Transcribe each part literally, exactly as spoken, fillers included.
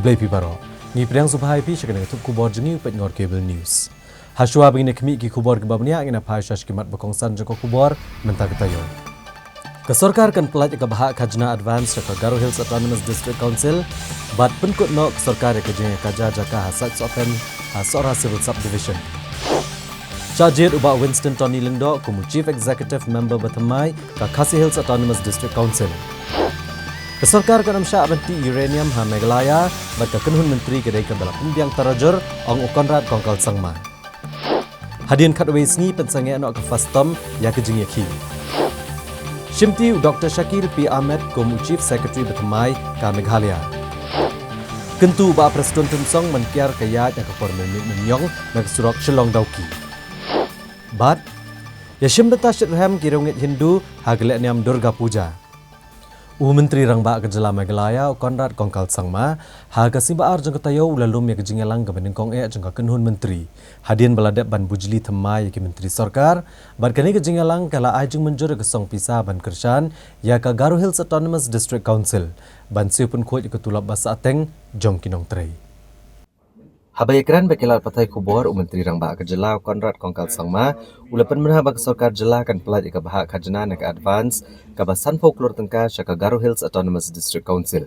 Khublei phi baroh. Ngi pdiang sngewbha ïa phi sha kane ka thup khubor jong ngi u Pynïaid Ngor Cable News. Hashuwa ba ngin ïa khmih ki khubor kiba bniah, ngin ïa phai sha ki mat ba kongsan jong ka khubor mynta ka taïew. Ka sorkar kan pyllait ïa ka bhah khajna advance sha ka Garo Hills Autonomous District Council bad pynkut noh ka sorkar ïa ka jingïakajia jaka ha Sait Sohpen ha Sohra Civil Subdivision. Shah jied u Bah Winston Tony Lyngdoh kum u Chief Executive Member bathymmai ka Khasi Hills Autonomous District Council. Ka sorkar kan ym shah ban tih uranium ha Meghalaya bad ka kynhun myntri ka dei kaba la pynbiang tarajur, ong u Conrad Kongkal Sangma. Hadien khatwei sngi pynsangeh noh ka FASTOM ïa ka jingïakhih. Shimti u Doktor Shakil P Ahmed kum u Chief Secretary bathymmai ka Meghalaya. Kyntu u Bah Prestone Tynsong ban kiar ka ïaid na ka por mynmiet mynñiong na ka surok Shillong Dawki. Bad ïashim bynta shitrhem ki riewngeit Hindu ha ka lehniam Durga Puja. U Myntri Rangbah ka Jylla Meghalaya u Conrad Kongkal Sangma ha ka sngi ba ar jong ka taïew u la lum ïa ka jingïalang kaba nyngkong eh jong ka kynhun myntri, hadien ba la dep ban bujli thymmai ïa ki myntri sorkar. Bad kane ka jingïalang ka la ai jingmynjur ïa ka song pisa ban kyrshan ïa ka Garo Hills Autonomous District Council ban siew pynkhuid ïa ka tulop ba sahteng jong ki nongtrei. Haba ïakren bad ki lad pathai khubor, u Myntri Rangbah ka Jylla u Conrad Kongkal Sangma u la pynbna ba ka sorkar jylla kan pyllait ïa ka bhah khajna ne ka advance kaba sanphew klur tyngka sha ka Garo Hills Autonomous District Council.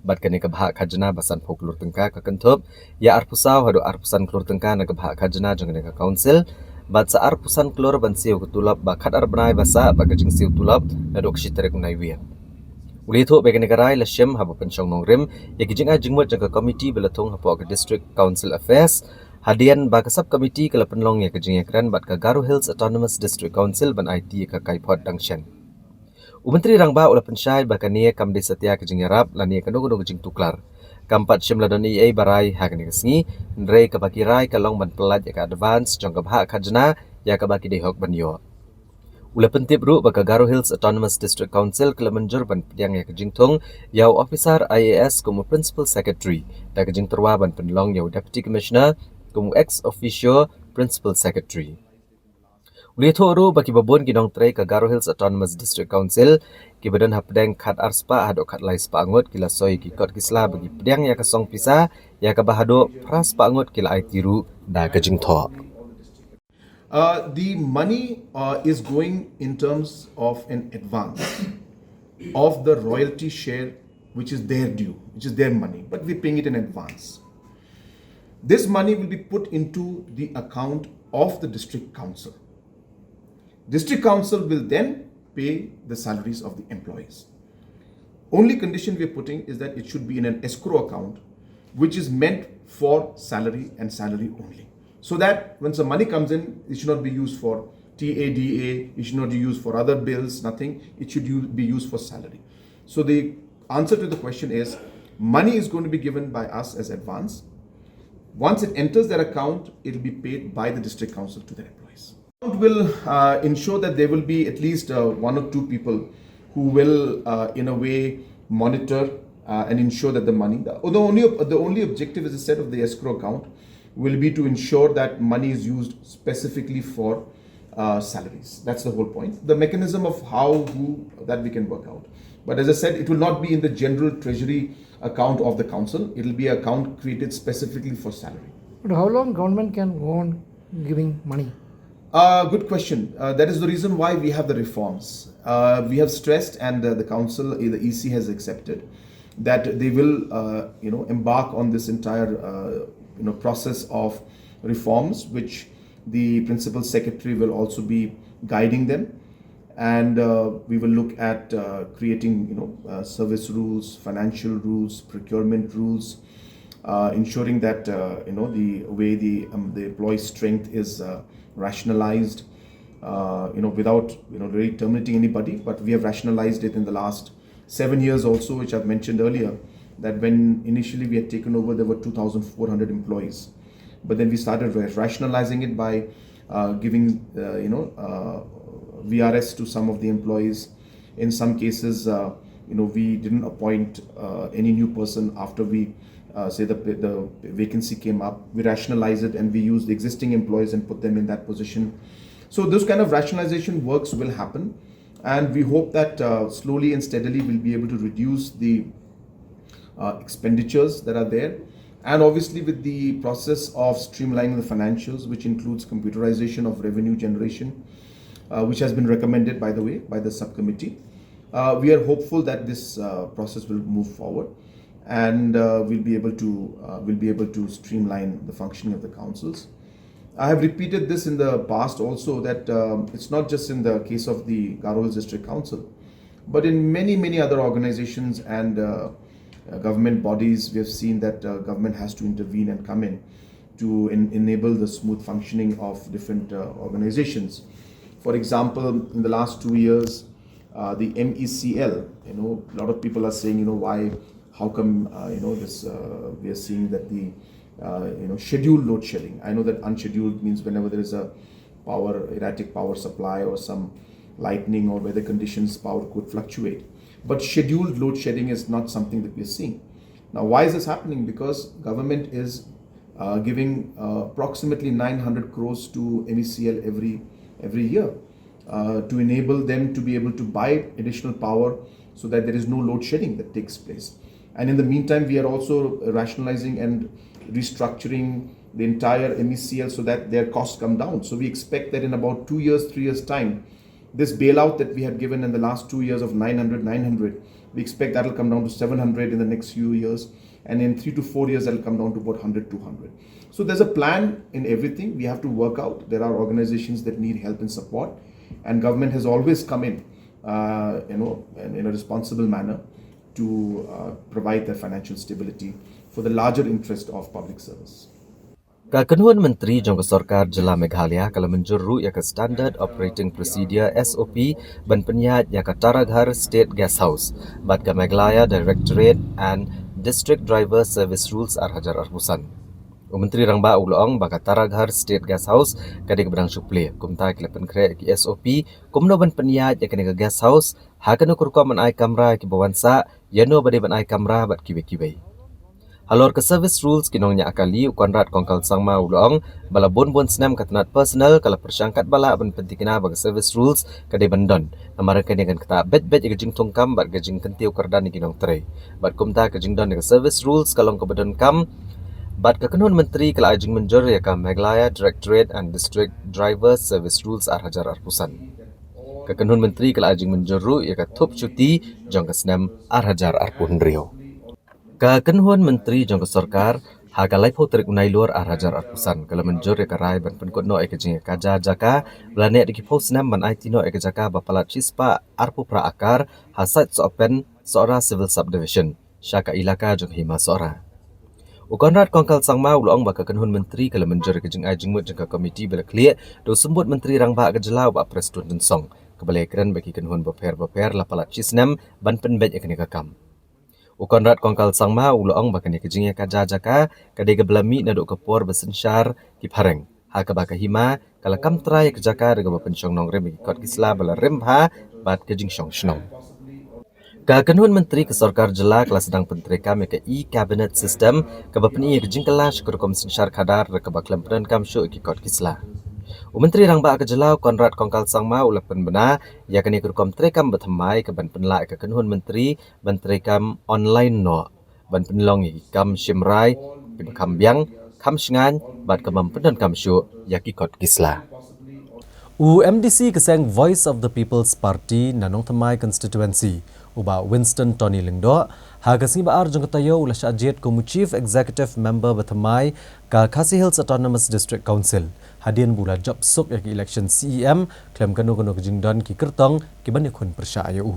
Bad kane ka bhah khajna ba sanphew klur tyngka ka kynthup ïa arphew saw haduh arphew san klur tyngka na ka bhah khajna jong kane ka council, bad sa arphew san klur ban siew ka tulop ba khatar bnai ba sah bad ka jingsiew tulop naduh ka shi tarik u Naiwieng. U la ïathuh ba kane ka rai la shim haba pynshong nongrim ïa ka jingai jingmut jong ka komiti ba la thung hapoh ka District Council Affairs, hadien ba ka sub committee ka la pynlong ïa ka jingïakren bad ka Garo Hills Autonomous District Council ban aiti ïa ka kaiphod dang shen. U Myntri Rangbah u la pynshai ba kane kam dei satia ka jingïarap lane kano kano ka jingtuklar. Kam pat shym la don ei ei ba rai ha kane ka sngi, hynrei kaba ki rai ka long ban pyllait ïa ka advance jong ka bhah khajna ïa kaba ki dei hok ban ïoh. U la pyntip ruh ba ka Garo Hills Autonomous District Council ka la mynjur ban pdiang ïa ka jingthung ïa u officer I A S kum u Principal Secretary, da ka jingtyrwa ban pynlong ïa u Deputy Commissioner kum u ex officio Principal Secretary. U la ïathuh ruh ba kiba bun ki nongtrei ka Garo Hills Autonomous District Council kiba don hapdeng khat ar spah haduh khat lai spah ngut ki la soi ki kot ki sla ba ki pdiang ïa ka song pisa, ïa kaba haduh phra spah ngut ki la aiti ruh da ka jingthoh. Uh, the money, uh, is going in terms of an advance of the royalty share, which is their due, which is their money, but we're paying it in advance. This money will be put into the account of the district council. District council will then pay the salaries of the employees. Only condition we're putting is that it should be in an escrow account, which is meant for salary and salary only. So that when some money comes in, it should not be used for T A D A, it should not be used for other bills, nothing. It should u-, be used for salary. So the answer to the question is, money is going to be given by us as advance. Once it enters that account, it will be paid by the district council to their employees. Will, uh, ensure that there will be at least, uh, one or two people who will, uh, in a way, monitor, uh, and ensure that the money, the, the only, the only objective, as I said, of the escrow account will be to ensure that money is used specifically for, uh, salaries. That's the whole point. The mechanism of how, who, that we can work out. But as I said, it will not be in the general treasury account of the council. It will be an account created specifically for salary. But how long government can go on giving money? Uh, good question. Uh, that is the reason why we have the reforms. Uh, we have stressed, and, uh, the council, uh, the E C has accepted that they will, uh, you know, embark on this entire, uh, you know, process of reforms, which the principal secretary will also be guiding them. And, uh, we will look at, uh, creating, you know, uh, service rules, financial rules, procurement rules, uh, ensuring that, uh, you know, the way the, um, the employee strength is, uh, rationalized, uh, you know, without, you know, really terminating anybody. But we have rationalized it in the last seven years also, which I've mentioned earlier, that when initially we had taken over, there were two thousand four hundred employees. But then we started ra-, rationalizing it by, uh, giving, uh, you know, uh, V R S to some of the employees. In some cases, uh, you know, we didn't appoint, uh, any new person after we, uh, say the, the vacancy came up. We rationalized it and we used the existing employees and put them in that position. So those kind of rationalization works will happen, and we hope that, uh, slowly and steadily we'll be able to reduce the, uh, expenditures that are there, and obviously with the process of streamlining the financials, which includes computerization of revenue generation, uh, which has been recommended, by the way, by the subcommittee. Uh, we are hopeful that this uh, process will move forward, and uh, we'll be able to uh, we'll be able to streamline the functioning of the councils. I have repeated this in the past also, that um, it's not just in the case of the Garo Hills District Council, but in many, many other organizations and uh, uh, government bodies, we have seen that uh, government has to intervene and come in to en- enable the smooth functioning of different uh, organizations. For example, in the last two years, uh, the M E C L, you know, a lot of people are saying, you know, why, how come, uh, you know, this, uh, we are seeing that the, uh, you know, scheduled load shedding. I know that unscheduled means whenever there is a power, erratic power supply or some lightning or weather conditions, power could fluctuate. But scheduled load shedding is not something that we are seeing. Now, why is this happening? Because government is uh, giving uh, approximately nine hundred crores to M E C L every every year uh, to enable them to be able to buy additional power so that there is no load shedding that takes place. And in the meantime, we are also rationalizing and restructuring the entire M E C L so that their costs come down. So we expect that in about two years, three years' time, this bailout that we had given in the last two years of nine hundred, nine hundred, we expect that will come down to seven hundred in the next few years. And in three to four years, that will come down to about hundred, two hundred. So there's a plan in everything. We have to work out. There are organizations that need help and support. And government has always come in, uh, you know, in, in a responsible manner to uh, provide that financial stability for the larger interest of public service. Ka kynhun myntri jong ka sorkar jylla Meghalaya ka la mynjur ruh ïa ka Standard Operating Procedure, S O P, ban pynïaid ïa ka Taraghar State Guest House bad ka Meghalaya Directorate and District Driver Service Rules ar hajar arphew san. U Myntri Rangbah u la ong ba ka Taraghar State Guest House ka dei kaba dang shu plie, kumta ki la pynkhreh ïa ki S O P kumno ban pynïaid ïa kane ka guest house, ha kano ka rukom ban ai kamra ïa kiba wan sah, ïano ba dei ban ai kamra bad kiwei kiwei. Halor ka service rules ki nongñiah kali, u Conrad Kongkal Sangma u la ong ba la bun bun snem ka tnat personnel ka la pyrshang katba lah ban pynthikna ba ka service rules ka dei ban don, namar kane kan ktah beit beit ïa ka jingthungkam bad ka jingkyntiew kyrdan ïa ki nongtrei. Bad kumta ka jingdon ïa ka service rules ka long kaba donkam, bad ka kynhun myntri ka la ai jingmynjur ïa ka Meghalaya Directorate and District Driver Service Rules ar hajar arphew san. Ka kynhun myntri ka la ai jingmynjur ruh ïa ka thup shuti jong ka snem ar hajar arphew hynriew. Ka kynhun myntri jong ka sorkar ha ka laiphew tarik u Nailur ar hajar arphew san ka la mynjur ïa ka rai ban pynkut noh ïa ka jingïakajia jaka ba la neh da ki phew snem ban aiti noh ïa ka jaka ba palat shispah arphew phra akar ha Saitsohpen Sohra Civil Subdivision sha ka ilaka jong ka Hima Sohra. U Conrad Kongkal Sangma u la ong ba ka kynhun myntri ka la mynjur ïa ka jingai jingmut jong ka komiti ba la khlieh da u Symbud Myntri Rangbah ka jylla u Bah Prestone Tynsong, kaba la ïakren ba ki kynhun bapher bapher la palat shi snem ban pynbeit ïa kane ka kam. U Conrad Kongkal Sangma u la ong ba kane ka jingïakajia jaka ka dei kaba la mih naduh ka por ba synshar ki phareng, ha kaba ka Hima ka la kam trai ïa ka jaka da kaba pynshong nongrim ïa ki kot ki sla ba la rim bha bad ka jingshong shnong. Ka kynhun myntri ka sorkar jylla ka la sdang pyntreikam ïa ka e-cabinet system kaba pyni ïa ka jingkylla sha ka rukom synshar khadar da kaba khlem pyndonkam shuh ïa ki kot ki sla. U Myntri Rangbah ka jylla u Conrad Kongkal Sangma u la pynbna ïa kane ka rukom treikam bathymmai kaban pynlah ïa ka kynhun myntri ban treikam online noh, ban pynlong ïa ki kam shim rai kiba kham biang, kham shngaiñ bad kaba ym pyndonkam shuh ïa ki kot ki sla. U MDC ka seng Voice of the People's Party na Nongthymmai Constituency, u Bah Winston Tony Lyngdoh, ha ka sngi ba ar jong ka taïew u la shah jied kum u Chief Executive Member bathymmai ka Khasi Hills Autonomous District Council, hadien ba u la jop suk ïa ka election CEM khlem kano kano ka jingdon ki kyrtong kiban ïakhun pyrshah ïa u.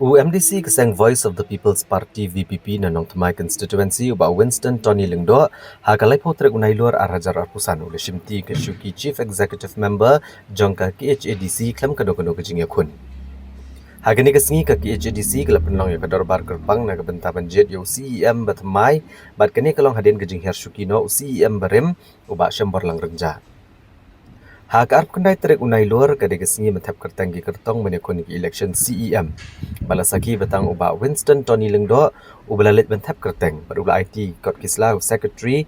U MDC ka seng Voice of the People's Party, VPP, na Nongthymmai Constituency, u Bah Winston Tony Lyngdoh, ha ka laiphew tarik u Nailur ar hajar arphew san u la shimti ka shuki Chief Executive Member jong ka KHADC khlem kano kano ka jingïakhun. Ha kane ka sngi ka KHADC ka la pynlong ïa ka dorbar kyrpang na ka bynta ban jied ïa u CEM bathymmai, bad kane ka long hadien ka jinghiar shuki noh u CEM barim, u Bah Shemborlang Rynjah. Ha ka arphew khyndai tarik u Nailur ka dei ka sngi ban thep kyrteng ki kyrtong ban ïakhun ïa ki election CEM. Ba la sakhi ba tang u Bah Winston Tony Lyngdoh uba la leit ban thep kyrteng bad uba la aiti kot ki sla, u Secretary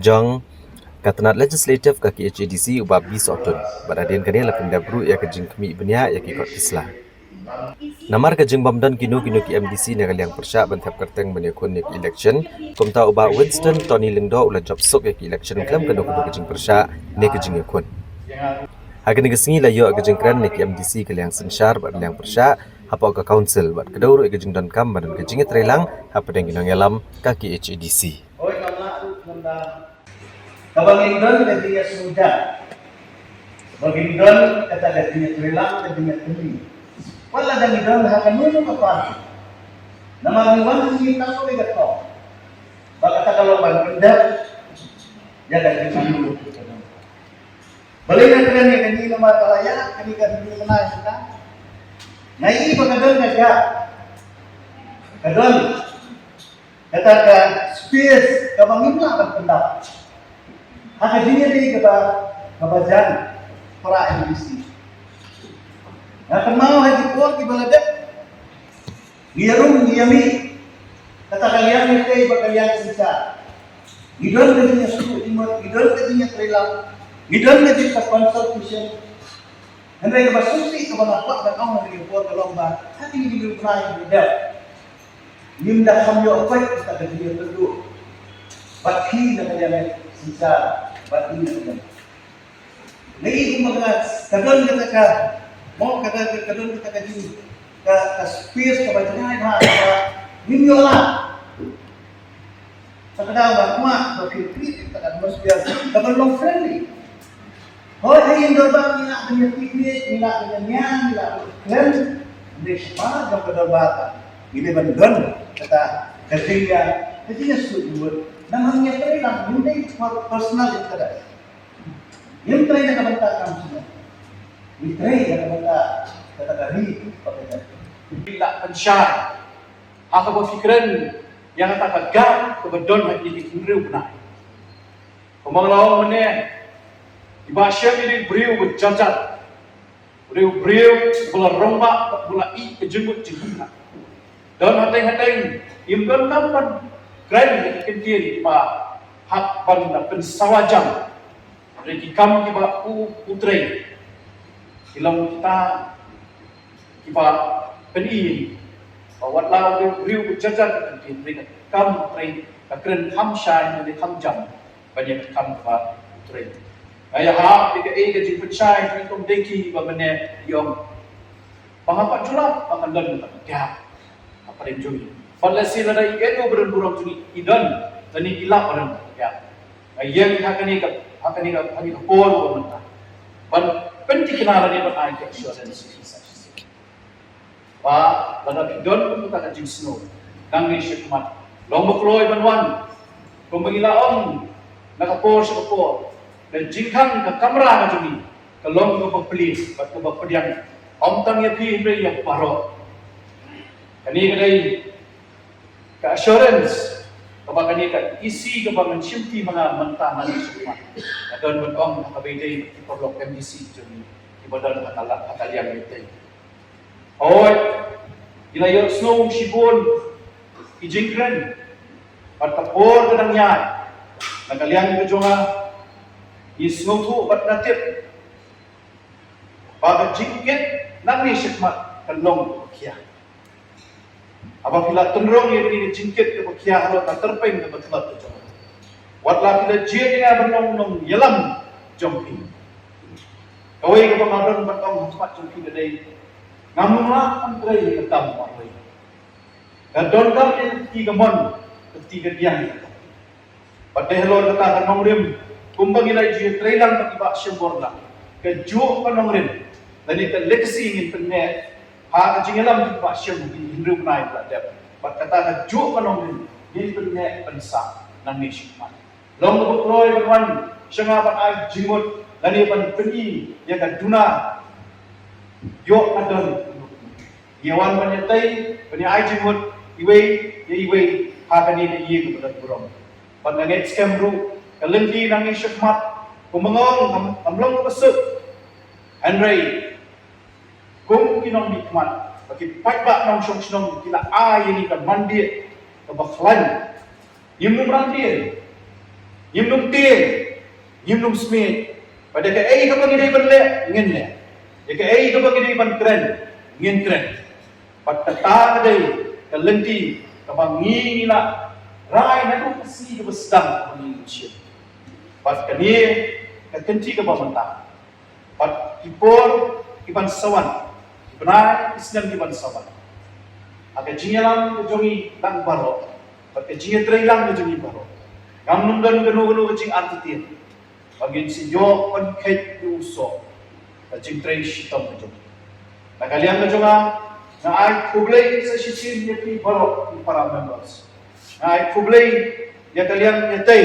jong ka tnat Legislative ka KHADC, u Bah B Sohtun. Bad hadien kane la pyndep ruh ïa ka jingkhmih bniah ïa ki kot ki sla. Namar ka jingbym don kino kino ki M D C na ka liang pyrshah ban thep kyrteng ban ïakhun ïa ki election, kumta u Bah Winston Tony Lyngdoh u la jop suk ïa ki election khlem kano kano ka jingpyrshah ne ka jingïakhun. Ha kane ka sngi la ïoh ka jingkren na ki M D C ka liang synshar bad ka liang pyrshah hapoh ka council bad kdew ruh ïa ka jingdonkam ban don ka jingïatreilang hapdeng ki nongïalam ka K H A D C. Hooid, nga lah ruh ngan da. Kaba ngin don ka jingïasngewsih. Kaba ngin don kata ka jingïatreilang, ka jingïatreilang. Wat la dang ngin don ha kano kano ka party. Namar ngi wan ngi tang ka thong. Ba kata ka long ban pyndep ïa ka jingïasngewsih. Balei nga kren ïa kane namar ka la ïa kane ka dei ka na ïa ka. Nga i ba ka don ka jaka. Ka don kata ka space kaba ngim lah ban pyndap. Ha ka jingïadei kaba, kaba jan para M D C. Nga kynmaw ha ki por kiba la dep. Ngi ïarum, ngi ïamih. Kata ka liang ïatei bad ka liang synshar. Ngi don ka jingïasngewsih, ngi don ka jingïatreilang. Ngi don ka jingconsultation. Hynrei kaba sngewsih kaba nga kwah ban ong ha kane ka por ka long ba ha kine ki bnai kiba dep. Ngim da kham ïoh peit kata ka jingïatreilang. Bad phi na ka liang synshar, bad phi na ka liang. Ngi kumba ka, ka don kata ka, mo kata ka, ka don kata ka jing, ka, ka space kaba jngai bha, kaba ngim ïoh lah. Sa ka daw ba kwah ba phi create kata ka atmosphere kaba long friendly. Hooid, ha ïing dorbar ngi lah ban ïa picnic, ngi lah ban ïa ñiah, ngi lah ban kren. Hynrei shabar jong ka dorbar ka, ngi dei ban don kata ka jingïa, ka jingïasuk mut. Namar ngi trei lang, ngim dei for personal interest. Ngim trei na ka bynta kam shnong. Ngi trei na ka bynta kata ka ri bad ka jaitbynriew. Ngi lah pynshai ha kaba phi kren ïa kata ka gap kaba don ha kine ki hynriew bnai. Kumba nga la ong mynne, i Bah Shem i dei u briew ba jarjar. U dei u briew uba la rangbah bad uba la ïeh ka jingmut jingpyrkhat. Don hateng hateng im donkam ban kren ïa ki kyntien kiba hap ban da pynsawa jam. Hynrei ki kam kiba u, u trei ki long kita kiba pyni ba wat la u dei u briew ba jarjar ka kyntien, hynrei ka kam u trei ka kren kham shai ne kham jam ban ïa ka kam kaba u trei. Nga ïahap ïa kaei ka jingpynshai jong i Kong Deki ba mynne i ong ba nga pat ju lap ba kan don kata ka gap hapdeng jong ngi. Bad lehse lada i ïeit u ba don burom jong ngi i don lane i lap ba don kata ka gap. Nga ïeng ha kane ka, ha kane ka, ha kane ka por ba mynta ban pynthikna lane ban ai ka assurance. Ba lada phi don kum kata ka jingsngew nangne shakhmat, long ba kloi ban wan. Kumba ngi la ong na ka por sha ka por, ka jingkhang ka kamra ka jong ngi ka long kaba plie bad kaba pdiang, ym tang ïa phi hynrei ïa baroh. Kane ka dei ka assurance kaba kane ka E C kaba ngan shimti ma nga mynta nangne shakhmat, nga don ban ong ha kaba ïadei bad ki paralok M D C jong ngi kiba don ha ka la, ha ka liang ïatei. Hooid, ngi la ïohsngew shibun ki jingkren bad ka por ka dang ïaid. Na ka liang ka jong nga, ngi sngewthuh bad nga tip ba ka jingkit nangne shakhmat kan long kaba khia. Haba phi la tynrong ïa kane ka jingkit kaba khia halor ka tyrpeng kaba tlot ka jong nga, wat la phi la jied ïa nga ban long nongïalam jong phi, kawei kaba nga don ban ong ha khmat jong phi ka dei, ngam lah ban trei ïa ka kam marwei. Ka donkam ïa ka kti kamon, ka kti kadiang. Bad dei halor kata ka nongrim, kumba ngi la ju ïatreilang bad i Bah Shembor Lang, kajuh ka nongrim lane ka legacy ngin pynneh ha ka jingïalam jong i Bah Shem ha ki hynriew bnai ba la dep. Bad kata kajuh ka nongrim ngin pynneh pynsah nangne shakhmat. Long kaba kloi ban wan sha nga ban ai jingmut lane ban pyni ïa ka duna, ïoh ka don. Ïa wan ban ïatei, ban ïa ai jingmut iwei ïa iwei ha kane ka ïing kaba don burom. Bad nga ngeit skhem ruh ka lynti nangne shakhmat, kumba nga ong, kam, kam long kaba suk. Hynrei kum ki nongmihkhmat bad ki paidbah nongshong shnong ki la ai ïa ngi ka mandate kaba khlaiñ. Ngim nym rangtieng, ngim nym tieng, ngim nym smiej. Bad ïa kaei kaba ngi dei ban leh ngin leh, ïa kaei kaba ngi dei ban kren ngin kren. Bad kata ka dei ka lynti kaba ngi ngi la rai naduh ka sngi kaba sdang kaba ngi ngi shim. Bad kane ka kynti kaba mynta. Bad ki por ki ban sa wan, ki bnai ki snem ki ban sa wan, ha ka jingïalam ka jong ngi lang baroh, bad ka jingïatreilang ka jong ngi baroh, ngam nym don kano kano ka jingartatien ba ngin sa ïoh ban kheit ïa u soh ka jingtrei shitom ka jong ngi. Na ka liang ka jong nga, nga ai khublei sa shisien ïa phi baroh ki para members. Nga ai khublei ïa ka liang ïa tei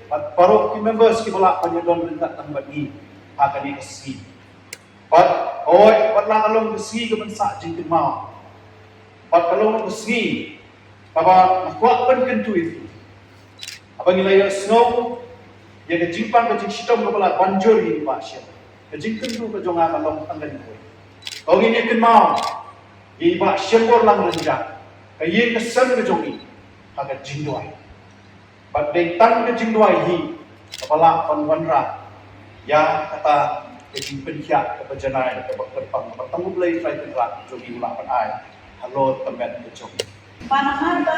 bad baroh ki members kiba lah ban ïadon ryngkat lang bad ngi ha kane ka sngi. Bad hooid, bad la ka long ka sngi ka ban sah jingkynmaw, bad ka long ka sngi kaba nga kwah ban kyntu ïa phi. Haba ngi la ïohsngew ïa ka jingpang ka jingshitom kaba la ban jur ïa i Bah Shem, ka jingkyntu ka jong nga ka long tang kane kawei. Ko ngin ïakynmaw ïa i Bah Shembor Langranjah, ka ïing ka sem ka jong ngi, ha ka jingduwai. Bad dei tang ka jingduwai hi kaba lah ban wanrah ïa kata ka jingpynkhiah kaba janai kaba kyrpang kaba tang U Blei Trai Kynrad jong ngi u lah ban ai halor ka met ka jong ngi. Ba namar ba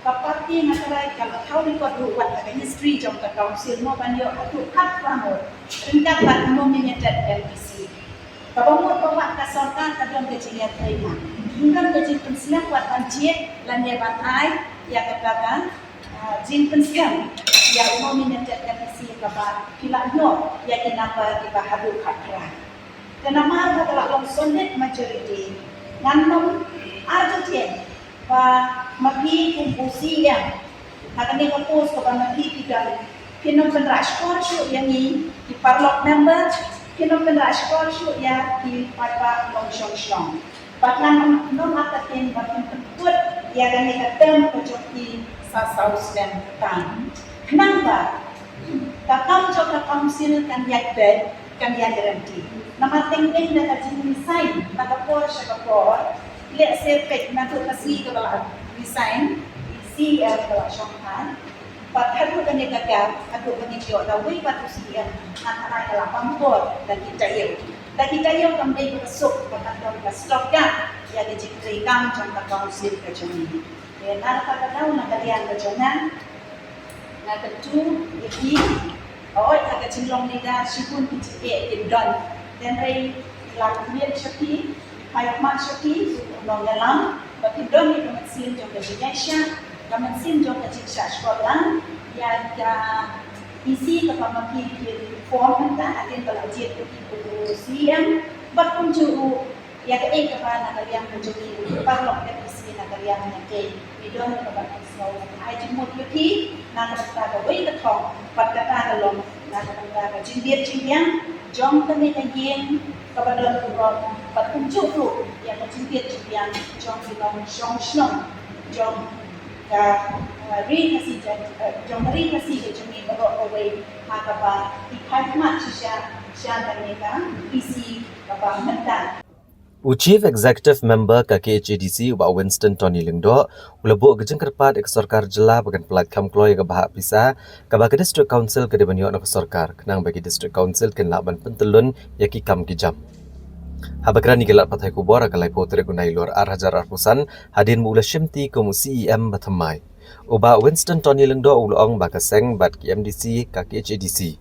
ka party Nasarai ka la thaw record ruh wat ha ka history jong ka council mo ban ïoh haduh khatphra ngut ryngkat bad u nominated M D C. Kaba mut ba wat ka sorkar ka don ka jingïatrei ma, ym don ka jingpynslem wat ban jied lane ban ai ïa kata ka, ah, jingpynslem ïa u nominated M D C kaba ki la ïoh ïa ki number kiba haduh khatphra. Te namar ba ka la long solid majority, ngan nym artatien ba ma phi kum u C E M ha kane ka post kaba ma phi phi don, phin nym pynrah shkor shuh ïa ngi ki paralok member, phin nym pynrah shkor shuh ïa ki paidbah nongshong shnong. Bad ngan nym artatien ba phin pynkut ïa kane ka term ka jong phi sa saw snem kyrpang. Khnang ba ka kam jong ka council kan ïaid beit, kan ïaid ryntih. Namar teng teng da ka jingresign na ka por sha ka por, lehse peit naduh ka sngi kaba la resign i C E M ba la shong than, bad haduh kane ka gap, haduh ba ngin ïoh da uwei pat u C E M, ngan tharai ka la bam por da ki taïew. Da ki taïew kam dei ba ka suk ba kan don ka stop gap ïa ka jingtrei kam jong ka council ka jong ngi. Te na kata ka daw na ka liang ka jong nga, nga kyntu ïa phi, hooid ha ka jinglong leader shibun ki jingeh kin don. Hynrei la khmih sha phi, phai khmat sha phi u nongïalam, ba kin don ïa ka mynsiem jong ka jingïaishah, ka mynsiem jong ka jingshah shkor lang ïa ka E C kaba ma phi phi form mynta, hadien ba la jied ïa phi kum u C E M, bad kumjuh ruh ïa kaei kaba na ka liang ka jong ngi u paralok M D C na ka liang na ka, ngi don kaba pynslem ai jingmut ïa phi na ka bynta kawei ka thong, bad kata ka long na ka bynta ka jingbit jingbiang jong kane ka ïing kaba don burom, bad kumjuh ruh ïa ka jingbit jingbiang jong ki nongshong shnong jong ka, eh, ri Khasi Jait, eh, jong ka ri Khasi ka jong ngi baroh kawei, ha kaba ki phai khmat shisha sha kane ka E C kaba mynta. U Chief Executive Member ka K H A D C, u Bah Winston Tony Lyngdoh, u la buh ka jingkyrpad ïa ka sorkar jylla ba kan pyllait kham kloi ïa ka bhah pisa kaba ka District Council ka dei ban ïoh na ka sorkar, khnang ba ki District Council kin lah ban pyntyllun ïa ki kam ki jam. Haba kren ïa ki lad pathai khubor ha ka laiphew tarik u Nailur ar hajar arphew san, hadien ba u la shimti kum u C E M ba thymmai, u Bah Winston Tony Lyngdoh u la ong ba ka seng bad ki M D C ka K H A D C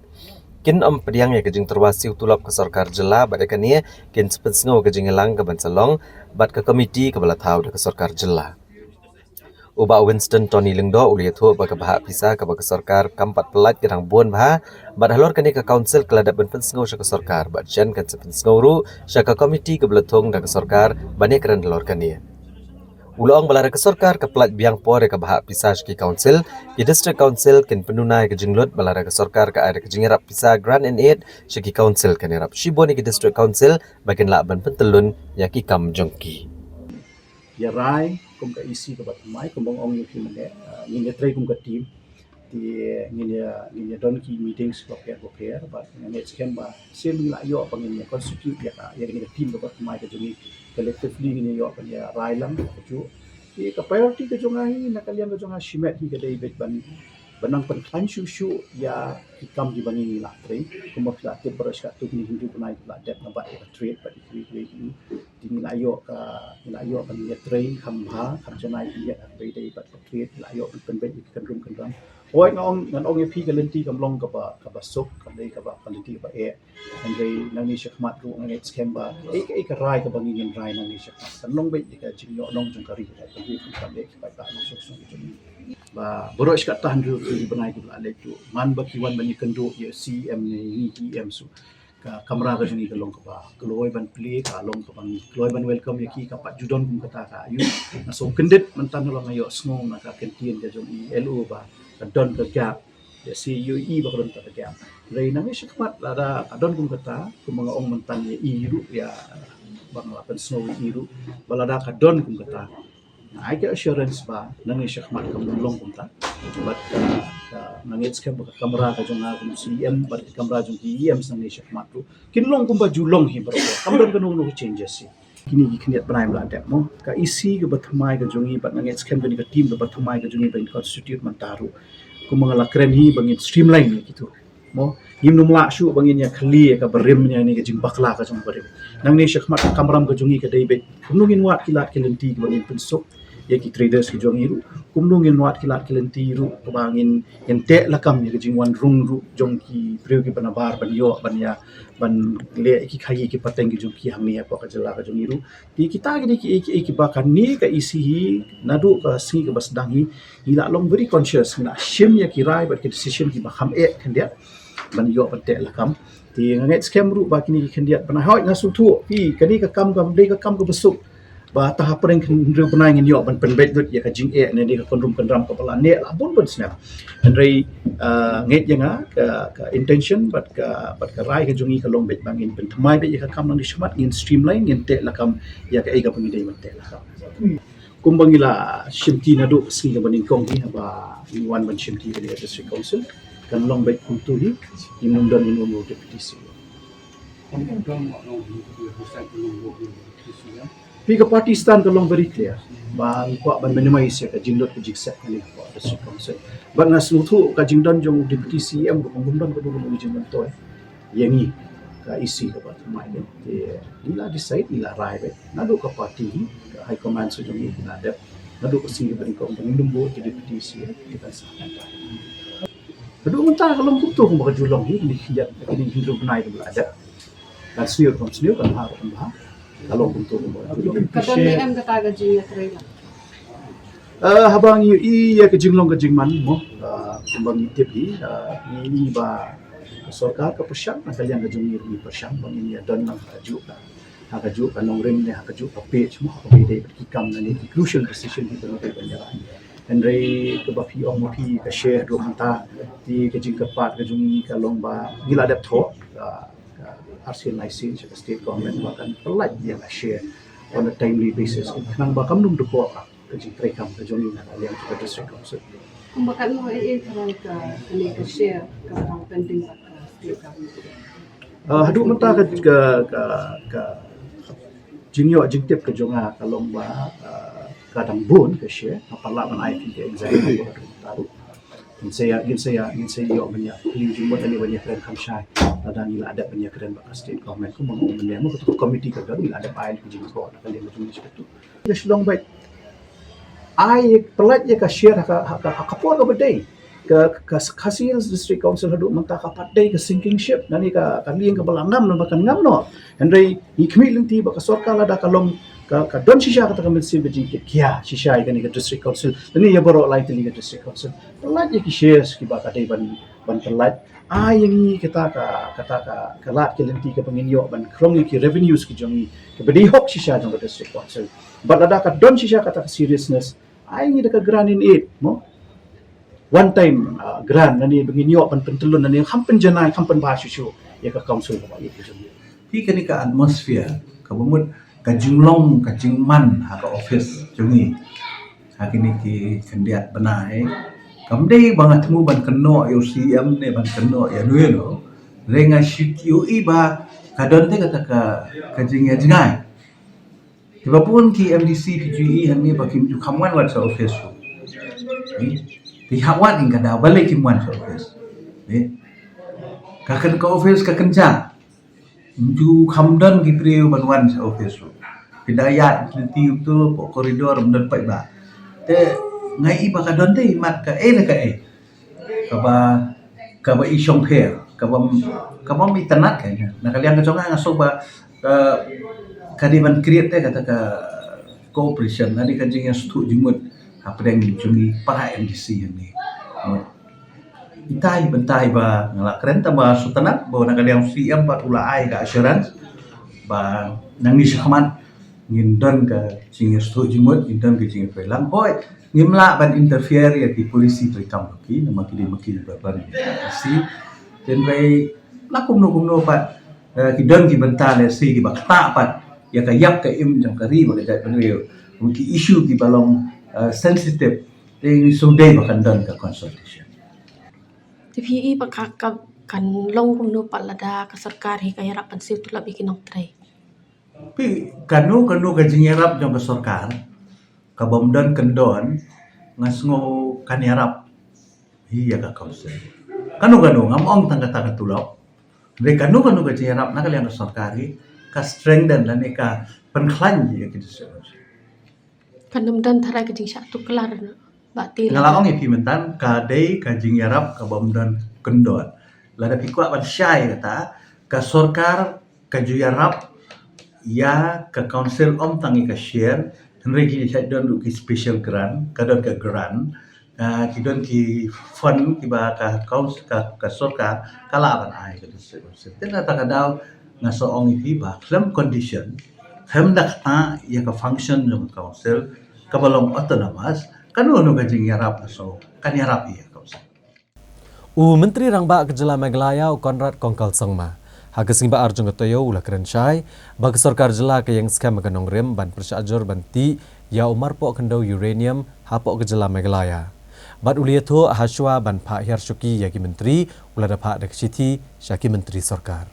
kin ym pdiang ïa ka jingtyrwa siew tulop ka sorkar jylla, bad ïa kane kin sa pynsngew ka jingïalang ka ban sa long bad ka komiti kaba la thaw da ka sorkar jylla. U Bah Winston Tony Lyngdoh u la ïathuh ba ka bhah pisa kaba ka sorkar kam pat pyllait ka dang bun bha, bad halor kane ka council ka la dep ban pynsngew sha ka sorkar, bad shen kan sa pynsngew ruh sha ka komiti kaba la thung da ka sorkar ban ïakren halor kane. U la ong ba lada ka sorkar ka pyllait biang por ïa ka bhah pisa sha ki council, ki District Council kin pynduna ïa ka jinglut, ba lada ka sorkar ka ai da ka jingïarap pisa grant and aid sha ki council, kan ïarap shibun ïa ki District Council ba kin lah ban pyntyllun ïa ki kam jong ki. Ïa rai kum ka E C kaba thymmai, kumba nga ong ïa phi mynne, ah, ngin ïatrei kum ka team. Te ngin ïa, ngin ïa don ki meetings bapher bapher, bad nga ngeit skhem ba sien ngi la ïoh ba ngin ïa constitute ïa ka, ïa kane ka team kaba thymmai ka jong ngi, collectively ngin ïa ïoh ban ïa rai lang kajuh. Te ka priority ka jong nga hi, na ka liang ka jong nga shimet hi ka dei beit ban Ba nang pynkhlaiñ shuh shuh ïa ki kam kiba ngi la trei. Kumba phi la tip baroh shi katto kine hynriew bnai ki la dep na bad ïa ka trade bad ïa ki, ïa ki, ïa ki. Te ngi la ïoh ka, ngi la ïoh ban ïatrei kham bha, kham janai ki ïa ka ba ïadei bad ka trade, ngi la ïoh ban pynbeit ïa ki kynrum kynram. Hooid nga ong, ngan ong ïa phi ka lynti kam long kaba, kaba suk, kam dei kaba, ka lynti kaba eh. Hynrei nangne shakhmat ruh nga ngeit skhem ba ei ka, ei ka rai kaba ngi ngin rai nangne shakhmat kan long beit ïa ka jingïoh nong jong ka ri, ka ri kan kam beit ka paidbah nongshong shnong jong ngi. Ba baroh shi katta hynriew ki bnai kiba la leit ruh, man ba ki wan ban ïakynduh ïa C E M ne ngi ki E M shuh, ka kamra ka jong ngi ka long kaba kloi ban plie, ka long kaba ngi kloi ban welcome ïa ki. Ka pat ju don kum kata ka aïu. Nga sngewkyndit mynta, nga long nga ïohsngew na ka kyntien ka jong i L O ba ka don ka gap. Ïa C U E ba ka don kata ka gap. Hynrei nangne shakhmat lada ka don kum kata, kumba nga ong mynta ïa i ruh, ïa ba nga la pynsngew ïa i ruh, ba lada ka don kum kata, ai ka assurance ba nangne shakhmat kam long kumta. Bad ka, ka, nga ngeit skhem ba ka kamra ka jong nga kum C E M bad ka kamra jong ki E M nangne shakhmat ruh kin long kumba ju long hi baroh. Kam don kano kano ka changes hi. Kine ki khyndiat bnai ba la dep mo, ka E C kaba thymmai ka jong ngi bad nga ngeit skhem kane ka team kaba thymmai ka jong ngi ba ngin constitute mynta ruh, kumba nga la kren hi, ba ngin streamline ïa kito. Mo, ngim nym lah shuh ba ngin ïa khlieh ïa ka barim, ïa kane ka jingbakla ka jong barim. Nangne shakhmat ka kamram ka jong ngi ka dei beit kumno ngin wad ki lad ki lynti kiba ngin pynsuk ïa ki traders ki jong ngi ruh, kumno ngin wad ki lad ki lynti ruh kaba ngin, ngin teh lakam ïa ka jingwan rung ruh jong ki briew kiba nabar ban ïoh ban ïa, ban leh ïa ki khaïi ki pateng ki jong ki hangne hapoh ka jylla ka jong ngi ruh. Te kita ki dei ki, ki, kiba kane ka E C hi, naduh ka sngi kaba sdang hi, ngi la long very conscious, ngi la shim ïa ki rai bad ki decision kiba kham eh khyndiat ban ïoh ban teh lakam. Te nga ngeit skhem ruh ba kine ki khyndiat bnai, hooid nga sngewthuh phi, kane ka kam kam dei ka kam kaba suk. Ba ta hapdeng ki hynriew bnai ngin ïoh ban pynbeit lut ïa ka jingeh ne dei ka kynrum kynram kaba la neh la bun bun snem. Hynrei, ah, ngeit ïa nga ka, ka intention bad ka, bad ka rai ka jong ngi ka long beit ba ngin pynthymmai beit ïa ka kam nangne shakhmat, ngin streamline, ngin teh lakam ïa kaei kaba ngi dei ban teh lakam. Kumba ngi la shimti naduh ka sngi kaba nyngkong hi, haba ngi wan ban shimti kane ka District Council, kan long beit kumto hi, ngim don, ngim don u Deputy C E M. Phi, ka party stand ka long very clear ba ngi kwah ban minimize ïa ka jinglut ka jingsep kane hapoh District Council. Bad nga sngewthuh ka jingdon jong u Deputy C E M ruh kam don kano kano ka jingmyntoi ïa ngi ka E C kaba thymmai. Te ngi la decide, ngi la rai beit naduh ka party, ka high command jong ngi ki la dep naduh ka sngi kaba nyngkong ba ngin nym buh ka Deputy C E M, ki ban sah. Haduh mynta ka long kumto kumba ka ju long hi, kine ki khyndiat, kine ki hynriew bnai kaba la dep. Kan sniew ruh kan sniew, kan bha ruh kan bha. Ka long kumto kumba ka ju long. Ka don ne em kata ka jingïatrei lang? Ah, haba ngi ïohi ïa ka jinglong ka jingman mo, ah, kumba ngi tip hi, ah, ngi ïohi ba ka sorkar ka pyrshang, na ka liang ka jong ngi ruh ngi pyrshang ba ngin ïa don lang ha kajuh ka, ha kajuh ka nongrim ne ha kajuh ka page mo, ha kaba ïadei bad ki kam ne ki crucial decision kiba ngi dei ban ïa rai. Hynrei kaba phi ong ma phi, ka share haduh mynta, te ka jingkyrpad ka jong ngi ka long ba ngi la dep thoh, ka, ka arsien laisien sha ka state government ba kan pyllait ïa ka share on a timely basis, khnang ba kam nym dukok ka jingtrei kam ka jong ngi na ka liang jong ka District Council. Kumba katno, ei ei tharai ka, kane ka share kaba dang pending bad ka state government? Ah, haduh mynta ka, ka, ka, ka jingïoh jingtip ka jong nga ka long ba, ah, ka dang bun ka share, nga pat lah ban ai phi ka exact number haduh mynta ruh. Ngin sa ïa, ngin sa ïa, ngin sa ïoh ban ïa plie jingmut lane ban ïa kren kham shai lada ngi la dep ban ïa kren bad ka state government. Kumba nga ong mynne mo, kato ka committee ka don, ngi la dep ai ka jingkyrpad na ka liang ka jong ngi sha kato. Ka Shillong beit, ai pyllait ïa ka share ha ka, ha ka, ha ka por kaba dei. Ka, ka Khasi Hills District Council haduh mynta ka pat dei ka sinking ship, lane ka, ka lieng kaba la ngam, lane ba kan ngam noh. Hynrei ngi khmih lynti ba ka sorkar lada ka long ka, ka don shisha kata ka mynsiem ka jingkitkhia shisha ïa kane ka District Council, lane ïa baroh lai tylli ka District Council, pyllait ïa ki shares kiba ka dei ban, ban pyllait. Ai ïa ngi kata ka, kata ka, ka lad ki lynti kaba ngin ïoh ban khrong ïa ki revenues ki jong ngi, kaba dei hok shisha jong ka District Council. Bad lada ka don shisha kata ka seriousness, ai ngi da ka grant in aid mo, one time, ah, grant, lane ba ngin ïoh ban pyntyllun, lane kham pynjanai, kham pynbha shuh shuh ïa ka council kaba ïeit ka jong ngi. Phi, kane ka atmosphere kaba mut ka jinglong ka jingman ha ka office jong ngi ha kine ki khyndiat bnai, kam dei ba nga thmu ban kynnoh ïa u C M ne ban kynnoh ïa uno uno. Hynrei nga shu ïohi ba ka don te kata ka, ka jingïajngai. Te ba bun ki M D C phi ju ïohi hangne ba kim ju kham wan wat sha office ruh. Hmm? Te Ki hap wan ing ka daw balei kim wan sha office. Eh. Ka khein ka office ka khein ja. Ju kham don ki briew ban wan sha office ruh. Ki da ïaid lynti tu po corridor ym don paidbah. Te ngi i ba ka don te i mat ka eh ne ka eh. Kaba kaba i shongpher kaba kaba mi tanat ka ïa na ka liang ka jong nga nga suk ba ka ka di ban create te kata ka cooperation na di ka jingïastuh jingmut hapdeng jong i para M D C ïa ni. Itai bentai ba nga la kren tang ba shu tanat ba na ka liang C M pat u la ai ka assurance ba nangne shakhmat ngin don ka jingïastuh jingmut ngin don ka jingïatrei lang hoi ngim lah ban interfere ïa ki policy treikam ki namar ki dei ma ki ba ban policy. Hynrei la kumno kumno pat ki don ki bynta lehse kiba ktah pat ïa ka ïap ka im jong ka ri bad ka jaitbynriew. Ki issue kiba long sensitive te ngi shu dei ba kan don ka consultation. Te phi i ba ka kan long kumno pat lada ka sorkar hi ka ïarap ban siew tulop ïa ki nongtrei? Phi kano kano ka jingïarap jong ka sorkar ka bym don kyndon nga sngew kan ïarap hi ïa ka council. Kano kano ngam ong tang kata ka tulop. Hynrei kano kano ka jingïarap na ka liang ka sorkar hi ka strengthen lane ka pynkhlaiñ ïa ki district council. Kan ym don tharai ka jingshah tuklar ba ti nga la ong ïa phi mynta ka dei ka jingïarap ka bym don kyndon. Lada phi kwah ban shai kata ka sorkar ka ju ïarap ïa ka council ym tang ïa ka share hynrei ki shah don ruh ki special grant ka don ka grant ki don ki fund kiba ka council ka sorkar ka lah ban ai ka district council. Te na kata ka daw nga sa ong ïa phi ba khlem condition khlem da kata ïa ka function jong ka council kaba long autonomous kano kano ka jingïarap ka so kan ïarap ïa ka council. U Myntri Rangbah ka Jylla Meghalaya u Conrad Kongkal Sangma ha ka sngi ba ar jong ka taïew u la kren shai ba ka sorkar jylla ka ïeng skhem ha ka nongrim ban pyrshah jur ban tih ïa u marpoh khyndew uranium hapoh ka Jylla Meghalaya. Bad u la ïathuh ha shuwa ban phah hiar shuki ïa ki myntri u la da phah da ka shithi sha ki myntri sorkar.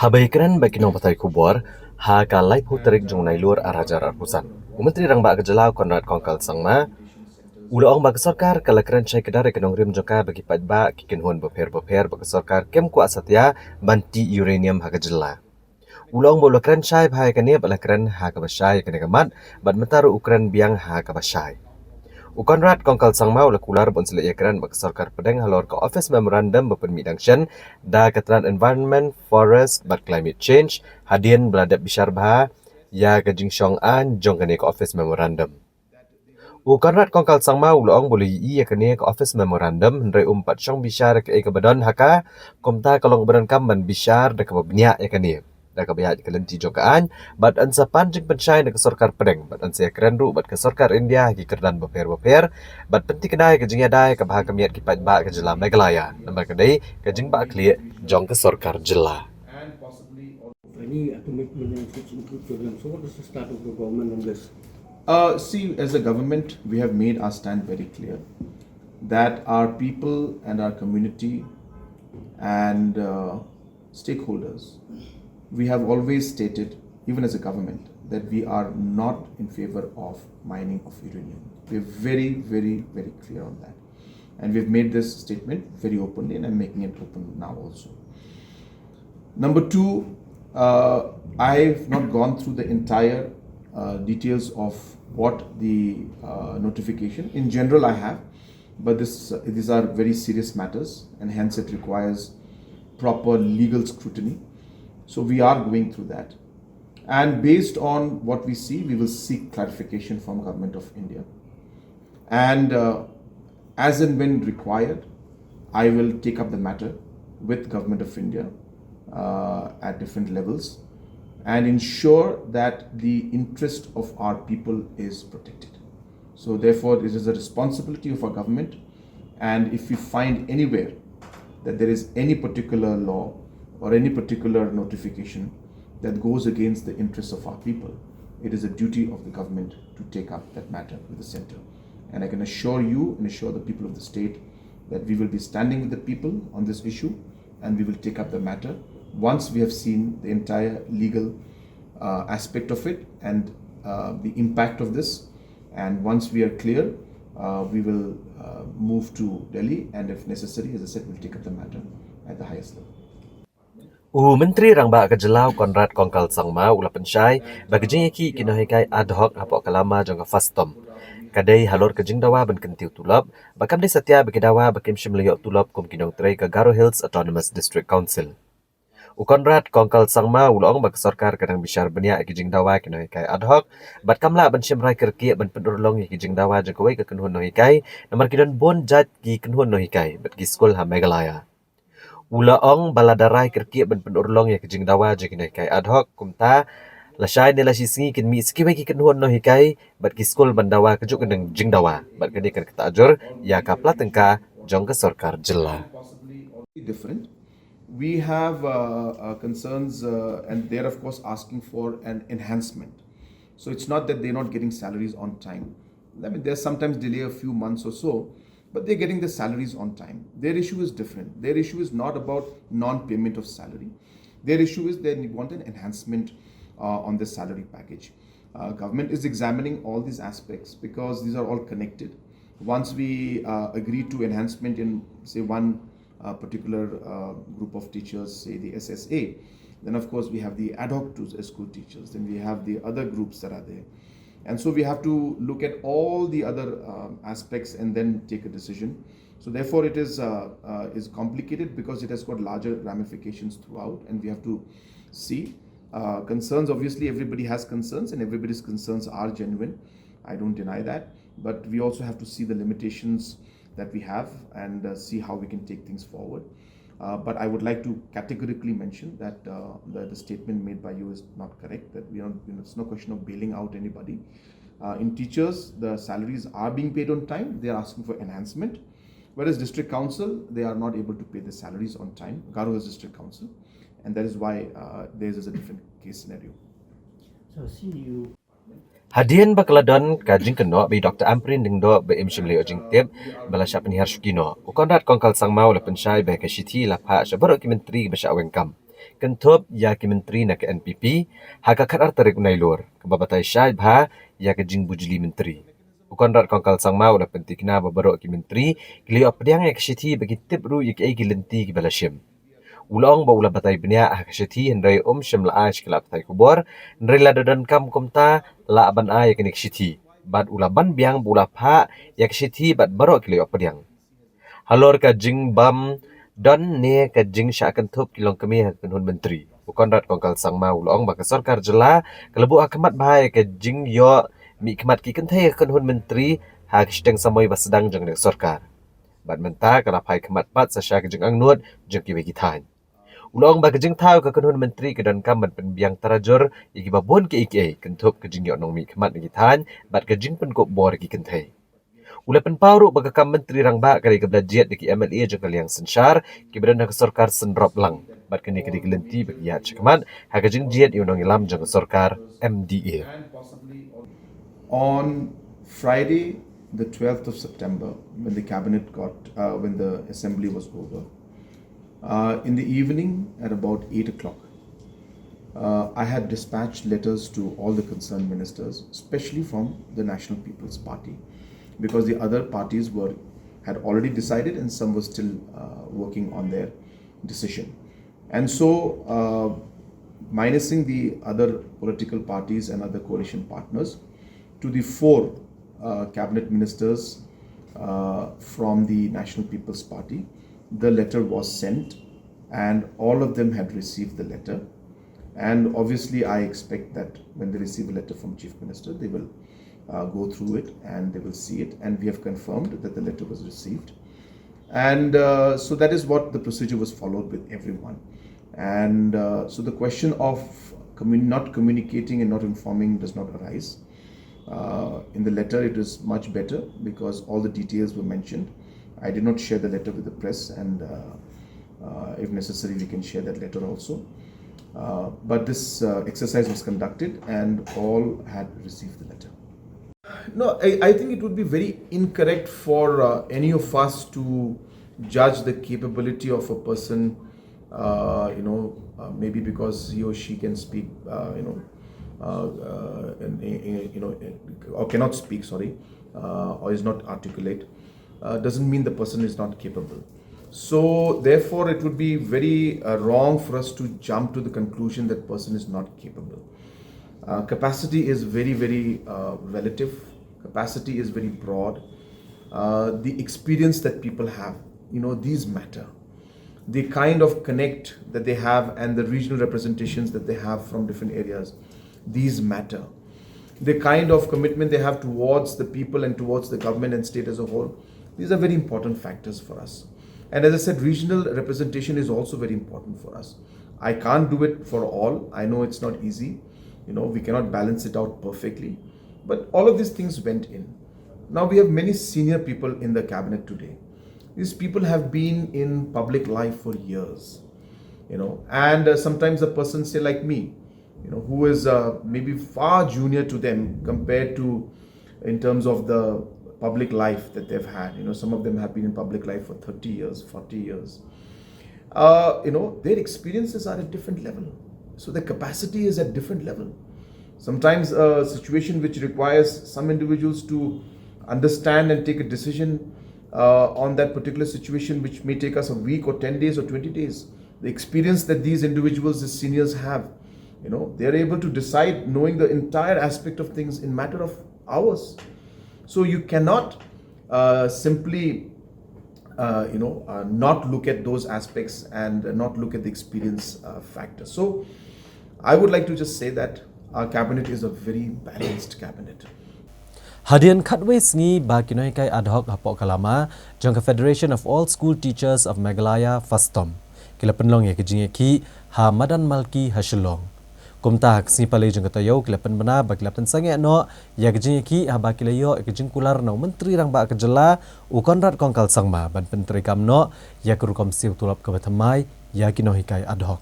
Haba ïakren bad ki nongpathai khubor ha ka laiphew tarik jong u Nailur ar hajar arphew san, u Myntri Rangbah ka Jylla u Conrad Kongkal Sangma u la ong ba ka sorkar ka la kren shai kdar ïa ka nongrim jong ka ba ki paidbah ki kynhun bapher bapher ba ka sorkar kem kwah satia ban tih uranium ha ka jylla. U la ong ba u la kren shai bha ïa kane bad la kren ha kaba shai ïa kane ka mat bad mynta ruh u kren biang ha kaba shai. U Conrad Kongkal Sangma u la kular ba un sa leit ïakren bad ka sorkar pdeng halor ka office memorandum ba pynmih dang shen da ka tnat Environment, Forest bad Climate Change hadien ba la dep bishar bha ïa ka jingshong aiñ jong kane ka office memorandum. U Conrad Kongkal Sangma u la ong ba u la ïohi ïa kane ka office memorandum hynrei um pat shong bishar ïa kaei kaba don ha ka, kumta ka long kaba donkam ban bishar da kaba bniah ïa kane da kaba ïaid ka lynti jong ka aiñ bad yn sa pan jingpynshai na ka sorkar pdeng bad yn sa ïakren ruh bad ka sorkar India ha ki kyrdan bapher bapher bad pynthikna ïa ka jingïada ïa ka bha ka miat ki paidbah ka jylla Meghalaya namar ka dei ka jingbahkhlieh jong ka sorkar jylla. Any commitment and such include children. So what is the stand of the government on this? Uh, see, as a government, we have made our stand very clear that our people and our community and uh, stakeholders, we have always stated, even as a government, that we are not in favor of mining of uranium. We're very, very, very clear on that. And we've made this statement very openly, and I'm making it open now also. Number two, uh, I've not gone through the entire uh, details of what the uh, notification. In general, I have, but this, these are very serious matters, and hence it requires proper legal scrutiny. So we are going through that. And based on what we see, we will seek clarification from Government of India. And uh, as and when required, I will take up the matter with Government of India uh, at different levels and ensure that the interest of our people is protected. So therefore, it is the responsibility of our government, and if we find anywhere that there is any particular law or any particular notification that goes against the interests of our people, it is a duty of the government to take up that matter with the center. And I can assure you and assure the people of the state that we will be standing with the people on this issue and we will take up the matter once we have seen the entire legal uh, aspect of it and uh, the impact of this. And once we are clear, Uh, we will uh, move to Delhi, and if necessary, as I said, we'll take up the matter at the highest level. U Myntri Rangbah ka Jylla u Conrad Kongkal Sangma u la pynshai ba ka jingïakhih ki nonghikai ad hoc hapoh ka lama jong ka FASTOM ka dei halor ka jingdawa ban kyntiew tulop, ba kam dei satia ba ki dawa ba kim shym la ïoh tulop kum ki nongtrei ka Garo Hills Autonomous District Council. U Conrad Kongkal Sangma u la ong ba ka sorkar ka dang bishar bniah ïa ki jingdawa ki nonghikai ad hoc bad kam lah ban shim rai kyrkieh ban pynurlong ïa ki jingdawa jong kawei ka kynhun nonghikai, namar ki don bun jait ki kynhun nonghikai bad ki skul ha Meghalaya. U la ong ba lada rai kyrkieh ban pynurlong ïa ki jingdawa jong ki nonghikai ad hoc kumta, lashai ne lashisngi kin mih sa kiwei ki kynhun nonghikai bad ki skul ban dawa kajuh ka jingdawa, bad kane kan ktah jur ïa ka pla tyngka jong ka sorkar jylla. Different. We have uh, uh, concerns, uh, and they're, of course, asking for an enhancement. So it's not that they're not getting salaries on time. I mean, there's sometimes delay a few months or so, but they're getting the salaries on time. Their issue is different. Their issue is not about non payment of salary. Their issue is they want an enhancement uh, on the salary package. Uh, government is examining all these aspects because these are all connected. Once we uh, agree to enhancement in, say, one uh, particular uh, group of teachers, say the S S A, then of course we have the ad hoc to school teachers, then we have the other groups that are there. And so we have to look at all the other um, aspects and then take a decision. So therefore, it is uh, uh, is complicated because it has got larger ramifications throughout, and we have to see uh, concerns. Obviously, everybody has concerns, and everybody's concerns are genuine. I don't deny that, but we also have to see the limitations that we have and uh, see how we can take things forward. Uh, but I would like to categorically mention that uh, the, the statement made by you is not correct, that we don't, you know, it's no question of bailing out anybody. Uh, in teachers, the salaries are being paid on time. They are asking for enhancement. Whereas district council, they are not able to pay the salaries on time. Garo is district council. And that is why uh, there is a different case scenario. Hadien ba ka la don ka jingkynnoh ba i Doctor Ampareen Lyngdoh ba im shym la ïoh jingtip ba la shah pynhiar shuki noh, u Conrad Kongkal Sangma u la pynshai ba ka shithi la phah sha baroh ki myntri ba shah weng kam, kynthup ïa ki myntri na ka N P P, ha ka khatar tarik u Nailur, kaba batai shai bha ïa ka jingbujli myntri. U Conrad Kongkal Sangma u la pyntikna ba baroh ki myntri ki la ïoh pdiang ïa ka shithi, ba ki tip ruh ïa kiei ki lynti kiba la shim. U la ong ba u la batai bniah ha ka shithi hynrei um shym la ai sha ki lad pathai khubor, hynrei lada donkam kumta lah ban ai ïa kane ka shithi. Bad u la ban biang ba u la phah ïa ka shithi bad baroh ki la ïoh pdiang. Halor ka jingbym don ne ka jingshah kynthup ki longkmie ha ka kynhun myntri, u Conrad Kongkal Sangma u la ong ba ka sorkar jylla ka la buh ha khmat bha ïa ka jingïoh mihkhmat ki kynthei ha ka kynhun myntri ha ka shiteng samoi ba sdang jong ka sorkar. Bad mynta ka la phai khmat pat sa sha ka jingangnud jong kiwei ki thaiñ. U la ong ba ka jingthaw ka kynhun myntri ka donkam ban pynbiang tarajur ïa kiba bun kiei kiei, kynthup ka jingïoh nongmihkhmat na ki thaiñ bad ka jingpynkup bor ïa ki kynthei. U la pynpaw ruh ba ka kam myntri rangbah ka dei kaba la jied da ki M L A jong ka liang synshar kiba don ha ka sorkar synrop lang, bad kane ka dei ka lynti ba ki ïaid shakhmat ha ka jingjied ïa u nongïalam jong ka sorkar M D A. On Friday, the twelfth of September, when the cabinet got, uh, when the assembly was over, uh, in the evening at about eight o'clock, uh, I had dispatched letters to all the concerned ministers, especially from the National People's Party, because the other parties were had already decided and some were still uh, working on their decision. And so, uh, minusing the other political parties and other coalition partners, to the four uh, cabinet ministers uh, from the National People's Party, the letter was sent, and all of them had received the letter. And obviously, I expect that when they receive a letter from Chief Minister, they will uh, go through it and they will see it. And we have confirmed that the letter was received. And uh, so that is what the procedure was followed with everyone. And uh, so the question of commun- not communicating and not informing does not arise. Uh, in the letter, it is much better because all the details were mentioned. I did not share the letter with the press, and uh, uh, if necessary, we can share that letter also. Uh, but this uh, exercise was conducted, and all had received the letter. No, I, I think it would be very incorrect for uh, any of us to judge the capability of a person, uh, you know, uh, maybe because he or she can speak, uh, you know, uh, uh, in, in, you know, or cannot speak, sorry, uh, or is not articulate, uh, doesn't mean the person is not capable. So therefore, it would be very uh, wrong for us to jump to the conclusion that person is not capable. Uh, capacity is very, very uh, relative. Capacity is very broad. Uh, the experience that people have, you know, these matter. The kind of connect that they have and the regional representations that they have from different areas, these matter. The kind of commitment they have towards the people and towards the government and state as a whole, these are very important factors for us. And as I said, regional representation is also very important for us. I can't do it for all. I know it's not easy. You know, we cannot balance it out perfectly. But all of these things went in. Now we have many senior people in the cabinet today. These people have been in public life for years, you know, and uh, sometimes a person, say, like me, you know, who is uh, maybe far junior to them compared to, in terms of the public life that they've had. You know, some of them have been in public life for thirty years, forty years. Uh, you know, their experiences are at different level. So the capacity is at different level. Sometimes a situation which requires some individuals to understand and take a decision uh, on that particular situation, which may take us a week or ten days or twenty days. The experience that these individuals, the seniors have, you know, they are able to decide knowing the entire aspect of things in matter of hours. So you cannot uh, simply uh, you know, uh, not look at those aspects and not look at the experience uh, factor. So I would like to just say that our cabinet is a very balanced cabinet. Hadien khatwei sngi ba ki nonghikai ad hoc hapoh ka lama jong ka Federation of All School Teachers of Meghalaya, FASTOM, ki la pynlong ïa ka jingïakhih ha Madan Malki ha Shillong. Kumta ha ka sngi palei jong ka taïew ki la pynbna ba ki la pynsangeh noh ïa ka jingïakhih haba ki la ïoh ïa ka jingkular na u Myntri Rangbah ka jylla u Conrad Kongkal Sangma ban pyntreikam noh ïa ka rukom siew tulop kaba thymmai ïa ki nonghikai ad hoc.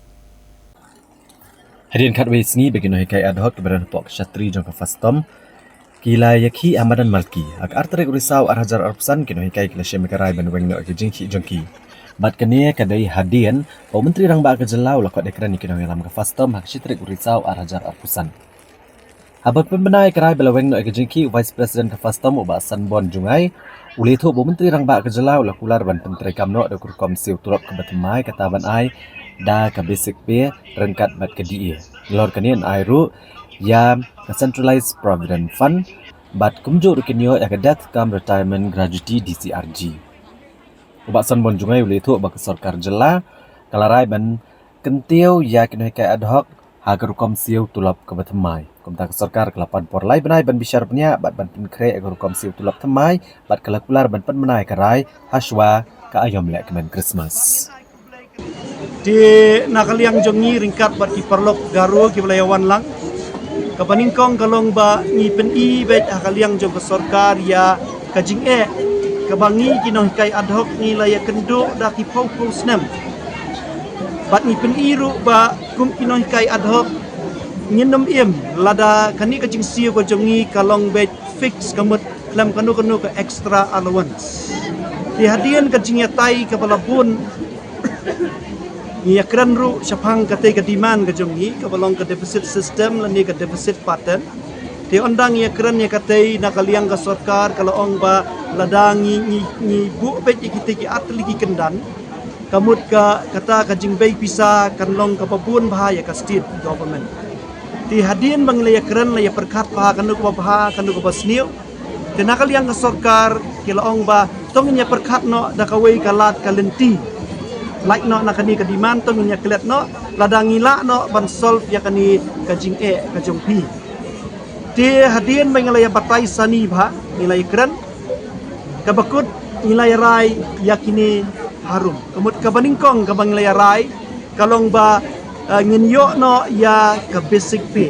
Hadien khatwei sngi ba ki nonghikai ad hoc kiba don hapoh ka shatri jong ka FASTOM ki la ïakhih ha Madan Malki. Ha ka ar tarik u Risaw ar hajar arphew san ki nonghikai ki la shim ïa ka rai ban weng noh ïa ka jingkhih jong ki. Bad kane ka dei hadien ba u Myntri Rangbah ka jylla u la khot ïakren ïa ki nongïalam ka FASTOM ha ka shi tarik u Risaw ar hajar arphew san. Haba pynbna ïa ka rai ba la weng noh ïa ka jingkhih, u Vice President ka FASTOM u Bah Sanbon Jngai u la ïathuh ba u Myntri Rangbah ka jylla u la kular ban pyntreikam noh da ka rukom siew tulop kaba thymmai, kata ban ai da ka basic pay ryngkat bad ka D A. Nalor kane yn ai ruh ïa ka Centralized Provident Fund bad kumjuh ruh kin ïoh ïa ka Death cum Retirement Gratuity, D C R G. U Bah Sanbon Jngai u la ïathuh ba ka sorkar jylla ka la rai ban kyntiew ïa ki nonghikai ad hoc ha ka rukom siew tulop kaba thymmai. Kumta ka sorkar ka la pan por lai bnai ban bishar bniah bad ban pynkhreh ïa ka rukom siew tulop thymmai bad ka la kular ban pynbna ïa ka rai hashwa ka aïom lehkmen Christmas. Te na ka liang jong ngi ryngkat bad ki paralok Garo kiba la ïa wan lang, kaba nyngkong ka long ba ngi pyni beit ha ka liang jong ka sorkar ïa ka jingeh kaba ngi ki nonghikai ad hoc ngi la ïa kynduh da ki phew phew snem. Bad ngi pyni ruh ba kum ki nonghikai ad hoc ngin ym im lada kane ka jingsiew ka jong ngi ka long beit fix, ka mut khlem kano kano ka extra allowance. Te hadien ka jingïatai kaba la bun, ngi ïakren ruh shaphang katei ka demand ka jong ngi kaba long ka deficit system lane ka deficit pattern. Te ynda ngi ïakren ïa katei na ka liang ka sorkar ka la ong ba lada ngi ngi ngi buh beit ïa kitei ki artylli ki kyndon, ka mut ka kata ka jingbei pisa kan long kaba bun bha ïa ka state government. Te hadien ba ngi la ïakren, la ïa pyrkhat bha kano kaba bha kano kaba sniew, te na ka liang ka sorkar ki la ong ba to ngin ïa pyrkhat noh da kawei ka lad ka lynti. Lait noh na kane ka demand, to ngin ïa klet noh lada ngi lah noh ban solve ïa kane ka jingeh ka jong phi. Te hadien ba ngi la ïa batai sani bha, ngi la ïa kren, kaba kut ngi la ïa rai ïa kine harum. Ka mut kaba nyngkong kaba ngi la ïa rai ka long ba, eh, ngin ïoh noh ïa ka basic pay.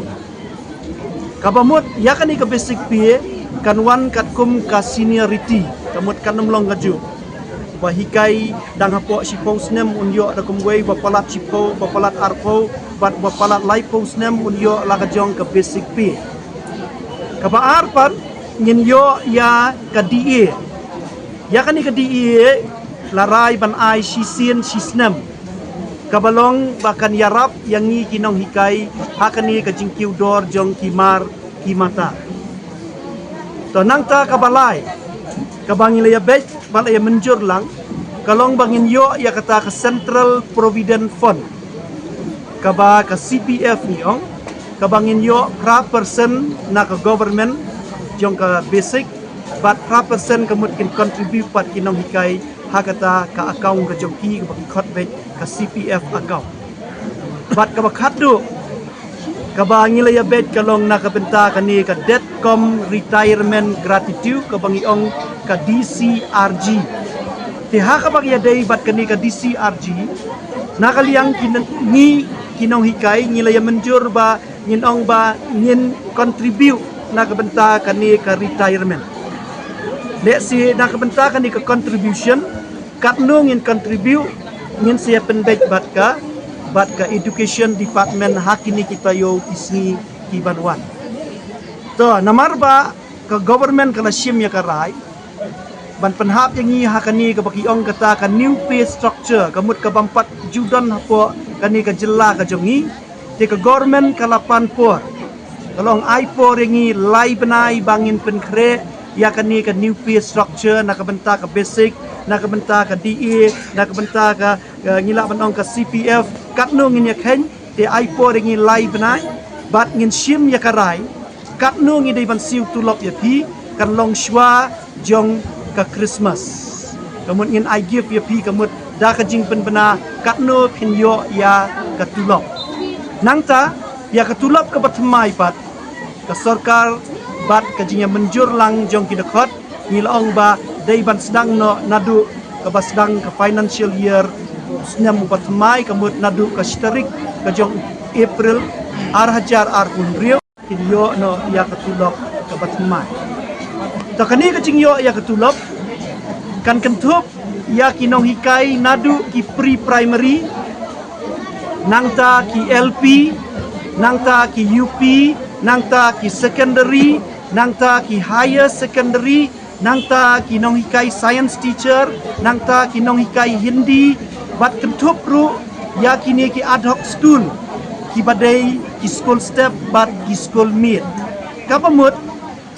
Kaba mut ïa kane ka basic pay kan wan katkum ka seniority, ka mut kan ym long kajuh ba hikai dang hapoh shiphew snem un ïoh da kumwei, ba palat shiphew, ba palat arphew bad ba palat laiphew snem un ïoh la ka jong ka basic pay. Kaba ar pat ngin ïoh ïa ka D A. Ïa kane ka D A la rai ban ai shisien shisnem. kaba long ba kan ïarap ïa ngi ki nonghikai ha kane ka jingkiew dor jong ki mar ki mata. To nangta kaba lai, kaba ngi la ïa beit bad la ïa mynjur lang, ka long ba ngin ïoh ïa kata ka Central Provident Fund, kaba ka C P F ngi ong, kaba ngin ïoh phra percent na ka government jong ka basic, bad phra percent ka mut kin contribute pat ki nonghikai ha kata ka account ka jong ki kaba ki khot beit ka C P F account. Bad kaba khatduh, kaba ngi la ïa beit ka long na ka bynta kane ka Death cum Retirement Gratuity, kaba ngi ong ka D C R G. Te ha kaba ngi ïa dei bad kane ka D C R G, na ka liang ki n- ngi ki nonghikai ngi la ïa mynjur ba ngin ong ba ngin contribute na ka bynta kane ka retirement. Lehse na ka bynta kane ka contribution, katno ngin contribute, ngin sa ïa pynbeit bad ka, bad ka education department ha kine ki taïew ki sngi ki ban wan. To namar ba ka government ka la shim ïa ka rai ban pynhap ïa ngi ha kane kaba ki ong kata ka new pay structure, ka mut ka bym pat ju don hapoh kane ka jylla ka jong ngi. Te ka government ka la pan por, ka long ai por ïa ngi lai bnai ba ngin pynkhreh ïa kane ka new pay structure na ka bynta ka basic, na ka bynta ka D A, na ka bynta ka, ka ngi lah ban ong ka C P F, katno ngin ïa kheiñ. Te ai por ïa ngi lai bnai bad ngin shim ïa ka rai katno ngi dei ban siew tulop ïa phi, kan long shuwa jong ka Christmas. Ka mut ngin ai gift ïa phi, ka mut da ka jingpynbna katno phin ïoh ïa ka tulop. Nangta ïa ka tulop kaba thymmai pat, ka sorkar bad ka jingïamynjur lang jong ki dkhot, ngi la ong ba dei ban sdang noh naduh kaba sdang ka financial year snem uba thymmai, ka mut naduh ka shi tarik ka jong April ar hajar arphew hynriew, kin ïoh noh ïa ka tulop kaba thymmai. To kane ka jingïoh ïa ka tulop kan kynthup ïa ki nonghikai naduh ki pre-primary, nangta ki L P, nangta ki U P, nangta ki secondary, nangta ki higher secondary, nangta ki nonghikai science teacher, nangta ki nonghikai Hindi, bad kynthup ruh ïa kine ki ad hoc school, kiba dei ki school step bad ki school meet. Kaba mut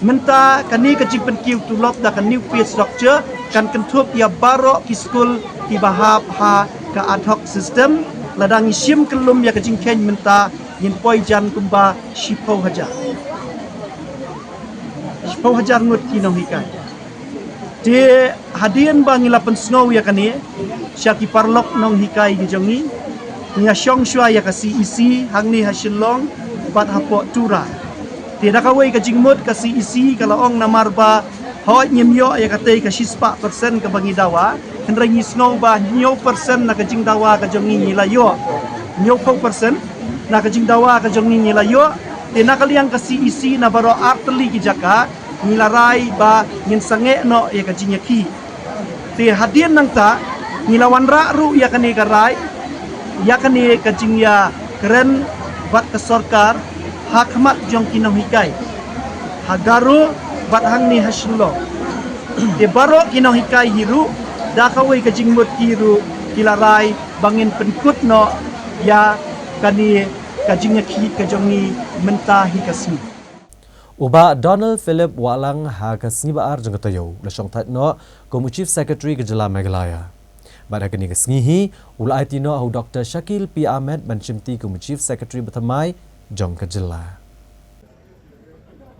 mynta kane ka jingpynkiew tulop da ka new pay structure kan kynthup ïa baroh ki school kiba hap ha ka ad hoc system. Lada ngi shim kyllum ïa ka jingkheiñ mynta, ngin poi jan kumba shiphew hajar, shiphew hajar ngut ki nonghikai. Te hadien ba ngi la pynsngew ïa kane sha ki paralok nonghikai ki jong ngi, ngi ïa shong shuwa ïa ka C E C hangne ha Shillong bad hapoh Tura. Te da kawei ka jingmut, ka C E C ka la ong namar ba hooid ngim ïoh ïa katei ka shispah percent kaba ngi dawa, hynrei ngi sngew ba hynñiew percent na ka jingdawa ka jong ngi ngi la ïoh. Hynñiewphew percent na ka jingdawa ka jong ngi ngi la ïoh. Te na ka liang ka C E C na baroh artylli ki jaka, ngi la rai ba ngin sangeh noh ïa ka jingïakhih. Te hadien nangta ngi la wanrah ruh ïa kane ka rai, ïa kane ka jingïakren bad ka sorkar ha khmat jong ki nonghikai ha Garo bad hangne ha Shillong. Te baroh ki nonghikai hi ruh da kawei ka jingmut hi ruh ki la rai ba ngin pynkut noh ïa kane ka jingïakhih ka jong ngi mynta hi ka sngi. U Bah Donald Philip Wahlang ha ka sngi ba ar jong ka taïew u la shongthait noh kum u Chief Secretary ka jylla Meghalaya. Bad ha kane ka sngi hi u la aiti noh ha u Doctor Shakil P Ahmed ban shimti kum u Chief Secretary ba thymmai jong ka jylla.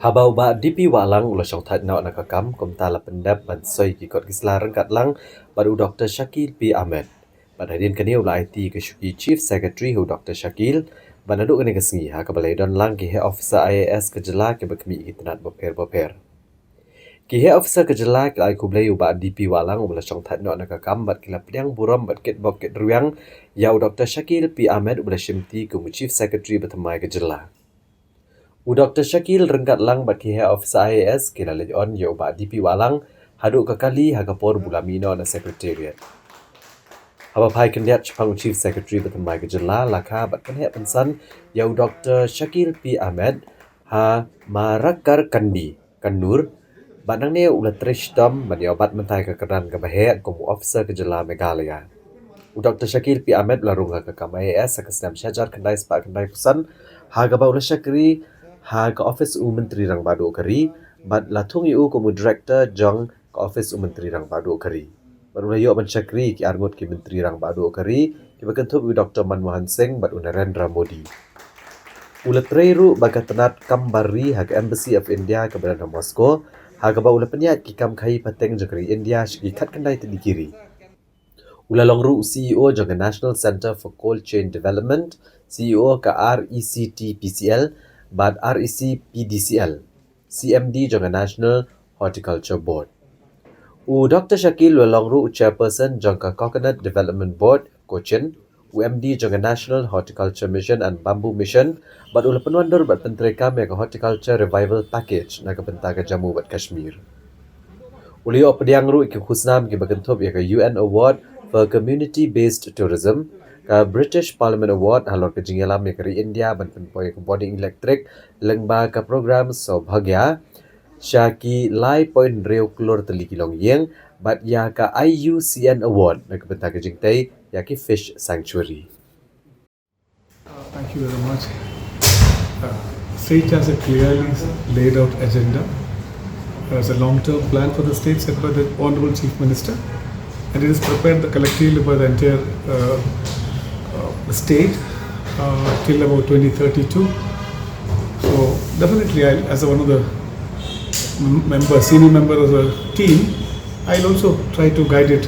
Haba u Bah D P Wahlang u la shongthait noh na ka kam, kumta la pyndep ban soi ki kot ki sla ryngkat lang bad u Doctor Shakil P Ahmed. Bad hadien kane u la aiti ka shuki Chief Secretary ha u Doctor Shakil. Bad naduh kane ka sngi ha kaba la ïadon lang ki heh officer I A S ka jylla kiba khmih ki tnat bapher bapher. Ki heh officer ka jylla ki la ai khublei u Bah D P Wahlang uba la shongthait noh na ka kam bad ki la pdiang burom bad kitbok kitrwiang ïa u Doctor Shakil P Ahmed uba la shimti kum u Chief Secretary ba thymmai ka jylla. U Doctor Shakil ryngkat lang bad ki heh officer I A S ki la leit on ïa u Bah D P Wahlang haduh ka kali ha ka por ba u la mih noh na Secretariat. Haba phai khyndiat shaphang u Chief Secretary ba thymmai ka jylla la kha bad pynheh pynsan ïa u Doctor Shakil P Ahmed ha Marakkar Kandi, Kannur, bad nangne u la trei shitom ban ïoh bat mynta ïa ka kyrdan kaba heh kum u officer ka jylla Meghalaya. U Doktor Shakil P. Ahmed u la rung ha ka kam I A S ha ka snem shihajar khyndai spah khyndai phew san, ha kaba u la shakri ha ka ophis u Myntri Rangbah Duh ka ri, bad la thung ïa u kum u Director jong ka ophis u Myntri Rangbah Duh ka ri. Bad u la ïoh ban shakri ki arngut ki Myntri Rangbah Duh ka ri, kiba kynthup ïa u Doktor Manmohan Singh bad u Narendra Modi. U la trei ruh ba ka tnat kam bar ri ha ka Embassy of India kaba don ha Moscow, ha kaba u la pynïaid ki kam khaïi pateng jong ka ri India sha ki khatkhyndai tylli ki ri. U la long ruh u C E O jong ka National Centre for Cold Chain Development, C E O ka R E C T P C L bad R E C P D C L, C M D jong ka National Horticulture Board. U Doktor Shakil u la long ruh u Chairperson jong ka Coconut Development Board, Cochin, u M D jong ka National Horticulture Mission and Bamboo Mission, bad u la pynwandur bad pyntreikam ïa ka Horticulture Revival Package na ka bynta ka Jammu bad Kashmir. U la ïoh pdiang ruh ïa ki khusnam kiba kynthup ïa ka U N Award for Community Based Tourism, ka British Parliament Award halor ka jingïalam ïa ka ri India ban pynpoi ïa ka bording elektrik lyngba ka program Saubhagya sha ki lai point hynriew klur tylli ki longïing, bad ïa ka I U C N Award na ka bynta ka jingtei ïa ki fish sanctuary. Thank you very much. Uh, state has a clearly laid out agenda. There's a long-term plan for the state set by the Honorable Chief Minister, and it is prepared collectively by the entire uh, uh, state uh, till about twenty thirty-two. So definitely, I, as a, one of the m- members, senior member of the team, I'll also try to guide it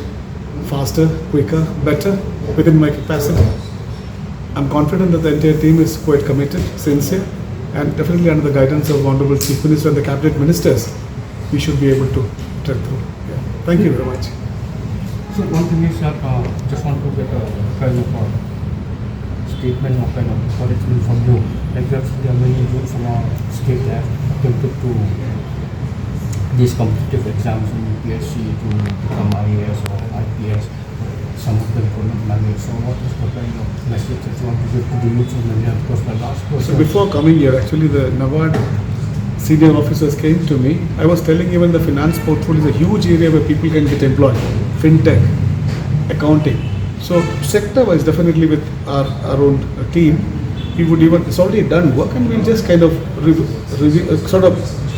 faster, quicker, better within my capacity. I'm confident that the entire team is quite committed, sincere, and definitely under the guidance of Honorable Chief Minister and the cabinet ministers, we should be able to tread through. Yeah. Thank you very much. So one thing is that uh, just want to get a kind of a statement or kind of encouragement from you. Like there are many youth from our state that have attempted to these competitive exams in U P S C to become I A S or I P S. Some of them could not manage. So what is the kind of message that you want to give to the youth from India? Because my last So question. before coming here, actually the NABARD senior officers came to me. I was telling even the finance portfolio is a huge area where people can get employed, fintech, accounting. So sector-wise, definitely with our, our own uh, team, we would even, it's already done work, and we'll just kind of review, review uh, sort of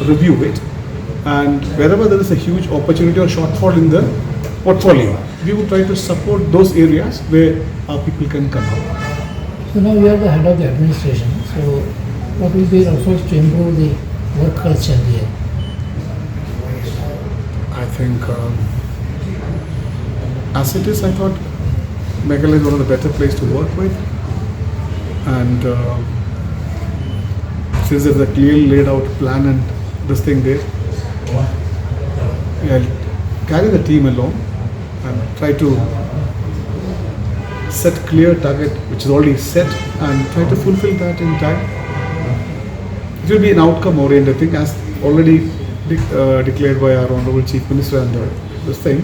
review it. And wherever there is a huge opportunity or shortfall in the portfolio, we would try to support those areas where our people can come out. So now you are the head of the administration. So what will be your efforts to improve the work culture here? I think um, as it is, I thought Meghalaya is one of the better place to work with, and uh, since there's a clearly laid out plan and this thing there, yeah, I'll carry the team along and try to set clear target which is already set and try to fulfill that in time. It will be an outcome oriented thing as already de- uh, declared by our Honorable Chief Minister and the, this thing.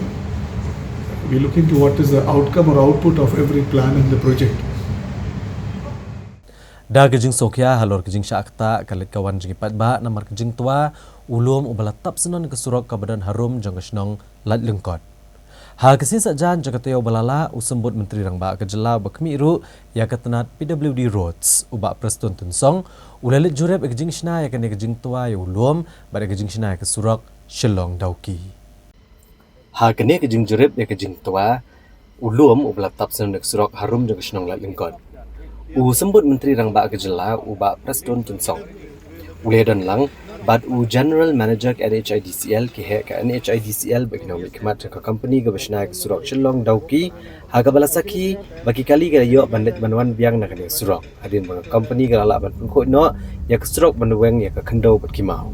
We look into what is the outcome or output of every plan in the project. Da ka jingsngewkhia halor ka jingshah ktah ka leit ka wan jong ki paidbah namar ka jingtwa u lum uba la tap syndon ka surok kaba don harum jong ka shnong Laitlyngkot. Ha ka sngi Saitjaiñ jong ka taïew ba la lah, u Symbud Myntri Rangbah ka jylla uba khmih ruh ïa ka tnat P W D Roads, u Bah Prestone Tynsong, u la leit jurip ïa ka jingshna ïa kane ka jingtwa ïa u lum bad ïa ka jingshna ïa ka surok Shillong Dawki. Ha kane ka jingjurip ïa ka jingtwa u lum uba la tap syndon ka surok harum jong ka shnong Laitlyngkot, u Symbud Myntri Rangbah ka jylla, u Bah Prestone Tynsong, u la ïadon lang bad u General Manager ka N H I D C L, ki heh ka N H I D C L bad ki nongmihkhmat jong ka company kaba shna ïa ka surok Shillong Dawki, ha kaba la sakhi ba ki kali ki la ïoh ban leit ban wan biang na kane ka surok hadien ba ka company ka la lah ban pynkhuid noh ïa ka surok ban weng ïa ka khyndew bad ki maw.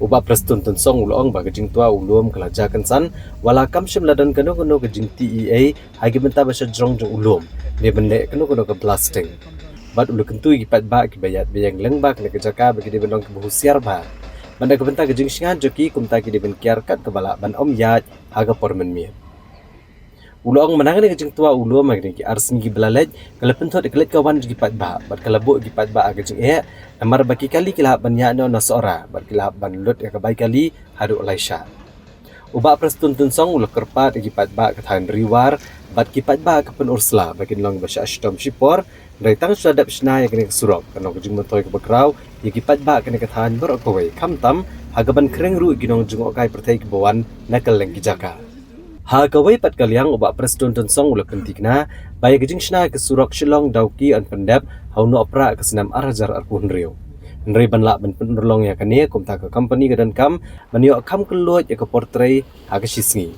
U Bah Prestone Tynsong u la ong ba ka jingtwa u lum ka la jia kynsan, wat la kam shym la don kano kano ka jingtih ei ei ha ki bynta ba sha jrong jong u lum ne ban leh kano kano ka blasting. Bad u la kyntu ïa ki paidbah kiba ïaid ba ïeng lyngba kane ka jaka ba ki dei ban long kiba husiar bha bad na ka bynta ka jingshngaiñ jong ki, kumta ki dei ban kiar kat kaba lah ban ym ïaid ha ka por mynmiet. U la ong mynta kane ka jingtwa u lum ha kine ki ar sngi kiba la leit ka la pynthut ïa ka leit ka wan jong ki paidbah bad ka la buh ïa ki paidbah ha ka jingeh, namar ba ki kali ki la hap ban ïaid noh na Sohra bad ki la hap ban lut ïa ka bai kali haduh Laishah. U Bah Prestone Tynsong u la kyrpad ïa ki paidbah ka thaiñ Ri War bad ki paidbah ka pynursa ba kin long ba shah shitom shipor, hynrei tang shu la dep shna ïa kane ka surok kan long ka jingmyntoi kaba khraw ïa ki paidbah kane ka thaiñ baroh kawei, khamtam ha kaban khring ruh ïa ki nongjngohkai pyrthei kiba wan na kylleng ki jaka. Ha kawei pat ka liang, u Bah Prestone Tynsong u la pynthikna ba ïa ka jingshna ka surok Shillong Dawki yn pyndep ha u Nohprah ka snem ar hajar arphew hynriew. Hynrei ban lah ban pynurlong ïa kane, kumta ka company ka donkam ban ïoh kham kylluid ïa ka por trei ha ka shisngi.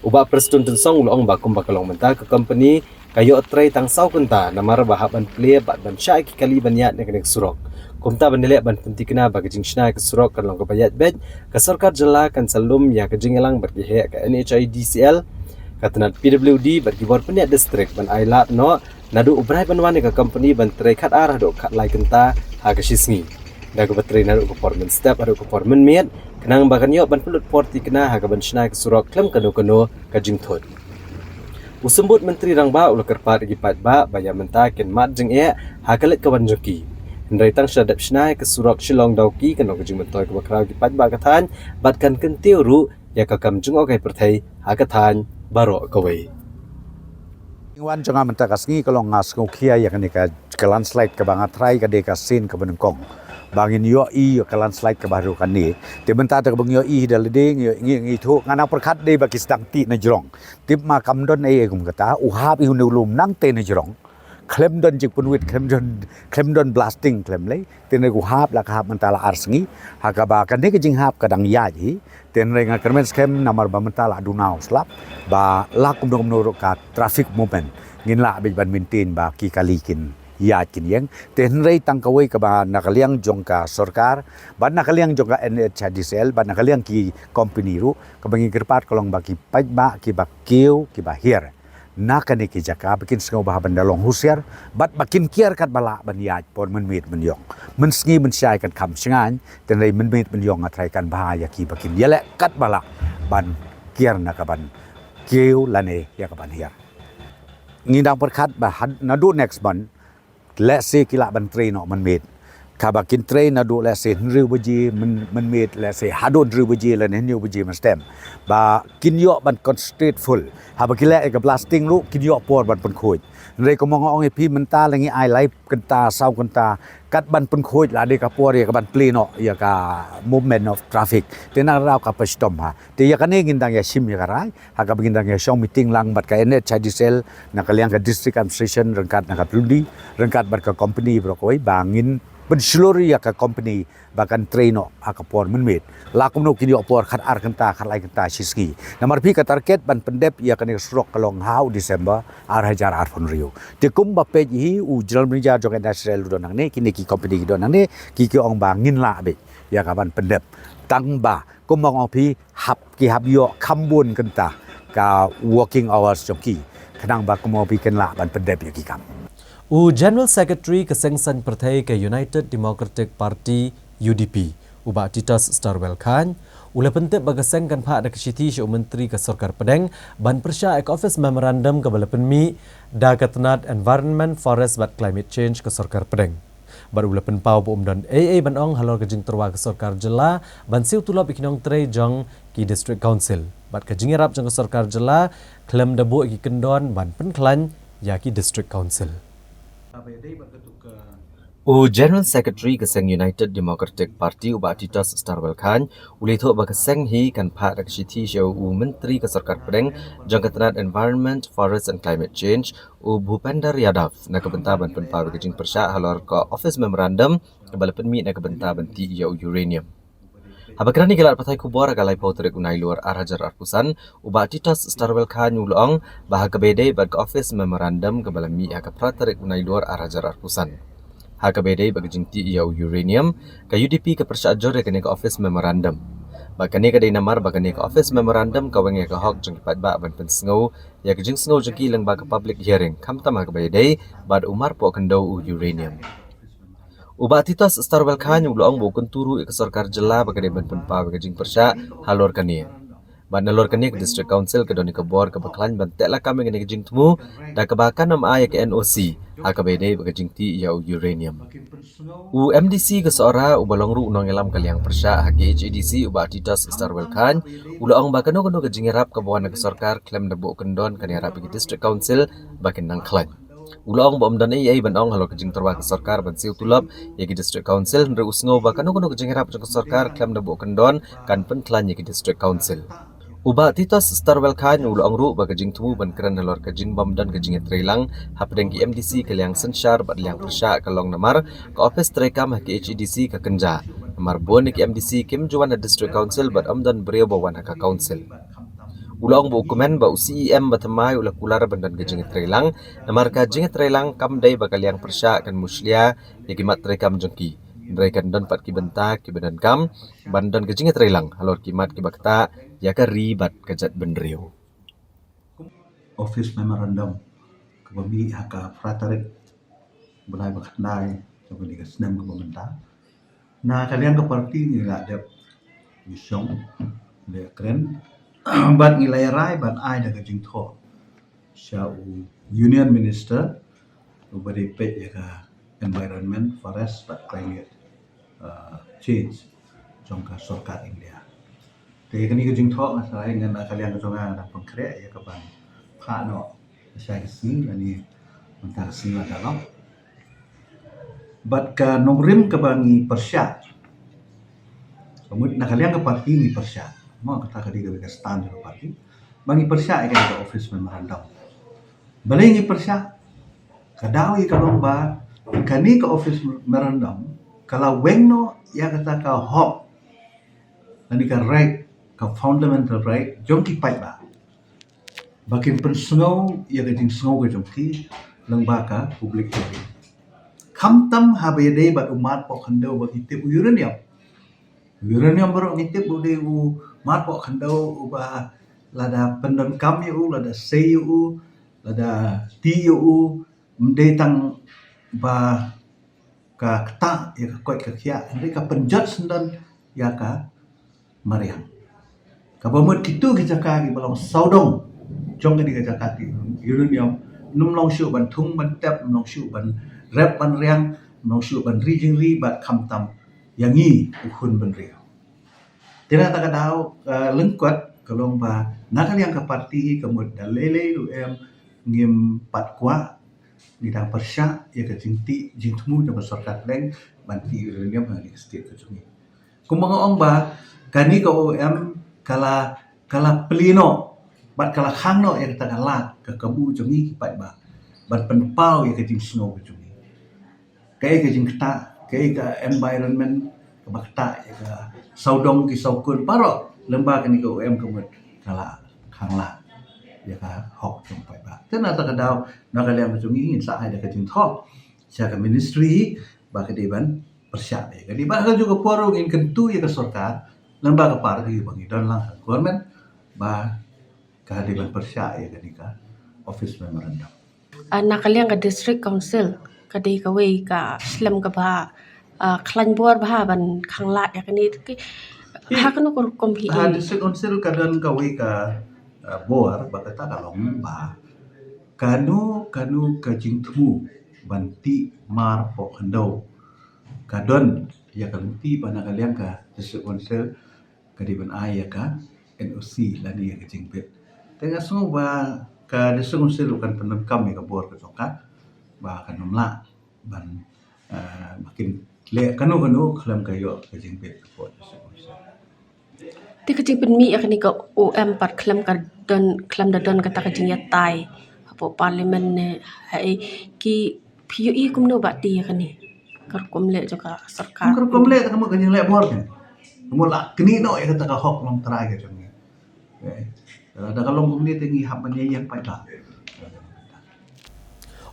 U Bah Prestone Tynsong u la ong ba kumba ka long mynta, ka company ka ïoh trei tang saw kynta, namar ba hap ban plie bad ban shah ïa ki kali ban ïaid na kane ka surok. Kumta ban ïaleh ban pynthikna ba ka jingshna ïa ka surok kan long kaba ïaid beit, ka sorkar jylla kan sa lum ïa ka jingïalang bad ki heh ka N H I D C L, ka tnat P W D bad ki bor pynïaid district ban ailad noh naduh u brai ban wan ïa ka company ban trei khatar haduh khatlai kynta ha ka shisngi, da kaba trei naduh ka por mynstep haduh ka por mynmiet, khnang ba kan ïoh ban pynlut por thikna ha kaban shna ïa ka surok khlem kano kano ka jingthut. U Symbud Myntri Rangbah u la kyrpad ïa ki paidbah ba ïa mynta kin mad jingeh ha ka leit ka wan jong ki, hynrei tang shu la dep shna ïa ka surok Shillong Dawki kan long ka jingmyntoi kaba khraw ïa ki paidbah ka thaiñ bad kan kyntiew ruh ïa ka kam jngohkai pyrthei ha ka thaiñ baroh kawei. Wan jong nga mynta ka sngi ka long nga sngewkhia ïa kane ka, ka landslide kaba nga tharai ka dei ka sien kaba nyngkong ba ngin ïohi ïa ka landslide kaba haduh kane. Te mynta te kaba ngi ïohi da lade ngi, ngi, ngi thuh, nga nang pyrkhat dei ba ki sdang tih na jrong. Tip ma kam don ei ei kum kata, u hap ïa une u lum nangtei na jrong. Khlem don jingpynwit, khlem don, khlem don blasting, khlem lei. Te ne u hap la ka hap mynta la ar sngi. Ha kaba kane ka jinghap ka dang ïaid hi. Te hynrei nga kyrmen skhem namar ba mynta la duna u slap ba la kumno kumno ruh ka traffic movement ngin lah beit ban maintain ba ki kali kin ïaid kin ïeng. Te hynrei tang kawei kaba na ka liang jong ka sorkar bad na ka liang jong ka N H I D C L bad na ka liang ki company ruh, kaba ngi kyrpad ka long ba ki paidbah kiba kiew kiba hiar na kane ki jaka ba kin sngew bha ban da long husiar bad ba kin kiar katba lah ban ïaid por mynmiet mynïong. Mynsngi mynshai kan kham shngaiñ, te hynrei mynmiet mynïong nga tharai kan bha ïa ki ba kin ïaleh katba lah ban kiar na kaban kiew lane ïa kaban hiar. Ngi dang pyrkhat ba had, naduh next month lehse ki lah ban trei noh mynmiet. Kaba kin trei naduh lehse hynriew baje myn, mynmiet, lehse haduh hynriew baje lane hynñiew baje mynstep. Ba kin ïoh ban concentrate full. Haba ki leh ïa ka blasting ruh kin ïoh por ban pynkhuid. Hynrei kumba nga ong ïa phi mynta la ngi ai lai kynta saw kynta kat ban pynkhuid la dei ka por ïa ka ban plie noh ïa ka movement of traffic. Te na ka daw ka phi shitom ha. Te ïa kane ngin dang ïa shim ïa ka rai. Ha kaba ngin dang ïa shong meeting lang bad ka N H I D C L, na ka liang ka District Administration, ryngkat na ka P W D, ryngkat bad ka company baroh kawei, ba ngin pynshlur ïa ka company ba kan trei noh ha ka por mynmiet. La kumno kin ïoh por khatar kynta, khatlai kynta shisngi. Namar phi ka target ban pyndep ïa kane ka surok ka long ha u December ar hajar arphew hynriew. Te kumba peit hi u General Manager jong N H I D C L u don hangne, kine ki company ki don hangne, ki ki ong ba ngin lah beit ïa ka ban pyndep. Tang ba kumba ong phi hap ki hap ïoh kham bun kynta ka working hours jong ki, khnang ba kumno phi kin lah ban pyndep ïa ki kam. U General Secretary ka seng saiñ pyrthei ka United Democratic Party, U D P, u Bah Titos Starwell Chyne, u la pyntip ba ka seng kan phah da ka shithi sha u Myntri ka Sorkar Pdeng ban pyrshah ïa ka Office Memorandum kaba la pynmih da ka tnat Environment, Forest bad Climate Change ka Sorkar Pdeng. Bad u la pynpaw ba um don ei ei ban ong halor ka jingtyrwa ka sorkar jylla ban siew tulop ïa ki nongtrei jong ki District Council bad ka jingïarap jong ka sorkar jylla khlem da buh ïa ki kyndon ban pynkhlaiñ ïa ki District Council. U General Secretary ka seng United Democratic Party u Bah Titos Starwell Chyne u la ïathuh ba ka seng hi kan phah da ka shithi sha u Myntri ka Sorkar Pdeng jong ka tnat Environment, Forest and Climate Change, u Bhupender Yadav, na ka bynta ban pynpaw ïa ka jingpyrshah halor ka Office Memorandum kaba la pynmih na ka bynta ban tih ïa u uranium. Haba kren ïa ki lad pathai khubor ha ka laiphew tarik u Nailur ar hajar arphew san, u Bah Titos Starwell Chyne u la ong ba ha kaba ïadei bad ka Office Memorandum kaba la mih ha ka phra tarik u Nailur ar hajar arphew san, ha kaba ïadei bad ka jingtih ïa u uranium, ka U D P ka pyrshah jur ïa kane ka Office Memorandum. Bad kane ka dei namar ba kane ka Office Memorandum ka weng ïa ka hok jong ki paidbah ban pynsngew ïa ka jingsngew jong ki lyngba ka public hearing, khamtam ha kaba ïadei bad u marpoh khyndew u uranium. U Bah Titos Starwell Chyne u la ong ba u kyntu ruh ïa ka sorkar jylla ba ka dei ban pynpaw ïa ka jingpyrshah halor kane. Bad nalor kane ka District Council ka don ïa ka bor kaba khlaiñ ban teh lakam ïa kane ka jingthmu da kaba kan ym ai ïa ka N O C ha kaba ïadei bad ka jingtih ïa u uranium. U M D C ka Sohra uba long ruh u nongïalam ka liang pyrshah ha K H A D C u Bah Titos Starwell Chyne u la ong ba kano kano ka jingïarap kaba wan na ka sorkar khlem da buh kyndon kan ïarap ïa ka District Council ba kin nang khlaiñ. U la ong ba ym don ei ei ban ong halor ka jingtyrwa ka sorkar ban siew tulop ïa ki District Council, hynrei u sngew ba kano kano ka jingïarap jong ka sorkar khlem da buh kyndon kan pynkhlaiñ ïa ki District Council. U Bah Titos Starwell Chyne u la ong ruh ba ka jingthmu ban kren halor ka jingbym don ka jingïatreilang hapdeng ki M D C ka liang synshar bad liang pyrshah ka long namar ka ophis treikam ha K H A D C ka kynjah, namar bun ki M D C kim ju wan ha District Council bad ym don briew ba wan ha ka Council. U la ong ba u kmen ba u C E M ba thymmai u la kular ban don ka jingïatreilang namar ka jingïatreilang kam dei ba ka liang pyrshah kan mushlia ïa ki mat treikam jong ki, hynrei kan don pat ki bynta kiba donkam ban don ka jingïatreilang halor ki mat kiba ktah ïa ka ri bad ka jaitbynriew. Office memorandum kaba mih ha ka phra tarik bnai ba khyndai jong kane ka snem kaba mynta. Na ka liang ka party ngi la dep ngi shong, ngi la kren bad ngi la ïarai ban ai da ka jingthoh sha u Union Minister uba dei peit ïa ka environment, forest bad climate, uh, change jong ka sorkar India. Te kane ka jingthoh nga sa ai ngan, na ka liang ka jong nga nga dang pynkhreh ïa ka ban phah noh sha ka sngi lane mynta ka sngi la ka long. Bad ka nongrim kaba ngi pyrshah, ka mut na ka liang ka party ngi pyrshah, mo, kata ka dei kawei ka stand jong ka party ba ngi pyrshah ïa kane ka office memorandum. Balei ngi pyrshah? Ka daw ïa ka long ba kane ka office memorandum ka la weng noh ïa kata ka hok lane ka right, ka fundamental right jong ki paidbah ba kin pynsngew ïa ka jingsngew ka jong ki lyngba ka public hearing. Khamtam haba ïadei bad u mat poh khyndew ba ngi tip u uranium. Uranium baroh ngi tip u dei u mat poh khyndew uba lada pyndonkam ïa u, lada sei ïa u, lada tih ïa u, ym dei tang ba ka ktah ïa ka koit ka khiah, hynrei ka pynjot syndon ïa ka mariang. Kaba mut kito ki jaka kiba long sawdong jong kane ka jaka ki uranium, ym long shuh ban thung ban tep, ym long shuh ban rep ban riang, ym long shuh ban ri jingri bad khamtam ïa ngi u khun bynriew. Te na kata ka daw, eh, lyngkot ka long ba na ka liang ka party ka mut da lei lei ruh em ngim pat kwah, ngi dang pyrshah ïa ka jingtih jingthmu jong ka sorkar pdeng ban tih uranium ha kane ka state ka jong ngi. Kumba nga ong ba kane ka O M ka la, ka la plie noh bad ka la khang noh ïa kata ka lad ka kabu jong ngi ki paidbah ban pynpaw ïa ka jingsngew ka jong ngi. Kaei ka jingktah, kaei ka environment kaba ktah ïa ka sawdong ki sawkun baroh, lyngba kane ka O M ka mut ka la khang lad ïa ka hok jong paidbah. Te na kata ka daw na ka liang ka jong ngi ngin sa ai da ka jingthoh sha ka ministry ba ka dei ban pyrshah ïa kane, bad ha kajuh ka por ruh ngin kyntu ïa ka sorkar lyngba ka party ba ngi don lang ha government ba ka dei ban pyrshah ïa kane ka office memorandum. Ah, na ka liang ka District Council ka dei kawei ka slem kaba, ah, khlaiñ bor bha ban khang lad ïa kane. Ki, ha kano ka rukom hi? Ha District Council ka don kawei ka, ah, bor ba kata ka long ba kano kano ka jingthmu ban tih mar poh khyndew ka don ïa ka lynti ba na ka liang ka District Council ka dei ban ai ïa ka N O C lane ïa ka jingbit. Te nga sngew ba ka District Council ruh kan pyndonkam ïa ka bor ka jong ka ba kan ym lah ban, eh, ba kin leh kano kano khlem ka ïoh ka jingbit hapoh District Council. Te ka jingpynmih ïa kane ka O M pat khlem ka don, khlem da don kata ka jingïatai hapoh Parliament ne haei, ki phi ïohi kumno ba tih ïa kane ka rukom leh jong ka sorkar? Ka rukom leh ka mut ka jingleh bor kan. Ka mut la knieh noh ïa kata ka hok longtrai ka jong ngi. Eh, lada ka long kumne te ngi hap ban ïeng paidbah.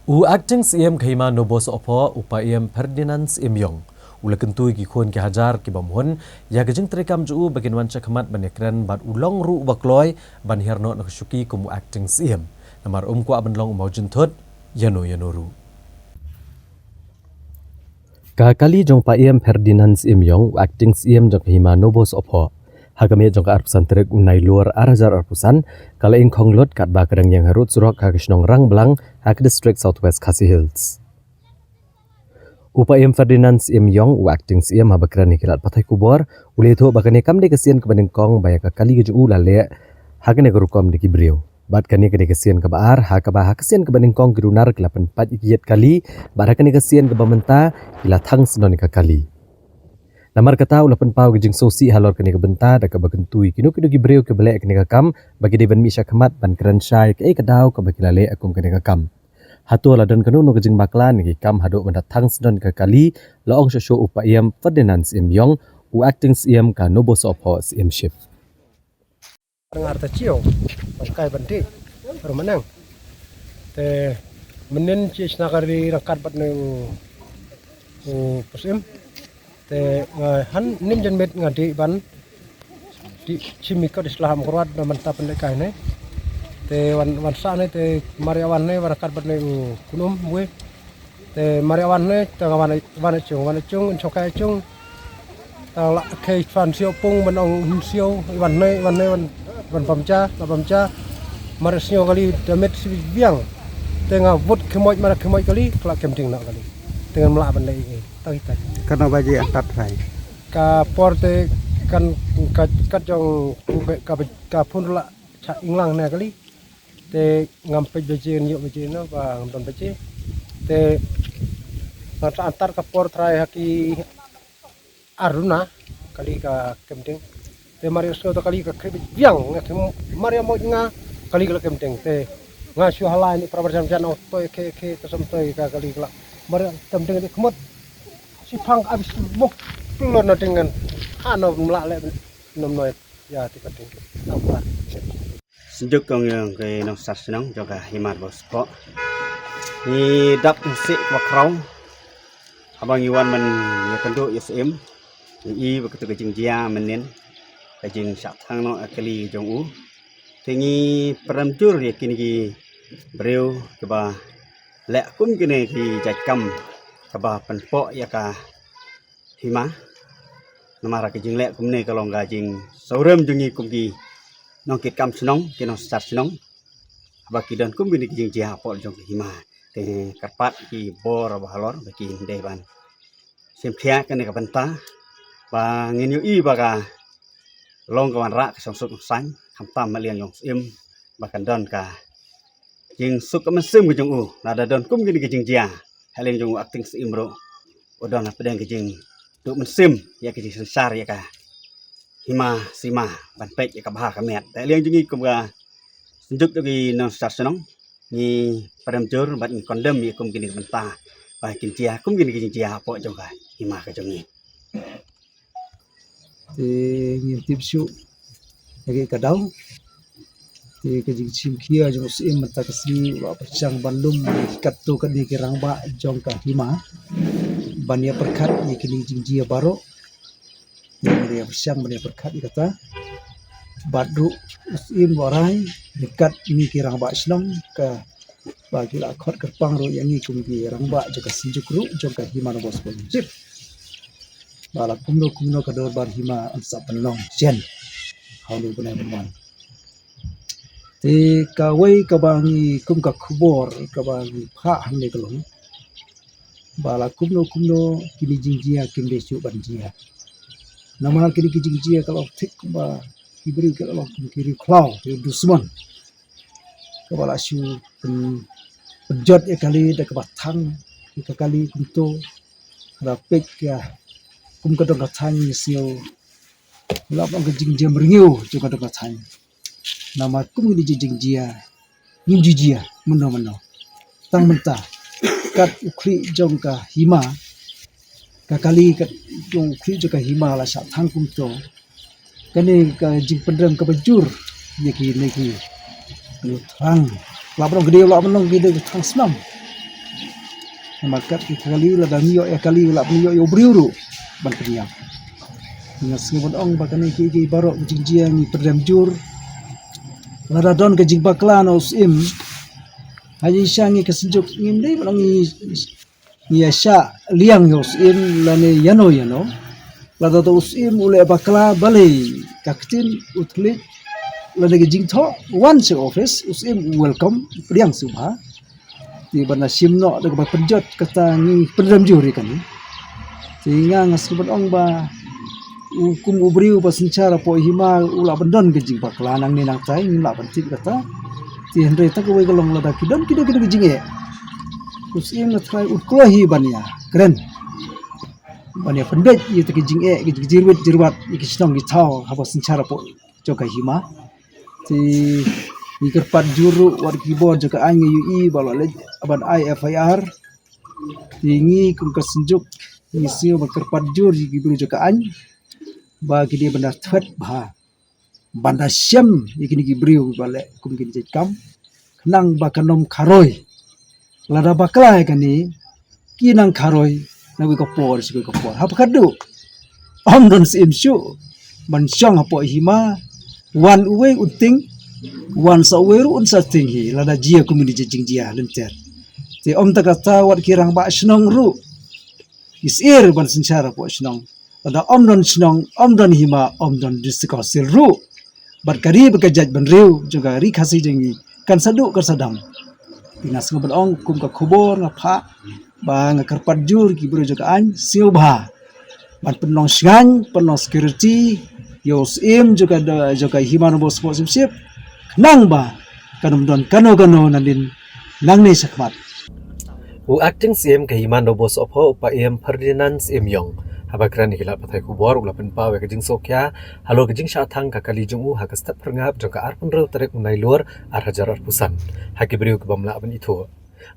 U Acting Syiem ka Hima Nobos Opho, u Paiem Ferdinand Syiem Iong, u la kyntu ïa ki khun ki hajar ki bym hun ïa ka jingtreikam jong u ba kin wan shakhmat ban ïakren bad u long ruh uba kloi ban hiar noh na ka shuki kum u Acting Syiem. Namar um kwah ban long u mawjynthut ïano ïano ruh. Ka kali jong Paiem Ferdinand Syiem Iong, u Acting Syiem jong ka Hima Nobos Opho, Ha ka miet jong ka arphew san tarik u Nailur ar hajar arphew san, ka la ing khong lut katba ka dang ïeng harud surok ha ka shnong Rangblang, ha ka district South West Khasi Hills. U Paiem Ferdinand Syiem Iong, u acting Syiem haba kren ïa ki lad pathai khubor, u la ïathuh ba kane kam dei ka sien kaba nyngkong ba ïa ka kali ka jong u la leh ha kane ka rukom da ki briew. Bad kane ka dei ka sien kaba ar ha kaba ha ka sien kaba nyngkong ki runar ki la pynpait ïa ki ïit kali, bad ha kane ka sien kaba mynta ki la thang syndon ïa ka kali. Namar kata u la pynpaw ka jingsngewsih halor kane ka bynta da kaba kyntu ïa kino kino ki briew kiba leh kane ka kam ba ki dei ban mih shakhmat ban kren shai ïa kaei ka daw kaba ki la leh kum kane ka kam. Hato la don kano kano ka jingbakla ne ki kam haduh ban da thang syndon ïa ka kali, la ong shuh shuh u Paiem Ferdinand Syiem Iong, u acting Syiem ka Nobosohphoh Syiemship. Ngar ta chiaw, ban kai ban dih, rumanang. Te mynnin chi chna ka ri rangkat bad ne u, u Paiem. Te nga han nim jan met nga dih ban dih chim ïa ka di slah am kruat na mynta pynleh kai ne. Te wan, wan sa ne te mar ïa wan ne wan rangkat bad ne u Khnum wei. Te mar ïa wan ne te nga wan, wan chung, wan chung, in chong kai chung. Te la khei fan siaw pung ban ong hun siaw, wan ne, wan ne, wan, wan pam cha, la pam cha. Mar ïa sngew kali da met si biang. Te nga vut khmoit mar khmoit kali, kla kem ding na kali. Te ngan mla ban leh ïa. Tang ita. Kano baje antat rai? Ka por te kan ka kat jong ka, ka, ka phun la cha inglang ne kali. Te ngam peit baje ngan ïoh baje no ba ngam don baje. Te ngan sa antar ka por trai ha ki aruna kali ka kem ding. Te mar ïa sngew ta kali ka khri biang nga kem mar ïa moj nga kali ka la kem ding. Te nga shu halai ni prabar jam jan ong toi khe khe ta sam toi ka kali ka la mar ïa kem ding di khmut. Si phang abis bok pulon na ding ngan ha no mla le nom noi. Ïa, te ka ding. Tang par. Synjuk kong ïong ki nongsar shnong jong ka Hima Nobosohphoh. Ngi dap ngi sih wa kraw. Haba ngi wan ban ïakynduh ïa u Syiem, ngi i ba katu ka jingjia mynnin, ka jingshah thang noh ïa ka kali jong u. Te ngi pyrem jur ïa kine ki briew kiba leh kum kine ki jait kam kaba pynpoh ïa ka hima. Namar ka jingleh kumne ka long ka jingsngewrem jong ngi kum ki nongkitkam shnong, ki nongsar shnong. Haba ki don kum kine ki jingjia hapoh jong ka hima. Te kyrpad ki bor ba halor ba kin dei ban shim khia kane ka bynta. Ba ngin ïohi ba ka long ka wanrah ka shongsuk shongsaiñ, khamtam ha liang jong u Syiem, ba kan don ka jingsuk ka mynsiem ka jong u, lada don kum kine ki jingjia ha liang jong u acting Syiem ruh, u don hapdeng ka jingduh mynsiem ïa ka jingsynshar ïa ka hima sima ban peit ïa ka bha ka miat. Te ha liang jong ngi kum ka synjuk jong ki nongsar shnong, ngi pyrem jur bad ngi condemn ïa kum kine ki bynta ba kin jia kum kine ki jingjia hapoh jong ka hima ka jong ngi. Te ngim tip shuh ïa ka daw. Te ka jingshim khia jong u Syiem mynta ka sngi u la pyrshang ban lum ïa ki katto katne ki rangbah jong ka hima ban ïa pyrkhat ïa kine ki jingjia baroh. Te ngi la ïa pyrshang ban ïa pyrkhat ïa kata. Bad ruh u Syiem u la rai ryngkat ngi ki rangbah shnong ka ba ki la khot kyrpang ruh ïa ngi kum ki rangbah jong ka synjuk ruh jong ka Hima Nobosohphoh Syiemship. Ba la kumno kumno ka dorbar hima yn sa pynlong shen ha une u bnai ban wan. Te kawei kaba ngi kum ka khubor kaba ngi phah hangne ka long ba la kumno kumno kine jingjia kim dei shuh ban jia. Namar kine ki jingjia ka long thik kumba ki briew ki la long kum ki riew khlaw, ki dusmon. Kaba la shu pyn, pynjot ïa kali da kaba thang ïa ka kali kumto. Haba peit ka kum ka dong ka thaiñ ngi sngew la ban ka jingjia mrngew jong ka dong ka thaiñ. Namar kum kine ki jingjia ngim ju jia mynno mynno. Tang mynta kat u khlieh jong ka hima, ka kali kat jong u khlieh jong ka hima la shah thang kumto. Kane ka jingpynrem kaba jur ïa kine ki, ki thrang. La ban long ki dei, la ban long ki dei thrang snam. Namar kat ki kali lada ngi ïoh ïa kali la ban ïoh ïa u briew ruh ban pynïap. Nga sngew ban ong ba kane ki, ki baroh ki jingjia ngi pynrem jur. Lada don ka jingbakla na u Syiem, ha ngi sha ngi ka synjuk ngim dei ban ong ngi ïa shah liang ïa u Syiem lane ïano ïano. Lada u Syiem u leh bakla balei ka ktien u thylliej lada ka jingthoh wan sha office, u Syiem u welcome, u pdiang sngewbha. Te ban da shim noh da kaba pynjot kata ngi pynrem jur ïa kane. Te nga nga sngewbha ban ong ba u kum u briew ba synshar hapoh hima u lah ban don ka jingbakla nangne nangtai, ngim lah ban tip kata. Te hynrei ta kawei ka long lada ki don ki don ki don ki jingeh, u Syiem nga trai u kloi hi ban ïa kren, ban ïa pynbeit ïa ta ki jingeh, ki jingjyrwit jyrwat ïa ki shnong ki thaw haba synshar hapoh jong ka hima. Te ngi kyrpad jur ruh wat ki bor jong ka aiñ, ngi ïohi ba la leit ban ai F I R. Te ngi kum ka Synjuk ngi sngew ban kyrpad jur ïa ki briew jong ka aiñ ba ki dei ban da thwet bha, ban da shem ïa kine ki briew ba leh kum kine ki jait kam, khnang ba kan ym kharoi. Lada bakla ïa kane, ki nang kharoi na kawei ka por sha kawei ka por. Haba khadduh ym don Syiem shuh ban shong hapoh hima, wan uwei un tieng, wan sa uwei ruh un sa tieng hi, lada jia kum kine ki jingjia lynter. Te ym tang kata, wat ki rangbah shnong ruh ki syier ban synshar hapoh shnong. Lada ym don shnong, ym don hima, ym don District Council ruh, bad ka ri bad ka jaitbynriew jong ka ri Khasi jong ngi kan sa duh kan sa dam. Te nga sngewbha ban ong kum ka khubor nga phah ba nga kyrpad jur ki briew jong ka aiñ, sngewbha ban pynlong shngaiñ, pynlong security ïa u Syiem jong ka, jong ka hima Nongpoh Sohphoh Syiemship, khnang ba kan ym don kano kano nadien nangne shakhmat. U Acting Syiem ka hima Nongpoh Sohphoh, u Paiem Ferdinand Syiem Ïong, haba kren ïa ki lad pathai khubor, u la pynpaw ïa ka jingsngewkhia halor ka jingshah thang ka kali jong u ha ka step phyrngap jong ka arphew hynriew tarik u Nailur ar hajar arphew san ha ki briew ki bym lah ban ithuh.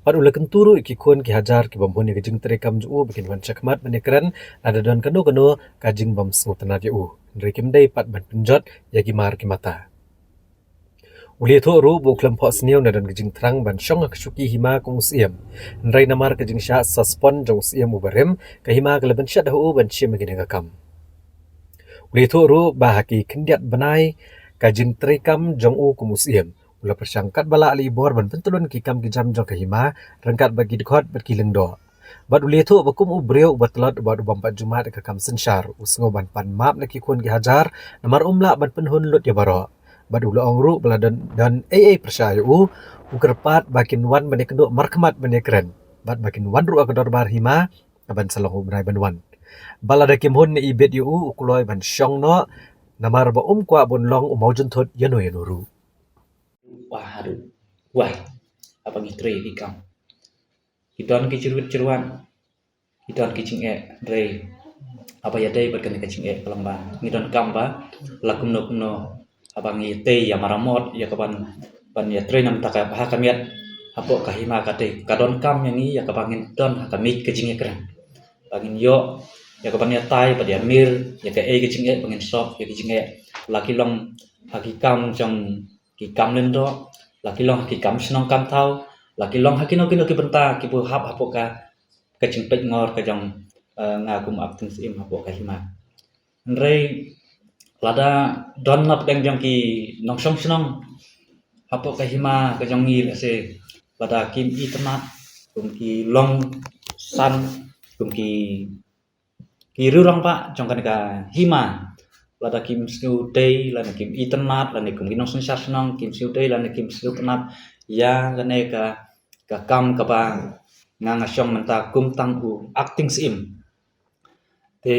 Bad u la kyntu ruh ïa ki khun ki hajar ki bym hun ïa ka jingtrei kam jong u ba kin wan shakhmat ban ïakren lada don kano kano ka jingbym sngewtynnat ïa u, hynrei kim dei pat ban pynjot ïa ki mar ki mata. U la ïathuh ruh ba u khlem phohsniew na don ka jingthrang ban shong ha ka shuki hima kum u Syiem. Hynrei namar ka jingshah suspend jong u Syiem uba rim, ka hima ka la pynshet ha u ban shim ïa kane ka kam. U la ïathuh ruh ba ha ki khyndiat bnai ka jingtrei kam jong u kum u Syiem, u la pyrshang katba lah lei bor ban pyntylun ki kam ki jam jong ka hima ryngkat bad ki dkhot bad ki lyngdoh. Bad u la ïathuh ba kum u briew uba tlot bad u bym pat ju mad ïa ka kam synshar, u sngew ban pan map na ki khun ki hajar namar um lah ban pynhun lut ïa baroh. Bad u la ong ruh ba lada don, don ei ei pyrshah ïa u, u kyrpad ba kin wan ban ïakynduh markhmat ban ïakren, bad ba kin wan ruh ha ka dorbar hima, ban sa long u bnai ban wan. Bad lada kim hun ne ibit ïa u, u kloi ban shong noh namar ba um kwah ban long u mawjynthut ïano ïano ruh. Wah, haduh wai haba ngi trei ki kam, ki don ki jyrwit jyrwat, ki don ki jingeh, hynrei haba ïadei bad kane ka jingeh ka long ba ngi donkam ba la kumno kumno haba ngi tei ïa maramot ïa ka ban, ban ïatrei na bynta ka bha ka miat hapoh ka hima, ka tei ka donkam ïa ngi ïa kaba ngin don ha ka miej ka jingïakren, ba ngin ïoh ïa ka ban ïatai bad ïamir ïa kaei ka jingeh ba ngin sop ïa ka jingeh, la ki long ha ki kam jong ki kam lyngdoh, la ki long ha ki kam shnong kam thaw, la ki long ha kino kino ki bynta kiba hap hapoh ka, ka jingpeit ngor ka jong, eh, nga kum Acting Syiem hapoh ka hima. Hynrei lada don na pdeng jong ki nongshong shnong hapoh ka hima ka jong ngi, lehse lada kim itynnad, kum ki long san, kum ki ki riew rangbah jong kane ka hima, lada kim sngewdei lane kim itynnad lane kum ki nongsynshar shnong kim sngewdei lane kim sngewtynnad ïa kane ka, ka kam kaba nga nga shong mynta kum tang u Acting Syiem. Te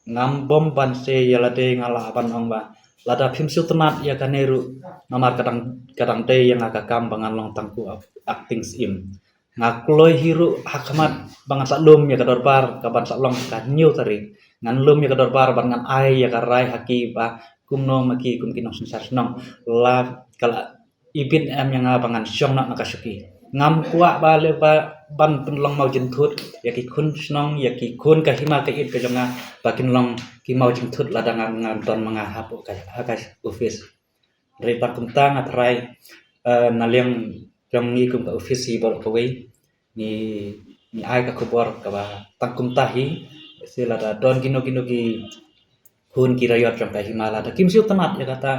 ngam bom ban se ïa lade, nga lah ban ong ba lada phim sngewtynnad ïa kane ruh, namar ka dang, ka dang dei ïa nga ka kam ba ngan long tang u Acting Syiem. Nga kloi hi ruh ha khmat ba ngan sa lum ïa ka dorbar ka ban sa long ka hynñiew tarik. Ngan lum ïa ka dorbar bad ngan ai ïa ka rai ha ki ba kumno ma ki kum ki nongsynshar shnong, la ka la ibit em ïa nga ba ngan shong noh na ka shuki. Ngam kwah ba leh ba ban pynlong mawjynthut ïa ki khun shnong, ïa ki khun ka hima ka ïit ka jong nga, ba kin long ki mawjynthut lada nga, nga don ma nga hapoh ka, ha ka office. Hynrei tang kumta nga tharai, eh, na liang jong ngi kum ka office hi baroh kawei, ngi, ngi ai ka khubor kaba tang kumta hi. Lehse lada don kino kino ki khun ki raiot jong ka hima lada kim sngewtynnad ïa kata,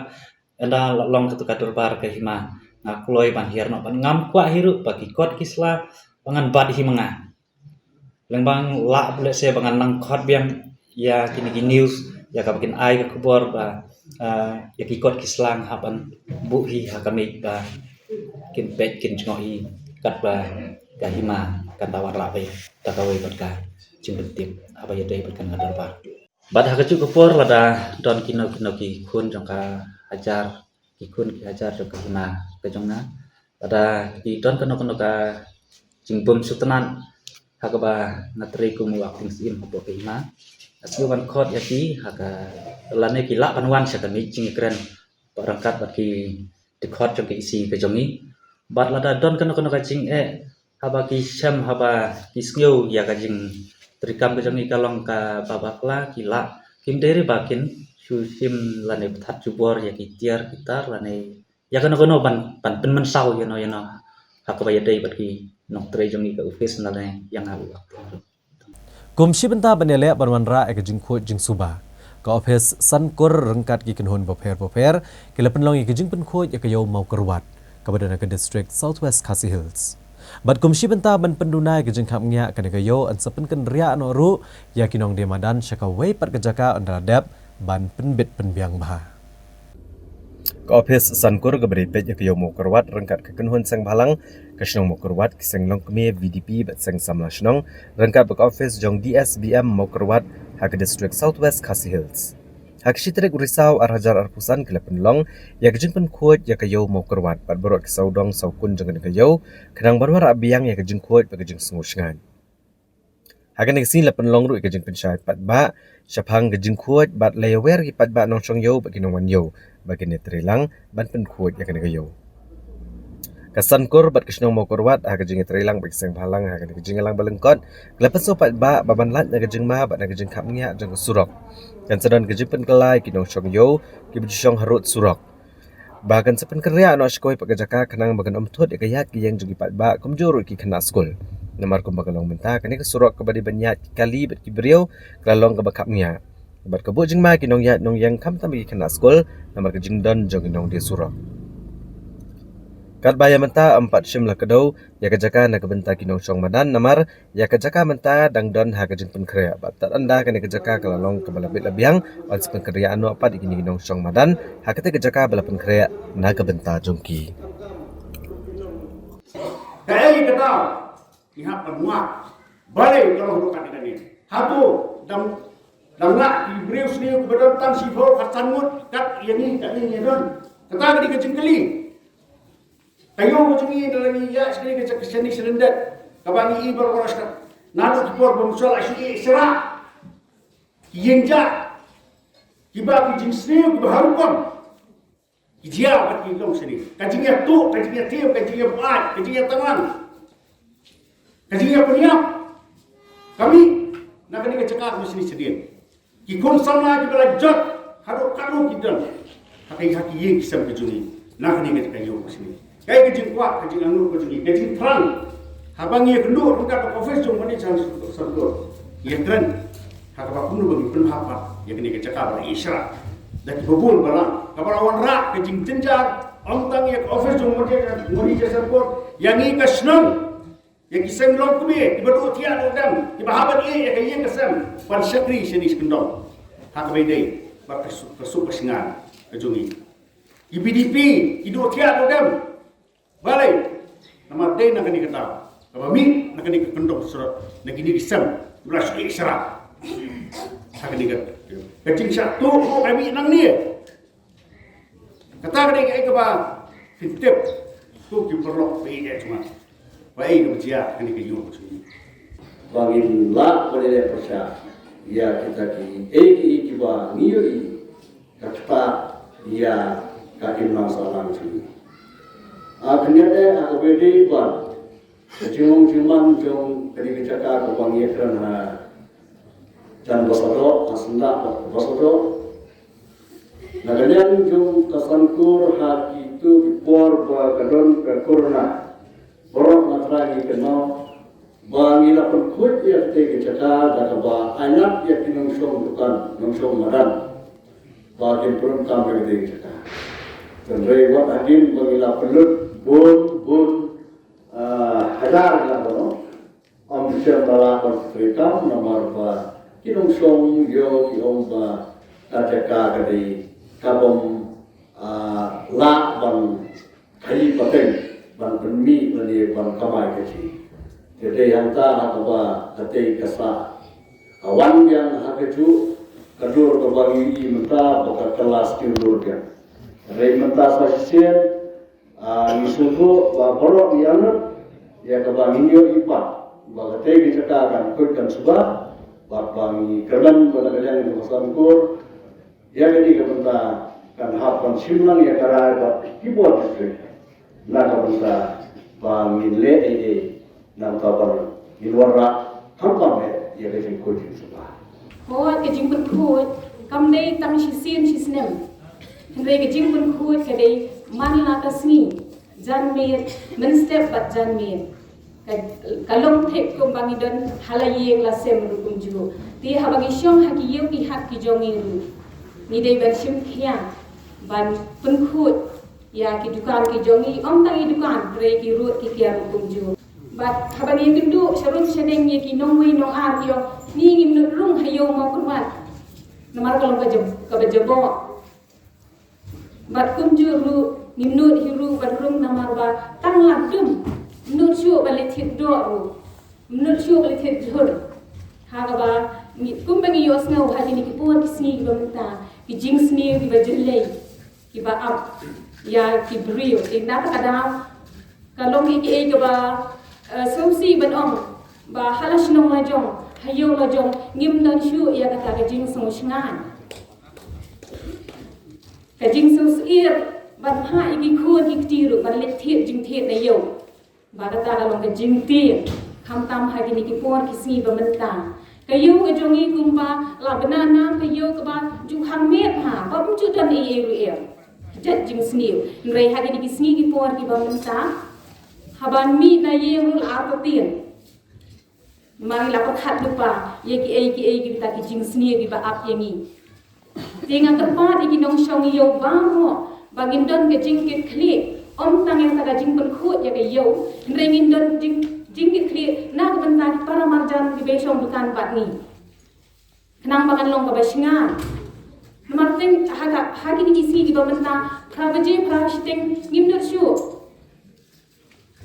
ynda la long katu ka dorbar ka hima, nga kloi ban hiar noh, ban ngam kwah hi ruh ba ki kot ki sla ba ngan bat hi ma nga. Leng ba lah lehse ba ngan nang khot biang ïa kine ki news, ïa kaba kin ai ka khubor ba, ah, ïa ki kot ki slang hap ban buh hi ha ka miej ba kin peit kin jngoh hi katba ka hima kan da wanrah beit da kawei bad ka jingpyntip haba ïadei bad kane ka dorbar. Bad ha kajuh ka por lada don kino kino ki khun jong ka hajar, ki khun ki hajar jong ka hima ka jong nga, lada ki don kano kano ka jingbym sngewtynnat ha kaba nga trei kum u acting syiem hapoh ka hima, nga sngewbha ban khot ïa ki ha ka, lane ki lah ban wan sha ka miej jingïakren ryngkat bad ki dkhot jong ka EC ka jong ngi. Bad lada don kano kano ka jingeh haba ki shem, haba ki sngew ïa ka jingtreikam ka jong ngi ka long kaba bakla, ki lah, kim dei re ba kin shu shim lane pynthad jubor ïa ki tiar ki tar lane ïa kano kano ban, ban pynmynsaw ïano ïano ha kaba ïadei bad ki nongtrei jong ngi ka office lane ïa nga u actor. Kum shi bynta ban ïaleh ban wanrah ïa ka jingkhuid jingsuba, ka ophis Sankur ryngkat ki kynhun bapher bapher ki la pynlong ïa ka jingpynkhuid ïa ka ïew Mawkyrwat kaba don ha ka district South West Khasi Hills. Bad kum shi bynta ban pynduna ïa ka jingkhapngiah, kane ka ïew yn sa pynkynriah noh ruh ïa ki nongdie madan sha kawei pat ka jaka ynda la dep ban pynbit pynbiang bha. Ka ophis Sankur kaba dei peit ïa ka ïew Mawkyrwat ryngkat ka kynhun seng bhalang ka shnong Mawkyrwat, ki seng longkmie VDP bad seng samla shnong, ryngkat bad ka ophis jong DSBM Mawkyrwat ha ka district South West Khasi Hills, ha ka shi tarik u Risaw ar hajar arphew san ki la pynlong ïa ka jingpynkhuid ïa ka ïew Mawkyrwat bad baroh ki sawdong sawkun jong kane ka ïew, khnang ban wanrah biang ïa ka jingkhuid bad ka jingsngew shngaiñ. Ha kane ka sngi la pynlong ruh ïa ka jingpynshai paidbah shaphang ka jingkhuid bad la ïawer ïa ki paidbah nongshong ïew bad ki nongwan ïew ba kin ïatreilang ban pynkhuid ïa kane ka ïew. Ka Sankur bad ka shnong Mawkyrwat ha ka jingïatreilang bad ki seng bhalang ha kane ka jingïalang ba lyngkot, ki la pynsngew paidbah ba ban lait na ka jingma bad na ka jingkhapngiah jong ka surok, kan sa don ka jingpynkylla ïa ki nongshong ïew kiba ju shong harud surok, ba kan sa pynkynriah noh sha kawei pat ka jaka khnang ba kan ym thut ïa ka ïaid ka ïeng jong ki paidbah kumjuh ruh ki khynnah skul. Namar kumba ka long mynta, kane ka surok kaba dei ban ïaid ki kali bad ki briew ka la long kaba khapngiah, bad ka buh jingma ïa ki nongïaid nongïeng khamtam ïa ki khynnah skul namar ka jingdon jong ki nongdie surok. Katba ïa mynta ym pat shym la kdew ïa ka jaka na ka bynta ki nongshong madan namar ïa ka jaka mynta dang don ha ka jingpynkhreh, bad tad ynda kane ka jaka ka la long kaba la bit la biang, yn sa pynkynriah noh pat ïa kine ki nongshong madan ha katei ka jaka ba la pynkhreh na ka bynta jong ki. Kaei kata ngi hap ban wad. Balei ka long ruh kat ïa kane? Hato dang, dang lah ki briew sniew kiba don tang shiphew khatsan ngut kat ïa ngi, kat ïa ngi don? Kata ka dei ka jingkylli. Ka ïew ka jong ngi da la ngi ïaid sha kane ka jaka shane sha lyndet, kaba ngi i baroh baroh sha, naduh ki por ba mynshuwa la shu ïeh shrah. Ki ïeng jah, kiba ki jingsniew kiba ha rukom ki jia bad ki long shane. Ka jingïatuh, ka jingïathiem, ka jingïabuaid, ka jingïatanglang, ka jingïapynïap ka mih na kane ka jaka kaba shane shadien. Ki khun samla kiba la jot haduh katno ki don ha ka, ha ki ïing ki sem ka jong ngi na kane ka jaka ïew ka sngi. Kaei ka jingkwah, ka jingangnud ka jong ngi, ka jingthrang, haba ngi ïakynduh ryngkat bad ka ophis jong u manager Sankur, ngi ïakren ha kaba kumno ba ngin pynbha pat ïa kane ka jaka ba la ïeh shrah da kiba bun balang, kaba la wanrah ka jingjynjar ym tang ïa ka ophis jong u manager, manager Sankur, ïa ngi ka shnong, ïa ki seng longkmie kiba duh thiah duh dem, kiba hap ban ïeh ïa ka ïing ka sem ban shakri shane shi kyndong ha kaba ïadei bad ka suk, ka suk ka shngain ka jong ngi. Ki VDP ki duh thiah duh dem. Balei? Namar dei na kane ka daw kaba mih na kane ka kyndong surok, na kine ki sem kiba la shu ïeh shrah ha kane ka, ka jingshah tuh ruh ka mih nangne. Kata ka dei kaei kaba phin tip, ko ki paralok ba ïeit jong nga, ba ei kaba jia ha kane ka ïew ka jong ngi. Ba ngin lah ban ïaleh pyrshah ïa kita kiei kiei kiba ngi ïohi ka ktah ïa ka imlang sahlang jong ngi. Ka khyndiat eh, ha kaba ïadei bad ka jingong jingman jong kane ka jaka kaba ngi ïakren ha jan ba sdang, ha syndah ba sdang. Na ka liang jong ka Sankur, ha kito ki por ba ka don ka corona, baroh nga trai ngi kynmaw ba ngi la pynkhuid ïa katei ka jaka da kaba ailad ïa ki nongshong dukan, nongshong madan, ba kin pyndonkam ïa katei ka jaka. Hynrei wat hadien ba ngi la pynlut bun bun, ah, hajar ngi la don, ym shym la lah ban treikam namar ba Ki nongshong ïoh ki ong ba ka jaka ka dei ka bym, ah, lah ban khaïi pateng ban pynmih lane ban kamai ka jingim. Te dei hangta ha kaba ka dei ka sah ka wan biang ha kajuh ka dur kaba ngi ïohi mynta ba ka kylla sniew dur biang. Hynrei mynta sa shisien, ah, ngi sngewthuh ba baroh ngi ïalam ïa kaba ngi ïohi pat ba ka dei ka jaka kan khuid kan suba bad ba ngi kyrmen ba na ka liang jong ka Sangkur ïa kane ka bynta kan hap ban shim lang ïa ka rai bad ki bor district na ka bynta ba ngin leh ei ei na ka bynta ngin wanrah khamtam eh ïa ka jingkhuid jingsuba. Hooid, ka jingpynkhuid kam dei tang shisien shisnem. Hynrei ka jingpynkhuid ka dei man la ka sngi, janmiet, mynstep bad janmiet. Ka, ka long thik kumba ngi don ha la ïing la sem ruh kumjuh. Te haba ngi shong ha ki ïew ki hat ki jong ngi ruh, ngi dei ban shim khia ban pynkhuid ïa ki dukan ki jong ngi, ym tang ki dukan, hynrei ki rud ki kiar ruh kumjuh. Bad haba ngi ïakynduh sharum shading ïa ki nongwei nongar ki ong, ngi ngim nud rung ha ïew Mawkyrwat namar ka long ka jab-, kaba jaboh. Bad kumjuh ruh ngim nud hi ruh ban rung namar ba tang la dum, ym nud shuh ban leit thied doh ruh, ym nud shuh ban leit thied jhur. Ha kaba ngi, kumba ngi ïohsngew ha kine ki por ki sngi kiba mynta, ki jingsniew kiba jyllei kiba ap ïa ki briew. Te na kata ka daw ka long ïa kiei kaba, eh, sngewsih ban ong ba ha la shnong la jong, ha ïew la jong ngim don shuh ïa kata ka jingsngewsih, ka jingsngewsih ban phah ïa ki khun ki kti ruh ban leit thied jingthied na ïew. Ba kata ka long ka jingthied khamtam ha kine ki por ki sngi ba mynta. Ka ïew ka jong ngi kumba la bna nam ka ïew kaba ju khang miet ha, ba ym ju don ei ei ruh em. Jait jingsniew. Hynrei ha kine ki sngi ki por kiba mynta, haba mih na ïing ruh la artatien. Namar ngi la pyrkhat lypa ïa kiei kiei kita ki jingsniew kiba ap ïa ngi. Te nga kyrpad ïa ki nongshong ïew baroh ba ngin don ka jingkitkhlieh, ym tang ïa kata ka jingpynkhuid ïa ka ïew, hynrei ngin don jing, jingkitkhlieh na ka bynta ki para marjan kiba shong dukan bad ngi. Khnang ba kan long kaba shngaiñ. Namar teng ha ka, ha kine ki sngi kiba mynta, phra baje phra shiteng ngim nud shuh.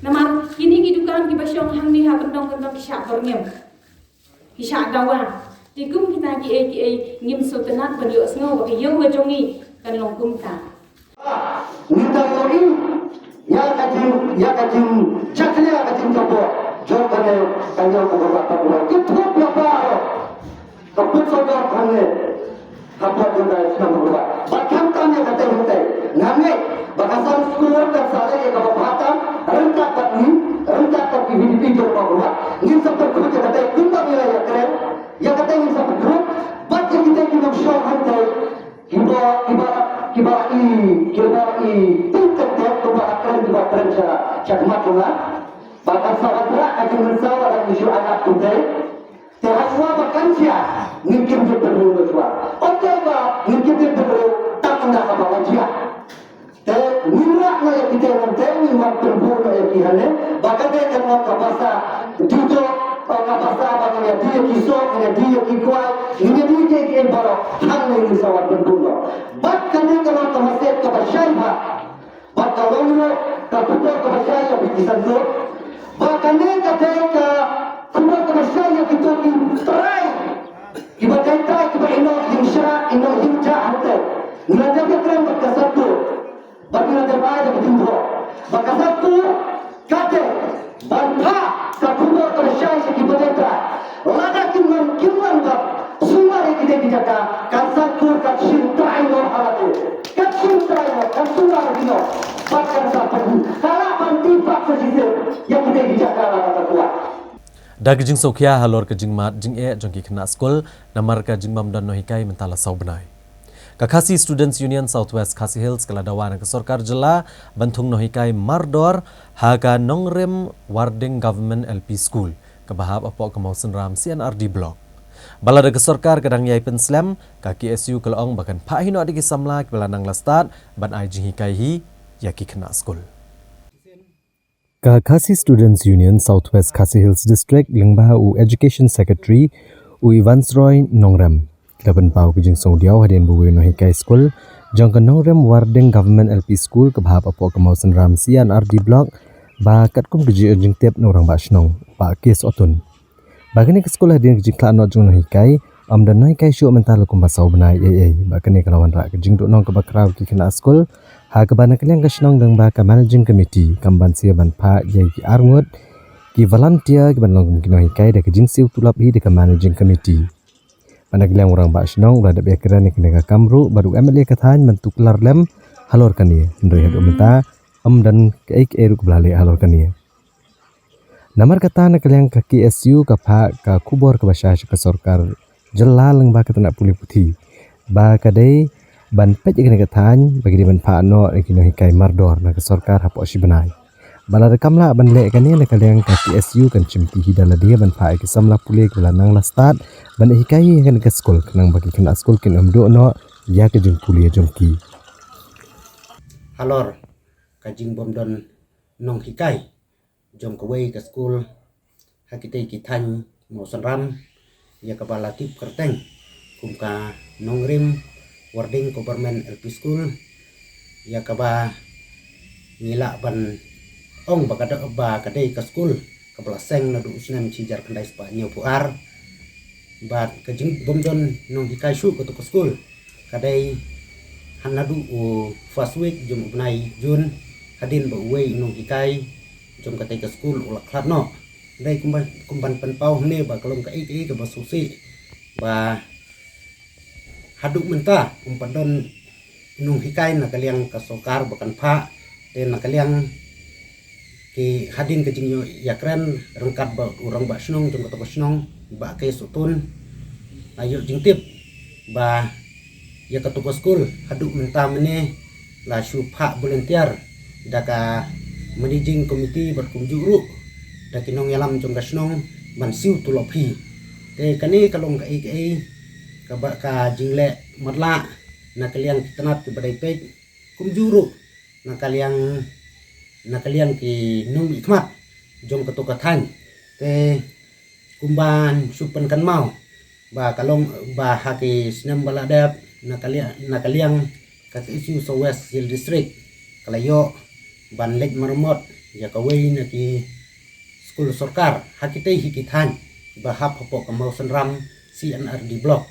Namar kine ki dukan kiba shong hangne ha kyndong kyndong ki shah byrngem, ki shah dawa. Te kum kita kiei kiei ngim sngewtynnat ban ïohsngew ba ka ïew ka jong ngi kan long kumta. Ngi dang ïohi ïa ka jing, ïa ka jingjakhlia, ka jingjaboh jong kane ka ïew ka jong ka Baroh. Ki thup ïa baroh ka put sawdong hangne hapoh jong ka shnong Mawkyrwat. Bad khamtam ïa katei hangtei, nga ngeit ba ka Sangkur kan sa leh ïa kaba bha tam ryngkat bad ngi, ryngkat bad ki VDP jong Mawkyrwat. Ngin sa pynkhuid ïa katei kumba ngi la ïakren. Ïa katei ngin sa pynkhuid bad ïa kitei ki nongshong hangtei kiba, kiba, kiba i, kiba i, tip tep tep, kiba kren, kiba kren sha, sha khmat jong nga. Ba kan sa wanrah ka jingmynsaw lada ngi shu ailad kumtei. Te hashwa ba kan jia, ngin kim jingpynrung hashwa. Ym dei ba ngin kim jingpynrung tang ynda kaba la jia. Te ngin rah noh ïa kitei, ngin, te ngin wan pynbun noh ïa ki hangne. Ba kane kan long ka basa juh juh, ka basa ba ngin ïa die ïa ki soh, ngin ïa die ïa ki kwai, ngin ïa die kiei kiei baroh, hangne ngin sa wan pynbun noh. Bad kane kan long ka message kaba shai bha. Bad ka long ruh ka khubor kaba shai ïa phi ki Sangkur. Ba kane ka dei ka khubor kaba shai ïa kito ki trai kiba dei trai kiba ïehnoh ïing shrah, ïehnoh ïing jah hangtei. Ngi la dep ïakren bad ka Sangkur. Bad ngi la dep ai da ka jingthoh ba ka Sangkur ka dei ban phah ka khubor kaba shai sha ki bynta trai. Lada kim wan, kim wan ban sumar ïa kitei ki jaka, ka Sangkur kan shim trai noh ha lade. Kan shim trai noh, kan sumar ïa ki noh. Bad kan sa pynhun. Ka lah ban tip pat sa shisien ïa kitei ki jaka lada ka kwah. Da ka jingsngewkhia halor ka jingmad jingeh jong ki khynnah skul namar ka jingbym don nonghikai mynta la saw bnai. Ka Khasi Students Union South West Khasi Hills ka la dawa na ka sorkar jylla ban thung nonghikai mardor ha ka Nongrim Warding Government L P School kaba hap hapoh ka Mawsynram C and R D Block. Ba lada ka sorkar ka dang ïai pynslem, ka K S U ka la ong ba kan phah hi noh da ki samla kiba la nang la stad ban ai jinghikai hi ïa ki khynnah skul. Ka Khasi Students Union South West Khasi Hills District lyngba u Education Secretary U Evans Roy Nongrem. Ki la pynpaw ka jingsngewdiaw hadien ba uwei u nonghikai skul jong ka Nongrem Warding Government L P School kaba hap hapoh ka Mawsynram C and R D Block ba katkum ka jingtip na u rangbah shnong, Bah K S Otun, ba kane ka skul hadien ka jingkhlad noh jong u nonghikai, ym don nonghikai shuh mynta la kumba saw bnai ei ei. Ba kane ka la wanrah ka jingduhnong kaba khraw ki khynnah skul, ha kaba na ka liang ka shnong lyngba ka Managing Committee kam banse ban phah ïa ki arngut ki volunteer kiban long kum ki nonghikai da ka jingsiew tulop hi da ka Managing Committee. Bad na ka liang u rangbah shnong u la dep ïakren ïa kane ka kam ruh bad u M L A ka thaiñ Mantu Klarlem halor kane, hynrei haduh mynta ym don kaei kaei ruh kaba la leh halor kane. Namar kata na ka liang ka K S U ka phah ka khubor kaba shai sha ka sorkar jylla lyngba ka tnat pule puthi ba ka dei ban peit ïa kane ka thaiñ ba ki dei ban phah noh ïa ki nonghikai mardor na ka sorkar hapoh shi bnai. Ba lada kam lah ban leh kane na ka liang ka K S U kan shimti hi da lade ban phah ïa ki samla pule kiba la nang la stad ban hikai ïa kane ka skul khnang ba ki khynnah skul kin ym duh noh ïa ka jingpule jong ki. Halor ka jingbym don nonghikai jong kawei ka skul ha kitei ki thaiñ Mawsynram, ïa kaba la tip kyrteng kum ka Nongrim Warding Government L P School, ïa kaba ngi lah ban ong ba ka da-, ba ka dei ka skul kaba la seng naduh u snem shi hajar khyndai spah hynñiewphew ar. Bad ka jingbym don nonghikai shuh kato ka skul ka dei ha naduh u first week jong u bnai June, hadien ba uwei u nonghikai jong katei ka skul u la khlad noh. Dei kumba, kumban pynpaw hangne ba ka long kaei kaei kaba sngewsih ba haduh mynta ym pat don nonghikai na ka liang ka sorkar ba kan phah, te na ka liang ki hadien ka jingïakren ryngkat bad u rangbah shnong jong kato ka shnong, Bah K S Otun, la ïoh jingtip ba ïa kato ka skul haduh mynta mynne la shu phah volunteer da ka Managing Committee bad kumjuh ruh da ki nongïalam jong ka shnong ban siew tulop hi. Te kane ka long kaei kaei kaba ka jingleh matlah na ka liang ki tnat kiba dei peit, kumjuh ruh na ka liang, na ka liang ki nongmihkhmat jong kato ka thaiñ. Te kumban shu pynkynmaw ba ka long ba ha ki snem ba la dep na ka liang, na ka liang ka K S U South West Khasi Hills District ka la ïoh ban leit maramot ïa kawei na ki skul sorkar ha kitei hi ki thaiñ ba hap hapoh ka Mawsynram C and R D Block.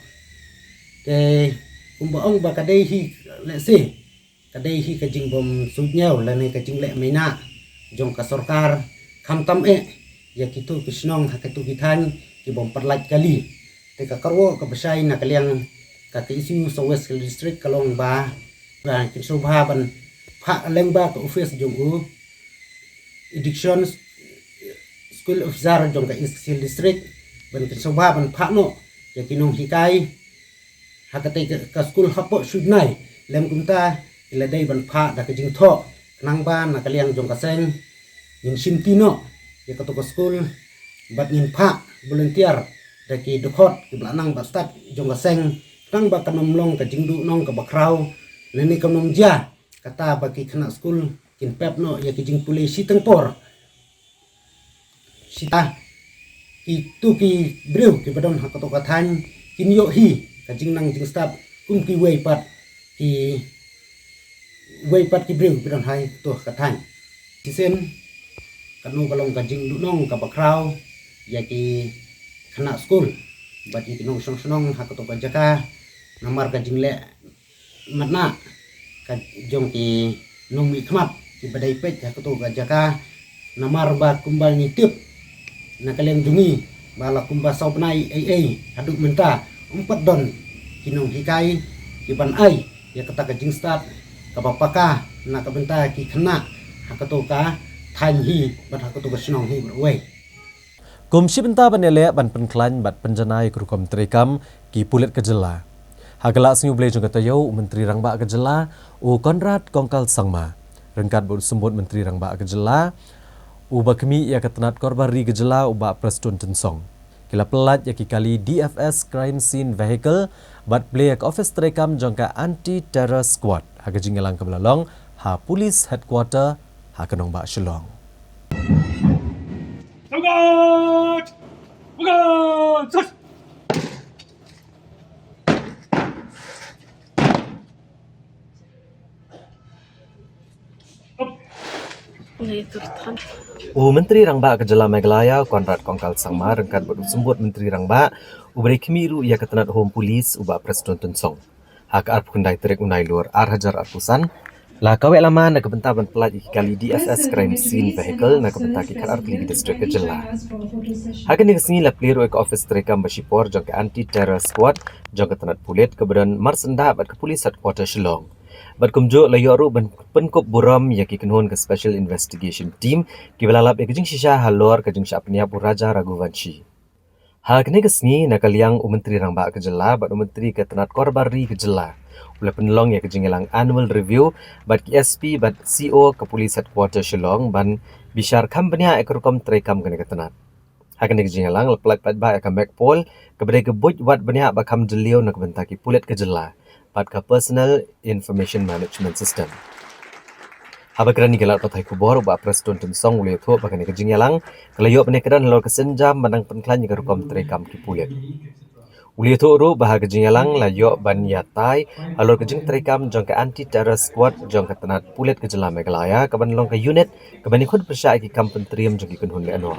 Te kumba ong ba ka dei hi, lehse ka dei hi ka jingbym suidñiew lane ka jingleh maina jong ka sorkar, khamtam eh ïa kito ki shnong ha kito ki thaiñ ki bym pat lait kali. Te ka kyrwoh kaba shai na ka liang ka K S U South West Khasi Hills District ka long ba, ba kin sngewbha ban phah lyngba ka office jong u Education School Officer jong ka East Khasi Hills District ban kin sngewbha ban phah noh ïa ki nonghikai ha katei ka, ka skul hapoh shi bnai. Lym kumta ki la dei ban phah da ka jingthoh khnang ba na ka liang jong ka seng ngin shimti noh ïa kato ka skul bad ngin phah volunteer da ki dkhot kiba la nang bad stad jong ka seng khnang ba kan ym long ka jingduhnong kaba khraw lane kan ym jia kata ba ki khynnah skul kin pep noh ïa ki jingpule shiteng por. Shisha kito ki briew kiba don ha kato ka thaiñ kin ïoh hi ka jingnang jingstad kum kiwei pat, kiwei pat ki briew kiba don ha kato ka thaiñ. Shisien kano ka long ka jingduhnong kaba khraw ïa ki khynnah skul bad ïa ki nongshong shnong ha kato ka jaka namar ka jingleh matna ka jong ki nongmihkhmat kiba dei peit ha kato ka jaka, namar ba kumba ngi tip na ka liang jong ngi ba la kumba saw bnai ei ei haduh mynta ym pat don ki nonghikai kiban ai ïa kata ka jingstad kaba paka na ka bynta ki khynnah ha kato ka thaiñ hi bad ha kato ka shnong hi baroh kawei. Kum shi bynta ban ïaleh ban pynkhlaiñ bad pynjanai ïa ka rukom treikam ki pulit ka jylla, ha ka la sngewblei jong ka taïew, u Myntri Rangbah ka jylla u Conrad Kongkal Sangma ryngkat bad u Symbud Myntri Rangbah ka jylla u ba khmih ïa ka tnat Korbah Ri ka jylla u Bah Prestone Tynsong ki la pyllait ïa ki kali D F S Crime Scene Vehicle bad plie ïa ka office treikam jong ka Anti Terror Squad ha ka jingïalang kaba la long ha Police Headquarter ha ka nongbah Shillong. Sangkot! Sangkot! U Myntri Rangbah ka Jylla Meghalaya, Conrad Kongkal Sangma, ryngkat bad u Symbud Myntri Rangbah, uba dei khmih ruh ïa ka tnat Home Police, u Bah Prestone Tynsong, ha ka arphew khyndai tarik u Nailur ar hajar arphew san, la kaweh lama na ka bynta ban pyllait ïa ki kali D F S Crime Scene Vehicle na ka bynta ki khatar tylli ki district ka jylla. Ha kane ka sngi la plie ruh ïa ka office treikam ba shipor jong ka Anti Terror Squad jong ka tnat pulit kaba don marsyndah bad ka Police Headquarter Shillong. Bad kumjuh la ïoh ruh ban pynkup burom ïa ki kynhun ka Special Investigation Team kiba la lap ïa ka jingshisha halor ka jingshah pynïap u Raja Raghuvanshi. Ha kane ka sngi, na ka liang u Myntri Rangbah ka Jylla bad u Myntri ka tnat Korbar Ri ka Jylla, u la pynlong ïa ka jingïalang Annual Review bad ki S P bad C O ka Police Headquarter Shillong ban bishar kham bniah ïa ka rukom treikam kane ka tnat. Ha kane ka jingïalang la pyllait paidbah ïa ka MECPOL, kaba dei ka buit wad bniah ba kham jylliew na ka bynta ki pulit ka jylla, bad ka Personnel Information Management System. Haba kren ïa ki lad pathai khubor, u Bah Prestone Tynsong u la ïathuh ba kane ka jingïalang ka la ïoh ban ïakren halor ka sienjam ban nang pynkhlaiñ ïa ka rukom treikam ki pulit. U la ïathuh ruh ba ha ka jingïalang la ïoh ban ïatai halor ka jingtreikam jong ka Anti Terror Squad jong ka tnat pulit ka Jylla Meghalaya, kaban long ka unit kaban ïakhun pyrshah ïa ki kam pyntriem jong ki kynhun lehnoh.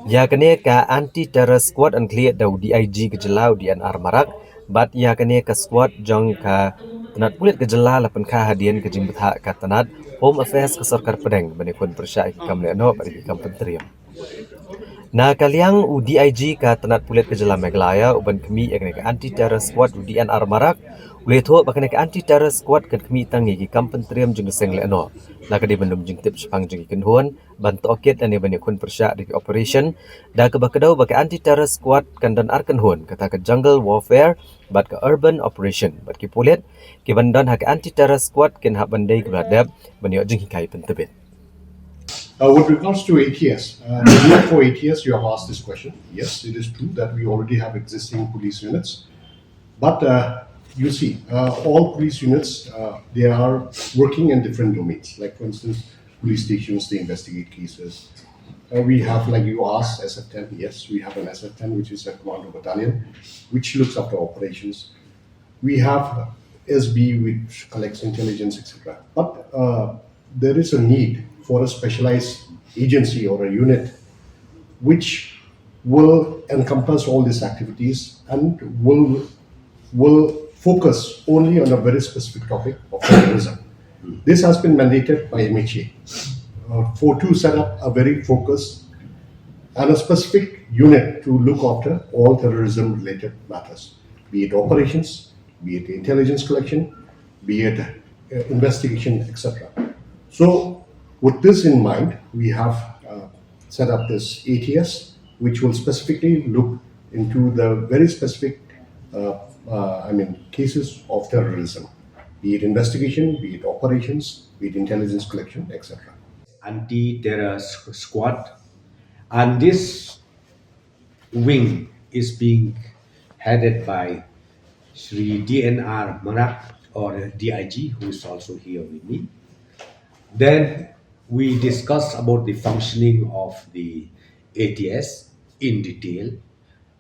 Ïa kane ka Anti Terror Squad yn khlieh da u D I G ka jylla, u D N R Marak, bad ïa kane ka squad jong ka tnat pulit ka jylla la pynkha hadien ka jingbthah ka tnat Home Affairs ka sorkar pdeng ban ïakhun pyrshah ïa ki kam lehnoh bad ïa ki kam pyntriem. Na ka liang u D I G ka tnat pulit ka Jylla Meghalaya, uban khmih ïa kane ka Anti Terror Squad, u D N R Marak, u la ïathuh ba kane ka Anti Terror Squad kan khmih tang ïa ki kam pyntriem jong ki seng lehnoh, la ka dei ban lum jingtip shaphang jong ki kynhun ban tohkit lane ban ïakhun pyrshah da ki operation, da kaba kdew ba ka Anti Terror Squad kan don ar kynhun, kata ka Jungle Warfare bad ka Urban Operation, bad ki pulit kiban don ha ka Anti Terror Squad kin hap ban dei kiba la dep ban ïoh jinghikai pyntbit. Uh, with regards to A T S, uh, the need for A T S, you have asked this question. Yes, it is true that we already have existing police units. But uh, you see, uh, all police units, uh, they are working in different domains. Like, for instance, police stations, they investigate cases. Uh, we have, like you asked, S F ten. Yes, we have an S F ten, which is a commando battalion, which looks after operations. We have S B, which collects intelligence, et cetera. But uh, there is a need for a specialized agency or a unit which will encompass all these activities and will will focus only on a very specific topic of terrorism. This has been mandated by M H A uh, for to set up a very focused and a specific unit to look after all terrorism-related matters, be it operations, be it intelligence collection, be it uh, investigation, et cetera. So, with this in mind, we have uh, set up this A T S, which will specifically look into the very specific, uh, uh, I mean, cases of terrorism, be it investigation, be it operations, be it intelligence collection, et cetera. Anti-terror s- squad, and this wing is being headed by Shri D N R Marak, or D I G, who is also here with me. Then we discuss about the functioning of the A T S in detail.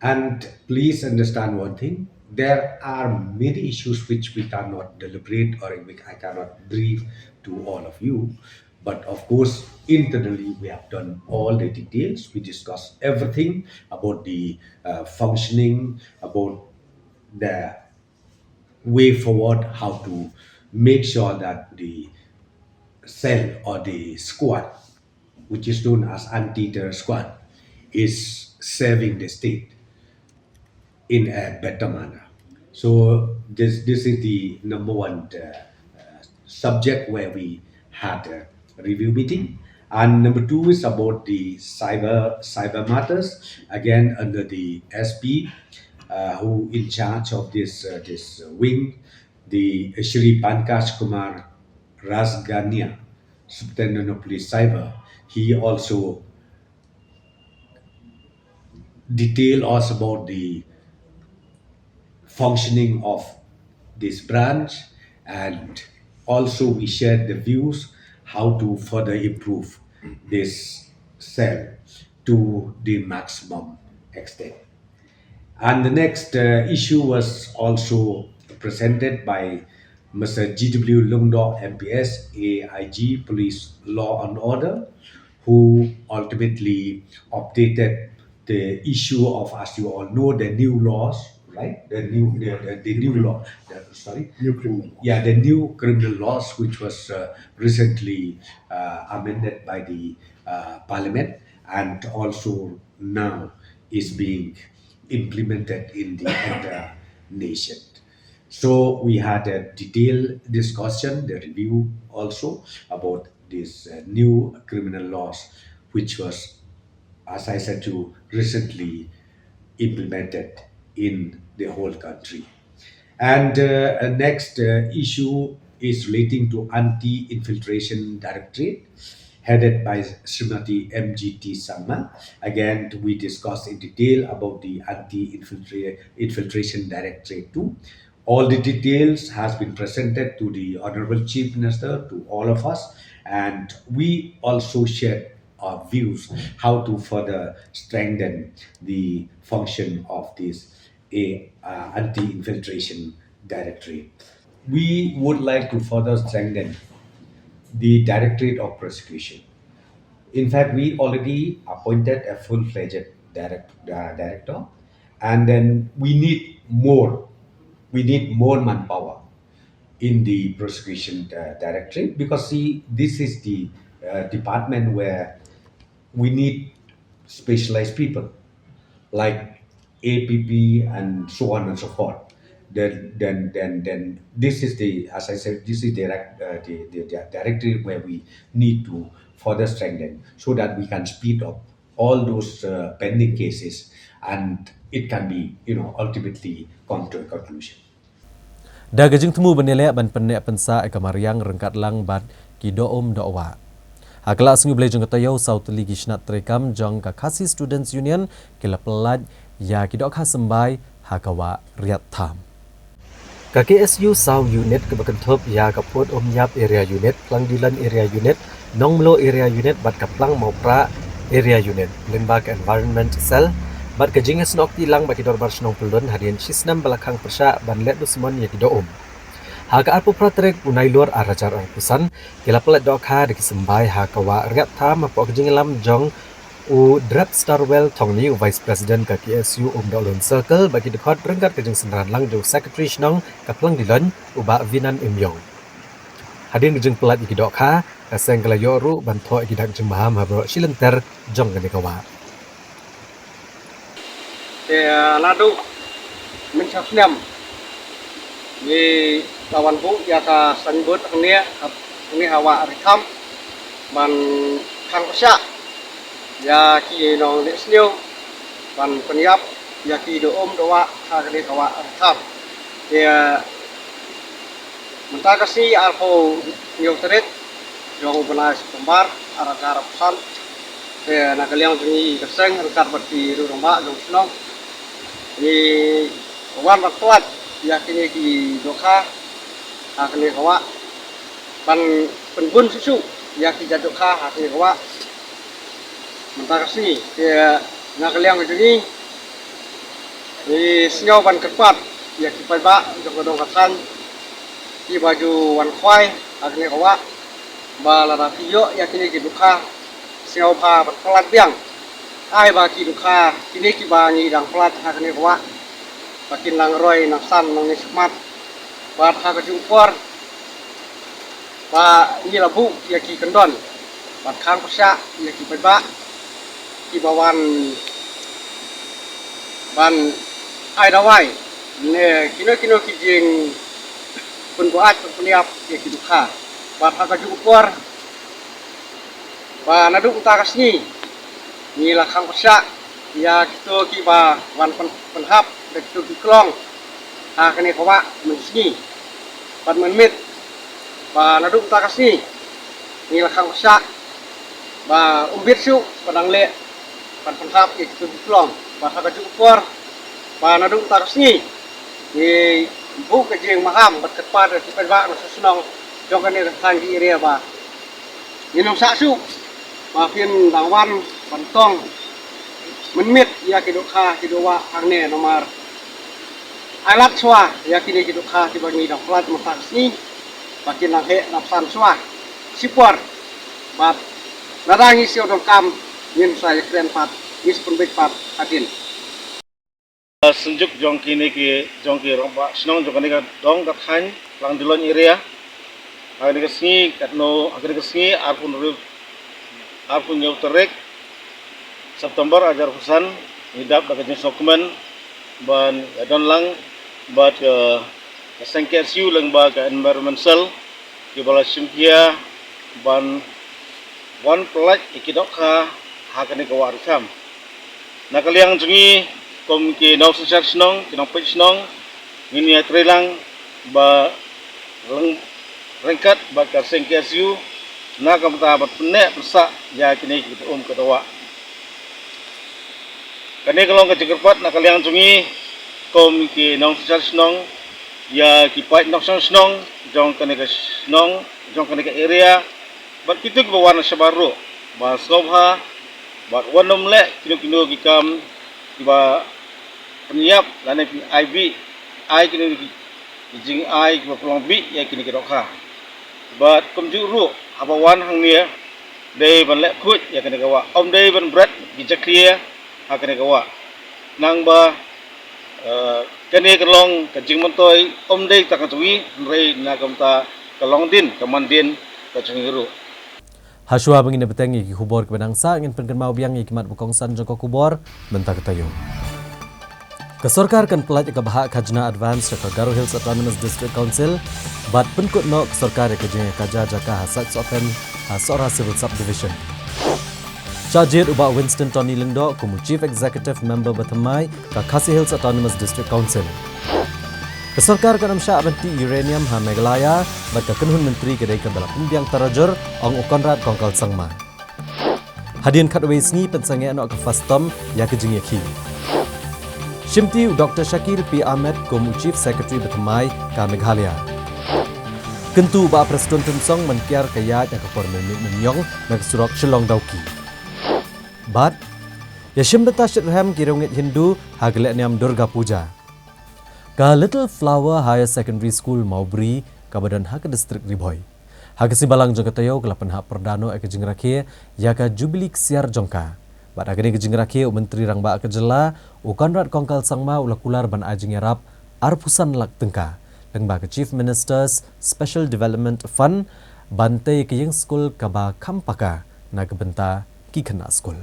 And please understand one thing, there are many issues which we cannot deliberate or we, I cannot brief to all of you. But of course, internally, we have done all the details. We discussed everything about the uh, functioning, about the way forward, how to make sure that the cell or the squad, which is known as anti-terror squad, is serving the state in a better manner. So this this is the number one uh, uh, subject where we had a review meeting. And number two is about the cyber cyber matters. Again, under the S P, uh, who in charge of this uh, this wing, the Shri Pankaj Kumar Rasgania, Superintendent of Police Cyber, he also detail us about the functioning of this branch, and also we shared the views how to further improve this cell to the maximum extent. And the next uh, issue was also presented by Mister G W Lyngdoh, M P S, A I G, Police Law and Order, who ultimately updated the issue of, as you all know, the new laws, right? The new, the, the, the new law, the, sorry, New criminal law. Yeah, the new criminal laws, which was uh, recently uh, amended by the uh, parliament, and also now is being implemented in the entire nation. So we had a detailed discussion, the review also about these uh, new criminal laws, which was, as I said to you, recently implemented in the whole country. And uh, uh, next uh, issue is relating to Anti-Infiltration Directorate, headed by Srimati M G T Sangma. Again, we discussed in detail about the Anti-Infiltra- Infiltration Directorate two. All the details has been presented to the Honorable Chief Minister, to all of us, and we also shared our views how to further strengthen the function of this a, uh, Anti-Infiltration Directorate. We would like to further strengthen the Directorate of Prosecution. In fact, we already appointed a full-fledged direct, uh, director, and then we need more. We need more manpower in the prosecution uh, directorate, because, see, this is the uh, department where we need specialized people like A P P and so on and so forth. Then, then, then, then this is the, as I said, this is direct, uh, the, the, the directorate where we need to further strengthen so that we can speed up all those uh, pending cases, and it can be, you know, ultimately come to a conclusion. Da ka jingthmu ban ïaleh ban pynneh pynsah ïa ka mariang ryngkat lang bad ki doh um doh wah. Ha ka la sngi U Blei jong ka taïew, saw tylli ki shnat treikam jong ka Khasi Students Union ki la pyllait ïa ki dohkha symbai ha ka wah Riat Tham. Ka K S U saw unit kaba kynthup ïa ka Pud Umïap Area Unit, Phlangdilon Area Unit, Nongmlo Area Unit bad ka Plang Mawprah Area Unit lyngba ka Environment Cell bad ka jingïasnoh kti lang bad ki dorbar shnong pyllun hadien shisnem ba la khang pyrshah ban leh dusmon ïa ki doh um. Ha ka arphew phra tarik u Nailur ar hajar arphew san ki la pyllait dohkha da ki symbai ha ka wah Riat Tham hapoh ka jingïalam jong u Drep Starwell Thongni, u Vice President ka K S U Umdohlun Circle bad ki dkhot ryngkat ka jingsynran lang jong u Secretary Shnong ka Phlangdilon, u Bah Vinan Imyong. Hadien ka jingpyllait ïa ki dohkha, ka seng ka la ïoh ruh ban thoh ïa ki dak jingmaham ha baroh shi lynter jong kane ka wah. Te naduh mynshwa snem ngi la wan buh ïa ka signboard hangne, hangne ha wah Riat Tham ban khang pyrshah ïa ki nongleh sniew ban pynïap ïa ki doh um doh wah ha kane ka wah Riat Tham. Te mynta ka sngi arphew hynñiew tarik jong u bnai September ar hajar arphew san. Te na ka liang jong ngi ka seng ryngkat bad ki rangbah jong shnong ngi wan ban pyllait ïa kine ki dohkha ha kane ka wah ban pynbun shuh shuh ïa ki jait dohkha ha kane ka wah. Mynta ka sngi te na ka liang ka jong ngi ngi sngew ban kyrpad ïa ki paidbah jong ka dong ka thaiñ kiba ju wan khwai ha kane ka wah ba lada phi ïoh ïa kine ki dohkha, sngewbha ban pyllait biang. Ai ba ki dohkha kine kiba ngi dang pyllait ha kane ka wah ba kin nang roi nang san nangne shakhmat. Bad ha kajuh ka por ba ngi la buh ïa ki kyndon ban khang pyrshah ïa ki paidbah kiba wan ban ai dawai ne kino kino ki jingpynbuaid pynïap ïa ki dohkha. Bad ha kajuh ka por ba naduh mynta ka sngi ngi la khang pyrshah ïa kito kiba wan pyn- pynhap da kito ki klong ha kane ka wah mynsngi bad mynmiet. Ba naduh mynta ka sngi ngi la khang pyrshah ba ym bit shuh ba dang leh ban pynhap ïa kito ki klong. Bad ha kajuh ka por ba naduh mynta ka sngi ngi buh ka jingmaham bad kyrpad ïa ki paidbah nongshong shnong jong kane ka thaiñ ka area ba ngin ym sah shuh ba phin dang wan ban tong mynmiet ïa ki dohkha ki doh wah hangne, namar ai lad shuwa ïa kine ki dohkha kiba ngi dang pyllait mynta ka sngi. Ba kin nang heh na psan shuwa shipor. Bad lada ngi siew donkam, ngin sa ïakren pat, ngin sa pynbeit pat hadien. Synjuk jong kine ki, jong ki rangbah shnong jong kane ka dong ka thaiñ Langdiloin area. Ha kane ka sngi katno, ha kane ka sngi arphew, arphew hynñiew tarik September ar hajar arphew san, ngi dap da ka jingsngewkmen ban ïadon lang bad ka, ka seng K S U lyngba ka Environment Cell, kiba la shim khia ban wan pyllait ïa ki dohkha ha kane ka wah ruh kham. Na ka liang jong ngi kum ki nongsynshar shnong, ki nongpeit shnong, ngin ïatreilang ba ryngkat bad ka seng K S U na ka bynta ban pynneh pynsah ïa kine ki um ka dawah. Kane ka long ka jingkyrpad na ka liang jong ngi kum ki nongsynshar shnong ïa ki paid nongshong shnong jong kane ka shnong, jong kane ka area, bad kito kiba wan shabar ruh ba sngewbha bad wan nym leh kino kino ki kam kiba pynïap lane pyn-, ai bih, ai kine ki, ki jingai kiba pynlong bih ïa kine ki dohkha. Bad kumjuh ruh haba wan hangne dei ban leh khuid ïa kane ka wah, ym dei ban bret ki jakhlia ha kane ka wah. Nangba, eh, kane ka long ka jingmyntoi ym dei tang ka jong ngi, hynrei na ka bynta ka long dien ka man dien ka jong ngi ruh. Hashuwa ba ngin ïa bteng ïa ki khubor kiba dang sah, ngin pynkynmaw biang ïa ki mat ba kongsan jong ka khubor mynta ka taïew. Ka sorkar kan pyllait ïa ka bhah khajna advance sha ka Garo Hills Autonomous District Council bad pynkut noh ka sorkar ïa ka jingïakajia jaka ha Sait Sohpen ha Sohra Civil Subdivision. Shah jied u Bah Winston Tony Lyngdoh kum u Chief Executive Member bathymmai ka Khasi Hills Autonomous District Council. Ka sorkar kan ym shah ban tih uranium ha Meghalaya bad ka kynhun myntri ka dei kaba la pynbiang tarajur, ong u Conrad Kongkal Sangma. Hadien khatwei sngi pynsangeh noh ka FASTOM ïa ka jingïakhih. Shimti u Doktor Shakil P Ahmed kum u Chief Secretary bathymmai ka Meghalaya. Kyntu u Bah Prestone Tynsong ban kiar ka ïaid na ka por mynmiet mynñiong na ka surok Shillong Dawki. Bad ïashim bynta shitrhem ki riewngeit Hindu ha ka lehniam Durga Puja. Ka Little Flower Higher Secondary School Mawbri kaba don ha ka distrik Ri Bhoi, ha ka sngi Balang jong ka taïew ka la pynhap pyrda noh ïa ka jingrakhe ïa ka Jubili Ksiar jong ka. Bad ha kane ka jingrakhe u Myntri Rangbah ka jylla u Conrad Kongkal Sangma u la kular ban ai jingïarap arphew san lak tyngka lyngba ka Chief Minister's Special Development Fund ban tei ïa ka ïing skul kaba kham paka na ka bynta ki khynnah skul.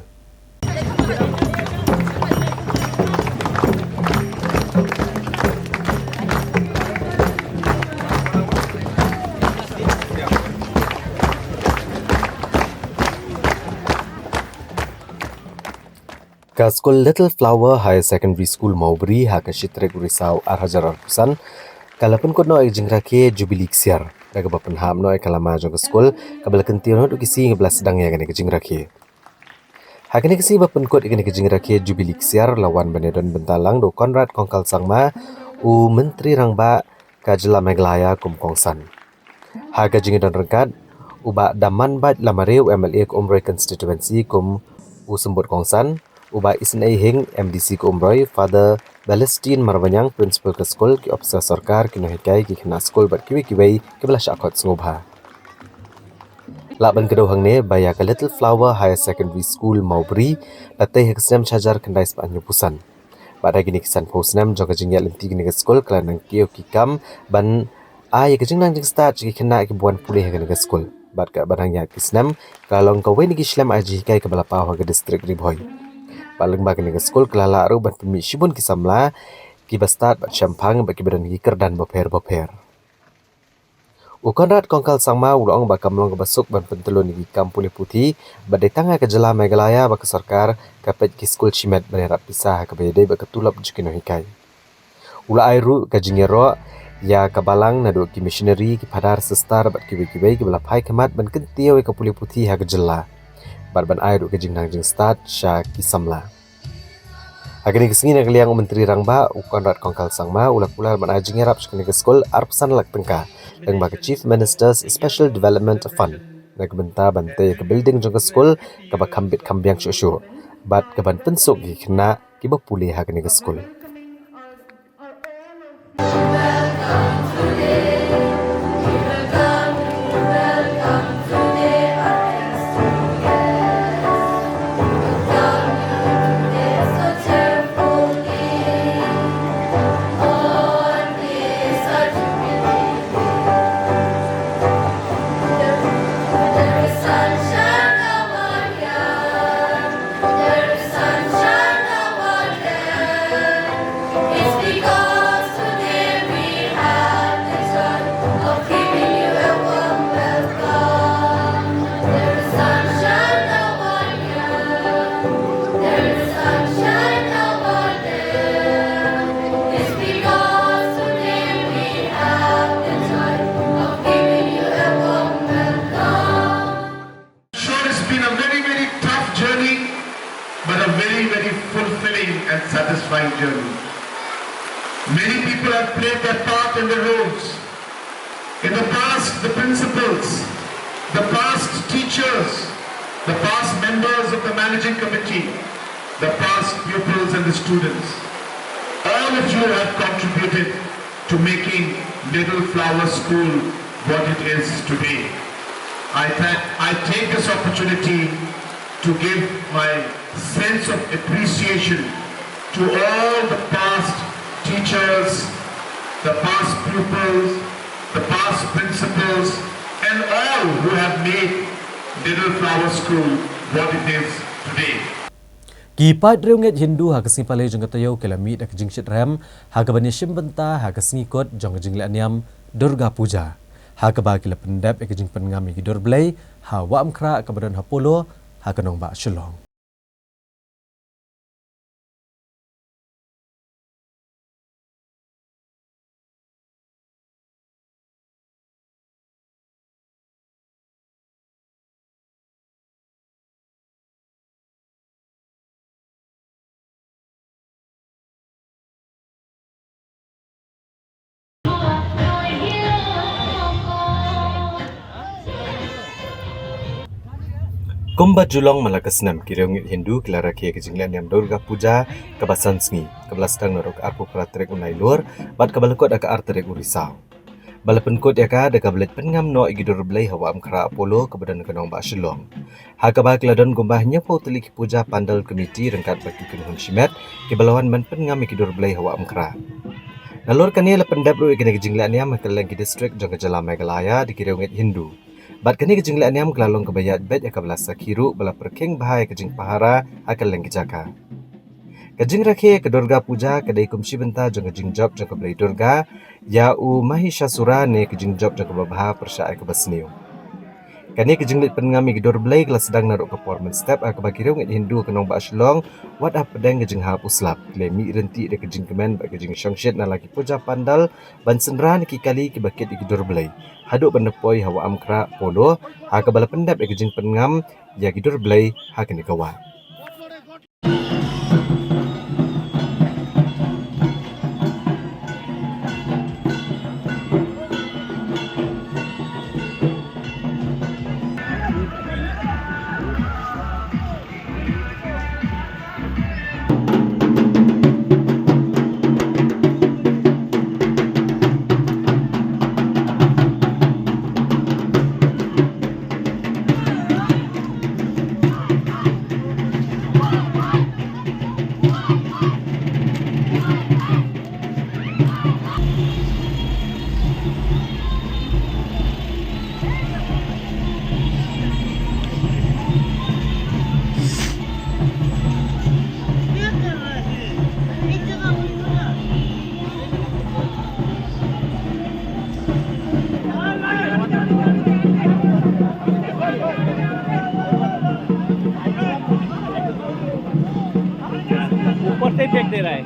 Ka skul Little Flower Higher Secondary School Mawbri ha ka shi tarik u Risaw ar hajar arphew san ka la pynkut noh ïa ka jingrakhe Jubili Ksiar da kaba pynhap noh ïa ka lama jong ka skul kaba la kyntiew naduh ki sngi kaba la sdang ïa kane ka jingrakhe. Ha kane ka sngi ba pynkut ïa kane ka jingrakhe Jubili Ksiar la wan ban ïadon bynta lang da u Conrad Kongkal Sangma, u Myntri Rangbah ka jylla Meghalaya kum kongsan. Ha ka jingïadon ryngkat u Bah Damanbait Lamare, u M L A ka Umroi Constituency kum u symbud kongsan, u Bah Isynei Hing, M D C ka Umroi, Father Balestine Marbaniang, Principal ka skul, ki ophisar sorkar, ki nonghikai, ki khynnah skul bad kiwei kiwei kiba la shah khot sngewbha. Lah ban kdew hangne ba ïa ka Little Flower Higher Secondary School Mawbri la tei ha ka snem shi hajar khyndai spah hynñiewphew san. Bad ha kine ki sanphew snem jong ka jingïaid lynti kane ka skul ka la nang kiew ki kam ban ai ïa ka jingnang jingstad sha ki khynnah kiba wan pule ha kane ka skul. Bad ka ban hangïaid ki snem ka long kawei na ki shlem ai jinghikai kaba la paw ha ka distrik Ri Bhoi. Bad lyngba kane ka skul ka la lah ruh ban pynmih shibun ki samla kiba stad bad shemphang bad kiba don ki kyrdan bapher bapher. U Conrad Kongkal Sangma u la ong ba kam long kaba suk ban pyntlun ïa ki kam pule puthi bad dei tang ha ka jylla Meghalaya ba ka sorkar ka peit ki skul shimet ban ïarap pisa ha kaba ïadei bad ka tulop jong ki nonghikai. U la ai ruh ka jingïaroh ïa ka balang naduh ki missionary, ki phadar, sister bad kiwei kiwei kiba la phai khmat ban kyntiew ïa ka pule puthi ha ka jylla bad ban ai ruh ka jingnang jingstad sha ki samla. Ha kane ka sngi na ka liang u Myntri Rangbah u Conrad Kongkal Sangma u la kular ban ai jingïarap sha kane ka skul arphew san lak tyngka lyngba ka Chief Minister's Special Development Fund na ka bynta ban tei ïa ka building jong ka skul kaba kham bit kham biang shuh shuh bad kaban pynsuk ïa ki khynnah kiba pule ha kane ka skul. Many people have played their part in the roles. In the past, the principals, the past teachers, the past members of the managing committee, the past pupils and the students, all of you have contributed to making Little Flower School what it is today. I, tha- I take this opportunity to give my sense of appreciation to all the past teachers, the past pupils, the past principals, and all who have made Little Flower School what it is today. Ki paid riewngeit Hindu ha ka sngi Palei jong ka taïew ki la mih da ka jingshitrhem ha kaba ïashim bynta ha ka sngi kut jong ka jingleh niam Durga Puja, ha kaba ki la pyndep ïa ka jingpynngam ïa ki durblei ha Wah Umkhrah kaba don ha Polo, ha ka nongbah Shillong. Kumba ju long man la ka snem, ki riewngeit Hindu ki la rakhe ïa ka jingleh niam Durga Puja kaba san sngi, kaba la sdang naduh ka arphew phra tarik u Nailur bad kaba la kut ha ka ar tarik u Risaw. Ba la pynkut ïa ka da kaba leit pynngam noh ïa ki durblei ha Wah Umkhrah Apollo kaba don ha ka nongbah Shillong, ha kaba ki la don kumba hynñiewphew tylli ki puja pandal committee ryngkat bad ki kynhun shimet kiba la wan ban pynngam ïa ki durblei ha Wah Umkhrah. Nalor kane, la pyndep ruh ïa kane ka jingleh niam ha kylleng ki district jong ka jylla Meghalaya da ki riewngeit Hindu. Bad kane ka jingleh niam ka la long kaba ïaid beit ha kaba la sakhi ruh ba la pyrkhing bha ïa ka jingpahara ha kylleng ki jaka. Ka jingrakhe ïa ka Durga Puja ka dei kum shi bynta jong ka jingjop jong ka Blei Durga ïa u Mahishasura, ne ka jingjop jong kaba bha pyrshah ïa kaba sniew. Kane ka jingleit pynngam ïa ki durblei ka la sdang naduh ka por mynstep ha kaba ki riewngeit Hindu ha ka nongbah Shillong, wat hapdeng ka jinghap u slap, ki la mih ryntih da ka jingkmen bad ka jingshongshit na la ki puja pandal ban synran ïa ki kali kiba kit ïa ki durblei, haduh ban da poi ha Wah Umkhrah Polo, ha kaba la pyndep ïa ka jingpynngam ïa ki durblei ha kane ka wah. ऊपर से फेंक दे रहा है।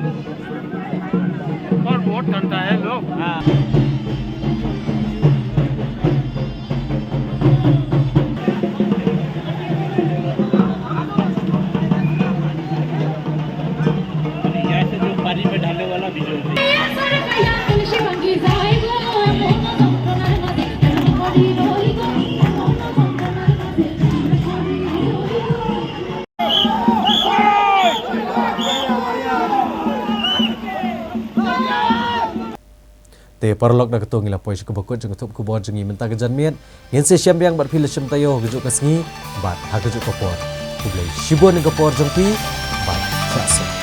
और बहुत ठंडा है लोग। हाँ। यहाँ से जो पानी में डालने वाला भी जो है। Te paralok, da kato ngi la poi sha kaba kut jong ka thup khubor jong ngi mynta ka janmiet. Ngin sa ïashem biang bad phi la shem taïew ha kajuh ka sngi bad ha kajuh ka por. Khublei shibun ïa ka por jong phi bad khublei.